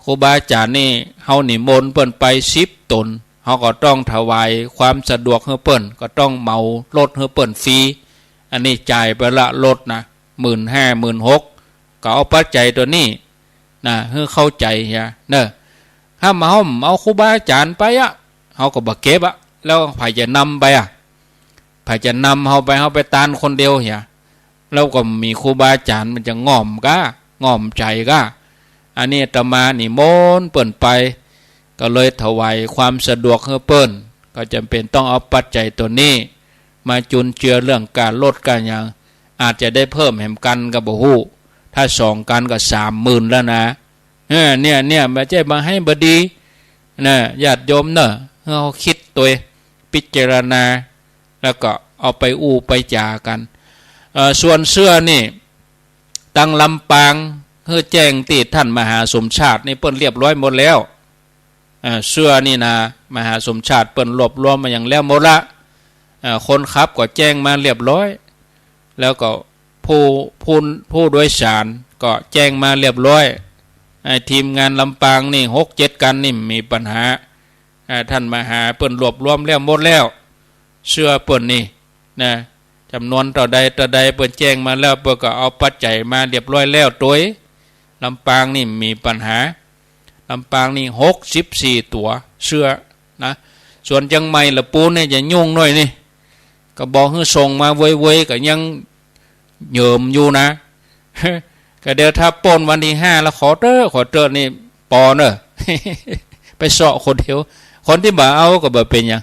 ครูบาอาจ๋ารย์นี่ เฮานิมนต์เปิ้นไปสิบต๋น เฮาก็ต้องถวายความสะดวกหื้อเปิ้น ก็ต้องเหมารถหื้อเปิ้นฟรี อันนี้จ่ายไปละรถนะ หมื่นห้า หมื่นหก ก็เอาปัจจัยตั๋วนี้ นะ หื้อเข้าใจ๋เหีย เนอะ ถ้ามาเฮาเอาครูบาอาจ๋ารย์ไปอะ เฮาก็บ่เก็บอะ แล้วใผจะนำไปอะ ใผจะนำเฮาไป เฮาไปตานคนเดียวเหีย แล้วก็มีครูบาอาจ๋ารย์มันจะง่อมก้า ง่อมใจ๋ก้า อันนี้อาตมานิมนต์เปิ้นไป ก็เลยถวายความสะดวกหื้อเปิ้น ก็จ๋ำเป๋นต้องเอาปัจจัยตั๋วนี้ มาจุนเจือเรื่องก้ารถก้าหยัง อาจจะได้เพิ่มแหมกั๋นก็บ่ฮู้ ถ้าสองกั๋นก็สามหมื่นแล้วนะ เออ เนี่ย เนี่ย บ่ใจ้มาหื้อบ่ดีนะ ญาติโยมเนอะ หื้อเฮาคิดตวย พิจารณา แล้วก็เอาไปอู้ไปจ๋ากั๋น เอ่อ ส่วนเสื้อนี่ ตังลำปาง หื้อแจ้งตี้ท่านมหาสมชาตินี่ เปิ้นเรียบร้อยหมดแล้ว อ่า เสื้อนี่นะ มหาสมชาติเปิ้นรวบรวมมาอย่างแล้วหมดละ อ่า คนขับก็แจ้งมาเรียบร้อย แล้วก็ผู้ ผู้ ผู้โดยสารก็แจ้งมาเรียบร้อย ไอ้ทีมงานลำปางนี่หกเจ็ดคันนี่มีปัญหา อ่า ท่านมหาเปิ้นรวบรวมแล้วหมดแล้ว เสื้อเปิ้นนี่นะ จ๋ำนวนเต้าใดเต้าใดเปิ้นแจ้งมาแล้ว เปิ้นก็เอาปัจจัยมาเรียบร้อยแล้ว โตยลำปางนี่มีปัญหา ลำปางนี่หกสิบสี่ตั๋วเสื้อนะ ส่วนเจียงใหม่ละปูนเนี่ยจะยุ่งหน่อยนี่ ก็บอกหื้อส่งมาเว้ยๆ ก็ยังเหยิมอยู่นะ ก็เดี๋ยวถ้าป้นวันที่ห้าแล้วขอเต๊อะ ขอเต๊อะนี่ปอเน่อ ไปเซาะคนเดียว คนตี้บ่เอาก็บ่เป๋นหยัง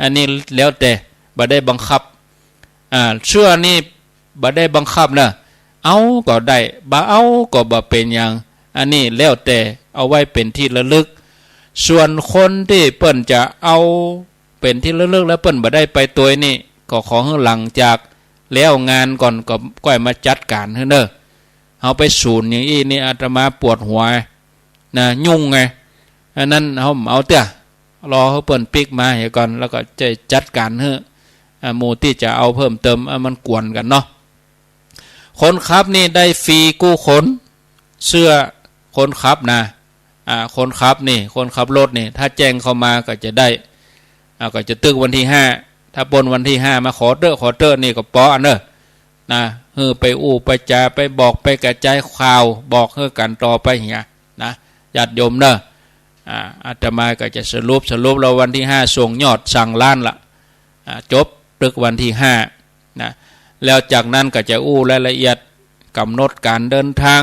อันนี้แล้วแต่ บ่ได้บังคับ อ่า เสื้อนี่บ่ได้บังคับเน่อ เอาก็ได้ บ่เอาก็บ่เป๋นหยัง อันนี้แล้วแต่ เอาไว้เป๋นตี้ระลึก ส่วนคนตี้เปิ้นจะเอาเป๋นตี้ระลึกแล้วเปิ้นบ่ได้ไปตวยนี่ ก็ขอหื้อหลังจากแล้วงานก่อนก็ก้อยมาจัดก๋านหื้อเน่อ เฮาไปศูนย์อย่างอี้นี่อาตมาปวดหัวนะ ยุ่งไง อันนั้นเฮาบ่เอาเตื้อ รอหื้อเปิ้นปิ๊กมาเหียก่อน แล้วก็จะจัดก๋านหื้อ อ่า หมู่ตี้จะเอาเพิ่มเติม อ่า มันกวนกั๋นเนาะ คนขับนี่ได้ฟรีกู้คน เสื้อคนขับนะ อ่า คนขับนี่ คนขับรถนี่ ถ้าแจ้งเข้ามาก็จะได้ อ่า ก็จะตึกวันที่ห้า ถ้าป้นวันที่ห้ามาขอเต๊อะ ขอเต๊อะนี่ก็ปออันเน่อ นะ หื้อไปอู้ไปจ๋า ไปบอก ไปกระจายข่าว บอกหื้อกั๋นต่อไปเหียนะ ญาติโยมเน่อ อ่า อาตมาก็จะสรุป สรุปแล้ววันที่ห้าส่งยอดสั่งร้านละ อ่า จบตึกวันที่ห้านะ แล้วจากนั้นก็จะอู้รายละเอียด ก๋ำหนดก๋านเดินทาง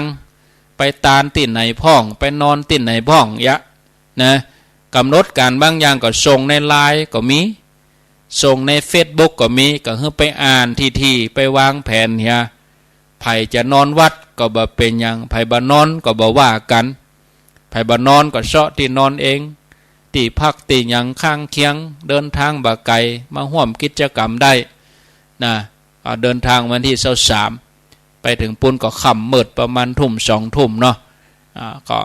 ไปตานตี้ไหนพ่อง ไปนอนตี้ไหนพ่องเยียะนะ ก๋ำหนดก๋านบางอย่างก็ส่งในไลน์ก็มี ส่งในเฟซบุ๊กก็มี ก็หื้อไปอ่านทีๆ ไปวางแผนเหีย ใผจะนอนวัดก็บ่เป๋นหยัง ใผบ่นอนก็บ่ว่ากั๋น ใผบ่นอนก็เซาะตี้นอนเอง ตี้พักตี้หยังข้างเคียง เดินทางบ่ไก๋ มาฮ่วมกิจกรรมได้นะ อ่า เดินทางวันตี้ซาวสาม ไปเถิงปู๊นก็ค่ำมืดประมาณทุ่มสองทุ่มเนาะ อ่า ก็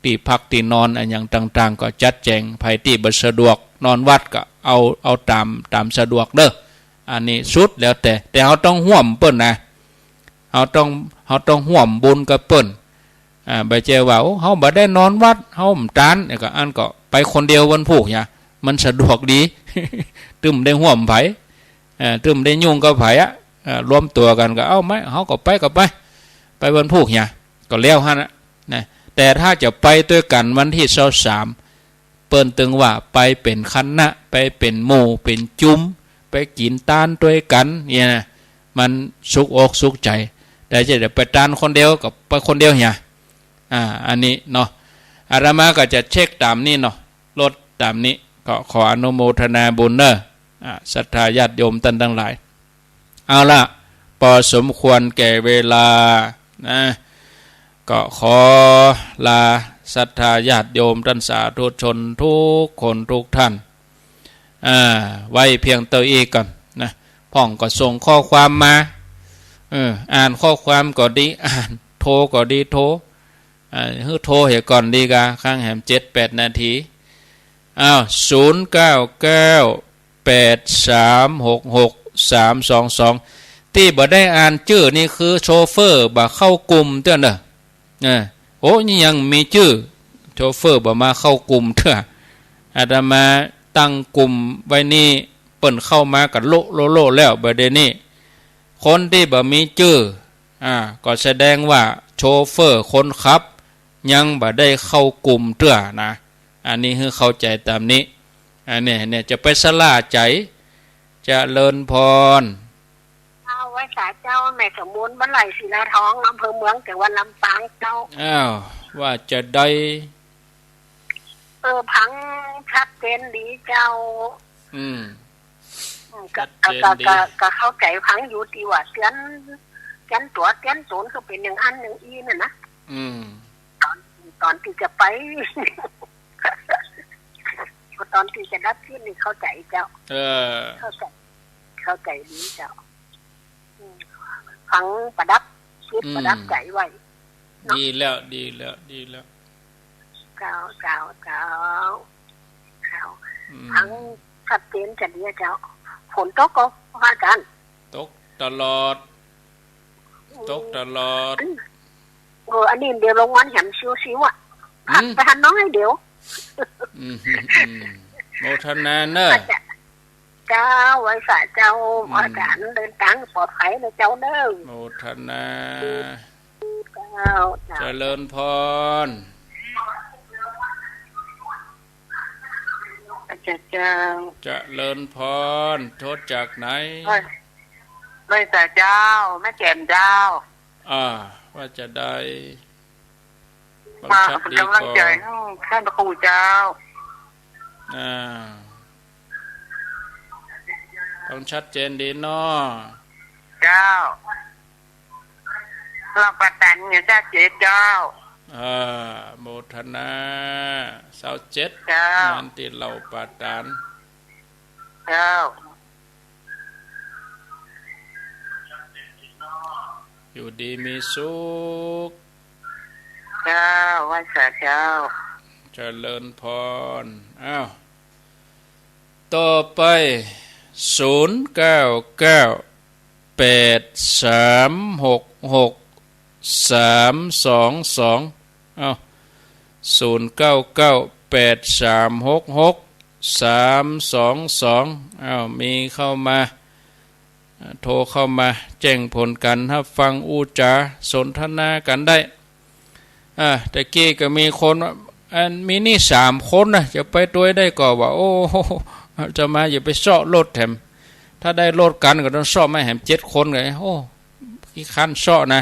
ตี้พักตี้นอนอะหยังต่างๆ ก็จัดแจ๋ง ใผตี้บ่สะดวกนอนวัดก็เอา เอาต๋าม ต๋ามสะดวกเน่อ อันนี้สุดแล้วแต่ แต่เฮาต้องฮ่วมเปิ้นนะ เฮาต้อง เฮาต้องฮ่วมบุญกับเปิ้น อ่า บ่ใจ้ว่า โอ้ เฮาบ่ได้นอนวัด เฮาบ่ตาน แล้วก็อันก็ไปคนเดียววันพูกเหีย มันสะดวกดี ตึงบ่ได้ฮ่วมใผ เอ่อ ตึงบ่ได้ยุ่งกับใผอะ เอ่อ รวมตั๋วกั๋นก็ เอ้า ไม่ เฮาก็ไป ก็ไป ไปวันพูกเหีย ก็แล้วหั้นน่ะ นะ แต่ถ้าจะไปตวยกั๋นวันตี้ซาวสาม เปิ้นตึงว่าไปเป๋นคณะ ไปเป๋นหมู่ เป๋นจุม ไปกิ๋นตานตวยกั๋นเนี่ยนะ มันสุกอกสุกใจ๋ แต่จะไปตานคนเดียวก็ไปคนเดียวเหีย อ่า อันนี้เนาะ อาตมาก็จะเช็คต๋ามนี้เนาะ ลดต๋ามนี้ ก็ขออนุโมทนาบุญเน่อ อ่า ศรัทธาญาติโยมต้านตังหลาย เอาละ ปอสมควรแก่เวลานะ ก็ขอลาศรัทธาญาติโยมต้านสาธุชนกู้คนกู้ต้าน อ่า ไว้เปียงเต้าอี้ก่อนนะ พ่องก็ส่งข้อความมา เออ อ่านข้อความก็ดี อ่าน โทรก็ดี โทร อ่า หื้อโทรเหียก่อนดีกา ค้างแหมเจ็ดแปดนาที อ้าว ศูนย์เก้าเก้า แปดสามหกหก สามสองสอง ตี้บ่ได้อ่านจื้อนี่คือโชเฟอร์บ่เข้ากลุ่มเตื้อเน่อ อ่า โอ้ นี่ยังมีจื้อ โชเฟอร์บ่มาเข้ากลุ่มเตื้อ อาตมาตั้งกลุ่มไว้นี่ เปิ้นเข้ามากั๋นโละโละโละแล้ว บ่าเดี่ยวนี้ คนตี้บ่มีจื้อ อ่า ก็แสดงว่าโชเฟอร์คนขับ ยังบ่ได้เข้ากลุ่มเตื้อนะ อันนี้หื้อเข้าใจ๋ต๋ามนี้ อันนี้ เนี่ย จะไปสะหล้าใจ๋ เจริญพร เจ้า ไหว้สาเจ้า แม่สมบูรณ์ บ้านไร่ ศิลาทอง อำเภอเมือง จังหวัดลำปางเจ้า อ้าว ว่าจะใด เออ ฟังชัดเจนดีเจ้า อืม อืม ก็ ชัดเจนดี ก็ ก็ ก็เข้าใจ๋ ฟังอยู่ตี้ว่าเตียน เตียนตั๋ว เตียนต๋น ก็เป๋นอย่างอั้นอย่างอี้น่ะนะ อืม ต๋อน ต๋อนตี้จะไป ต๋อนตี้จะดับกึ๊ดนี่เข้าใจ๋เจ้า เออ เข้าใจ๋ เข้าใจ๋ดีเจ้า อืม ฟังประดับจิต อืม ประดับใจ๋ไว้เนาะ ดีแล้ว ดีแล้ว ดีแล้ว เจ้า เจ้า เจ้า อืม ฟังชัดเจนจะดีอะเจ้า ฝนตกก่อ พระอาจารย์ ตกตลอด ตกตลอด อืม เออ อันนี้เดี๋ยวลงวันแหมชิวๆ อะ อืม พักไปหันน้องให้เดี๋ยว อืม อืม โมทนาเนอะ เจ้า ไหว้สาเจ้า อืม อาจารย์เดินตางปลอดภัยนะเจ้าเนอะ โมทนา เจ้า เจ้า เจริญพร อาจารย์เจ้า เจริญพร โทรจากไหน ไหว้ ไหว้สาเจ้า แม่แจ่มเจ้า อ่า ว่าจะได้ ฟัง มา ชัดดี เป็นกำลังใจ ก่อ ให้ท่านพระครูเจ้า อ่า ฟังชัดเจนดีเนาะ เจ้า ลาวป่าตาดเนี่ย ซาวเจ็ดเจ้า อ่า โมทนา ซาวเจ็ด เจ้า งานตี้ลาวป่าตาด เจ้า อยู่ดีมีสุข เจ้า ไหว้สาเจ้า เจริญพร อ้าว ต่อไป ศูนย์เก้าเก้า แปดสามหกหก สามสองสอง อ้าว ศูนย์เก้าเก้า แปดสามหกหก สามสองสอง อ้าว มีเข้ามา อ่า โทรเข้ามาแจ้งผลก๋านฮับฟังอู้จ๋าสนทนากั๋นได้ อ่า ตะกี้ก็มีคนว่า อันมีนี่สามคนนะ จะไปตวยได้ก่อ ว่า โอ้ อาตมาอย่าไปเซาะรถแถม ถ้าได้รถกั๋นก็ต้องเซาะมาแหมเจ็ดคนไง โอ้ ขี้คร้านเซาะนะ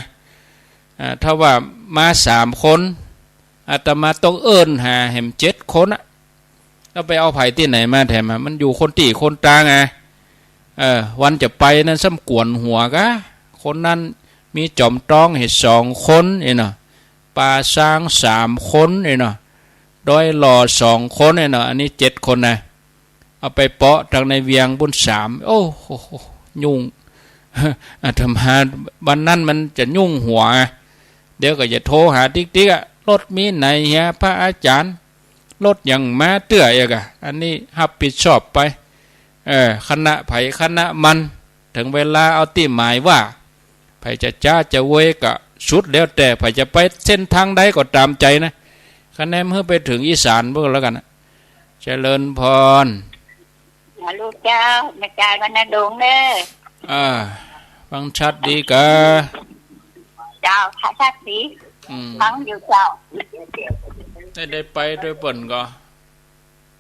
อ่า ถ้าว่ามาสามคน อาตมาต้องเอิ้นหาแหมเจ็ดคนอะ แล้วไปเอาใผตี้ไหนมาแถมอะ มันอยู่คนตี้คนตางอะ เออ วันจะไปนั้นซ้ำกวนหัวกะ คนนั้นมีจ๋อมตองเหียสองคนเนาะ ป่าซางสามคนเนาะ ดอยหล่อสองคนเนาะ อันนี้เจ็ดคนนะ เอาไปเปาะตังในเวียงปู้นสาม โอ้โห ยุ่ง อาตมาวันนั้นมันจะยุ่งหัว เดี๋ยวก็จะโทรหาติ๊กๆ อะ รถมีไหนเหีย พระอาจารย์ รถยังมาเตื้ออีกอะ อันนี้ฮับผิดชอบไป เออ คณะใผคณะมัน เถิงเวลาเอาตี้หมายว่า ใผจะจ๊าจะเวยก็สุดแล้วแต่ ใผจะไปเส้นตางใดก็ต๋ามใจ๋นะ คะแนนหื้อไปเถิงอีสานปู้นแล้วกั๋นนะ เจริญพร ฮัลโหลเจ้า แม่จาย วรรณรงค์เน่อ อ่า ฟังชัดดีกา เจ้า ชัดดี อืม ฟังอยู่เจ้า ได้ ได้ไปตวยเปิ้นก่อ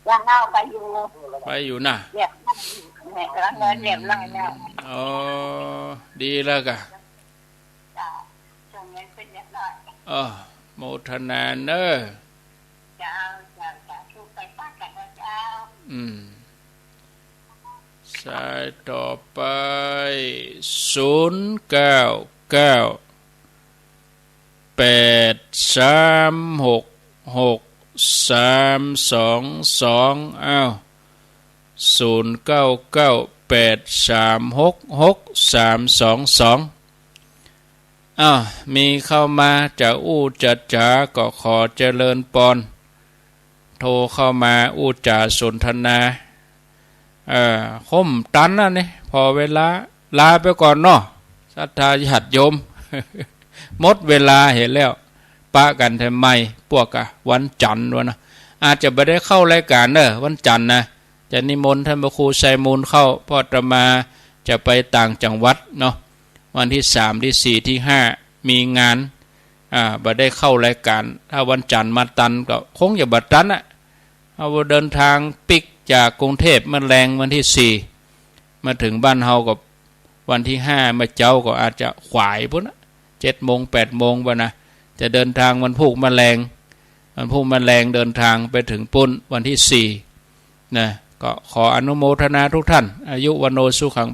ยังเอาไปอยู่ ไปอยู่นะ เรียบร้อย เนี่ย เรียบร้อยแล้ว อืม อ๋อ ดีแล้วกา เจ้า ส่งเงินขึ้นเรียบร้อย อ๋อ โมทนาเน่อ เจ้า เจ้า สาธุ ไปปะกั๋นเน่อเจ้า อืม สายต่อไป ศูนย์เก้าเก้า แปดสามหกหก สามสองสอง อ้าว ศูนย์เก้าเก้า แปดสามหกหก สามสองสอง อ้าว มีเข้ามาจะอู้จะจ๋าก็ขอเจริญปอน โทรเข้ามาอู้จ๋าสนทนา เอ่อ คงตันนะนี่ ผ่อเวลา ลาไปก่อนเนาะ ศรัทธาญาติโยม หมดเวลาเหียแล้ว ปะกั๋นแถมใหม่ ปวกกะวันจันทร์วะนะ อาจจะบ่ได้เข้ารายก๋านเน่อ วันจันทร์นะ จะนิมนต์ท่านพระครูไชยมูลเข้า เพราะอาตมาจะไปต่างจังหวัดเนาะ วันตี้สาม ตี้สี่ ตี้ห้า มีงาน อ่า บ่ได้เข้ารายก๋าน ถ้าวันจันทร์มาตันก็คงจะบ่ตันอะ เอาเดินตางปิ๊กจากกรุงเทพฯมาแลงวันตี้สี่ มาเถิงบ้านเฮาก็วันตี้ห้า เมื่อเจ๊าก็อาจจะขวายปู้นนะ เจ็ดโมง แปดโมงปู้นนะ จะเดินตางวันพูกมาแลง วันพูกมาแลงเดินตางไปเถิงปู้นวันตี้สี่ นะ ก็ขออนุโมทนาทุกท่าน อายุวัณโณสุขัง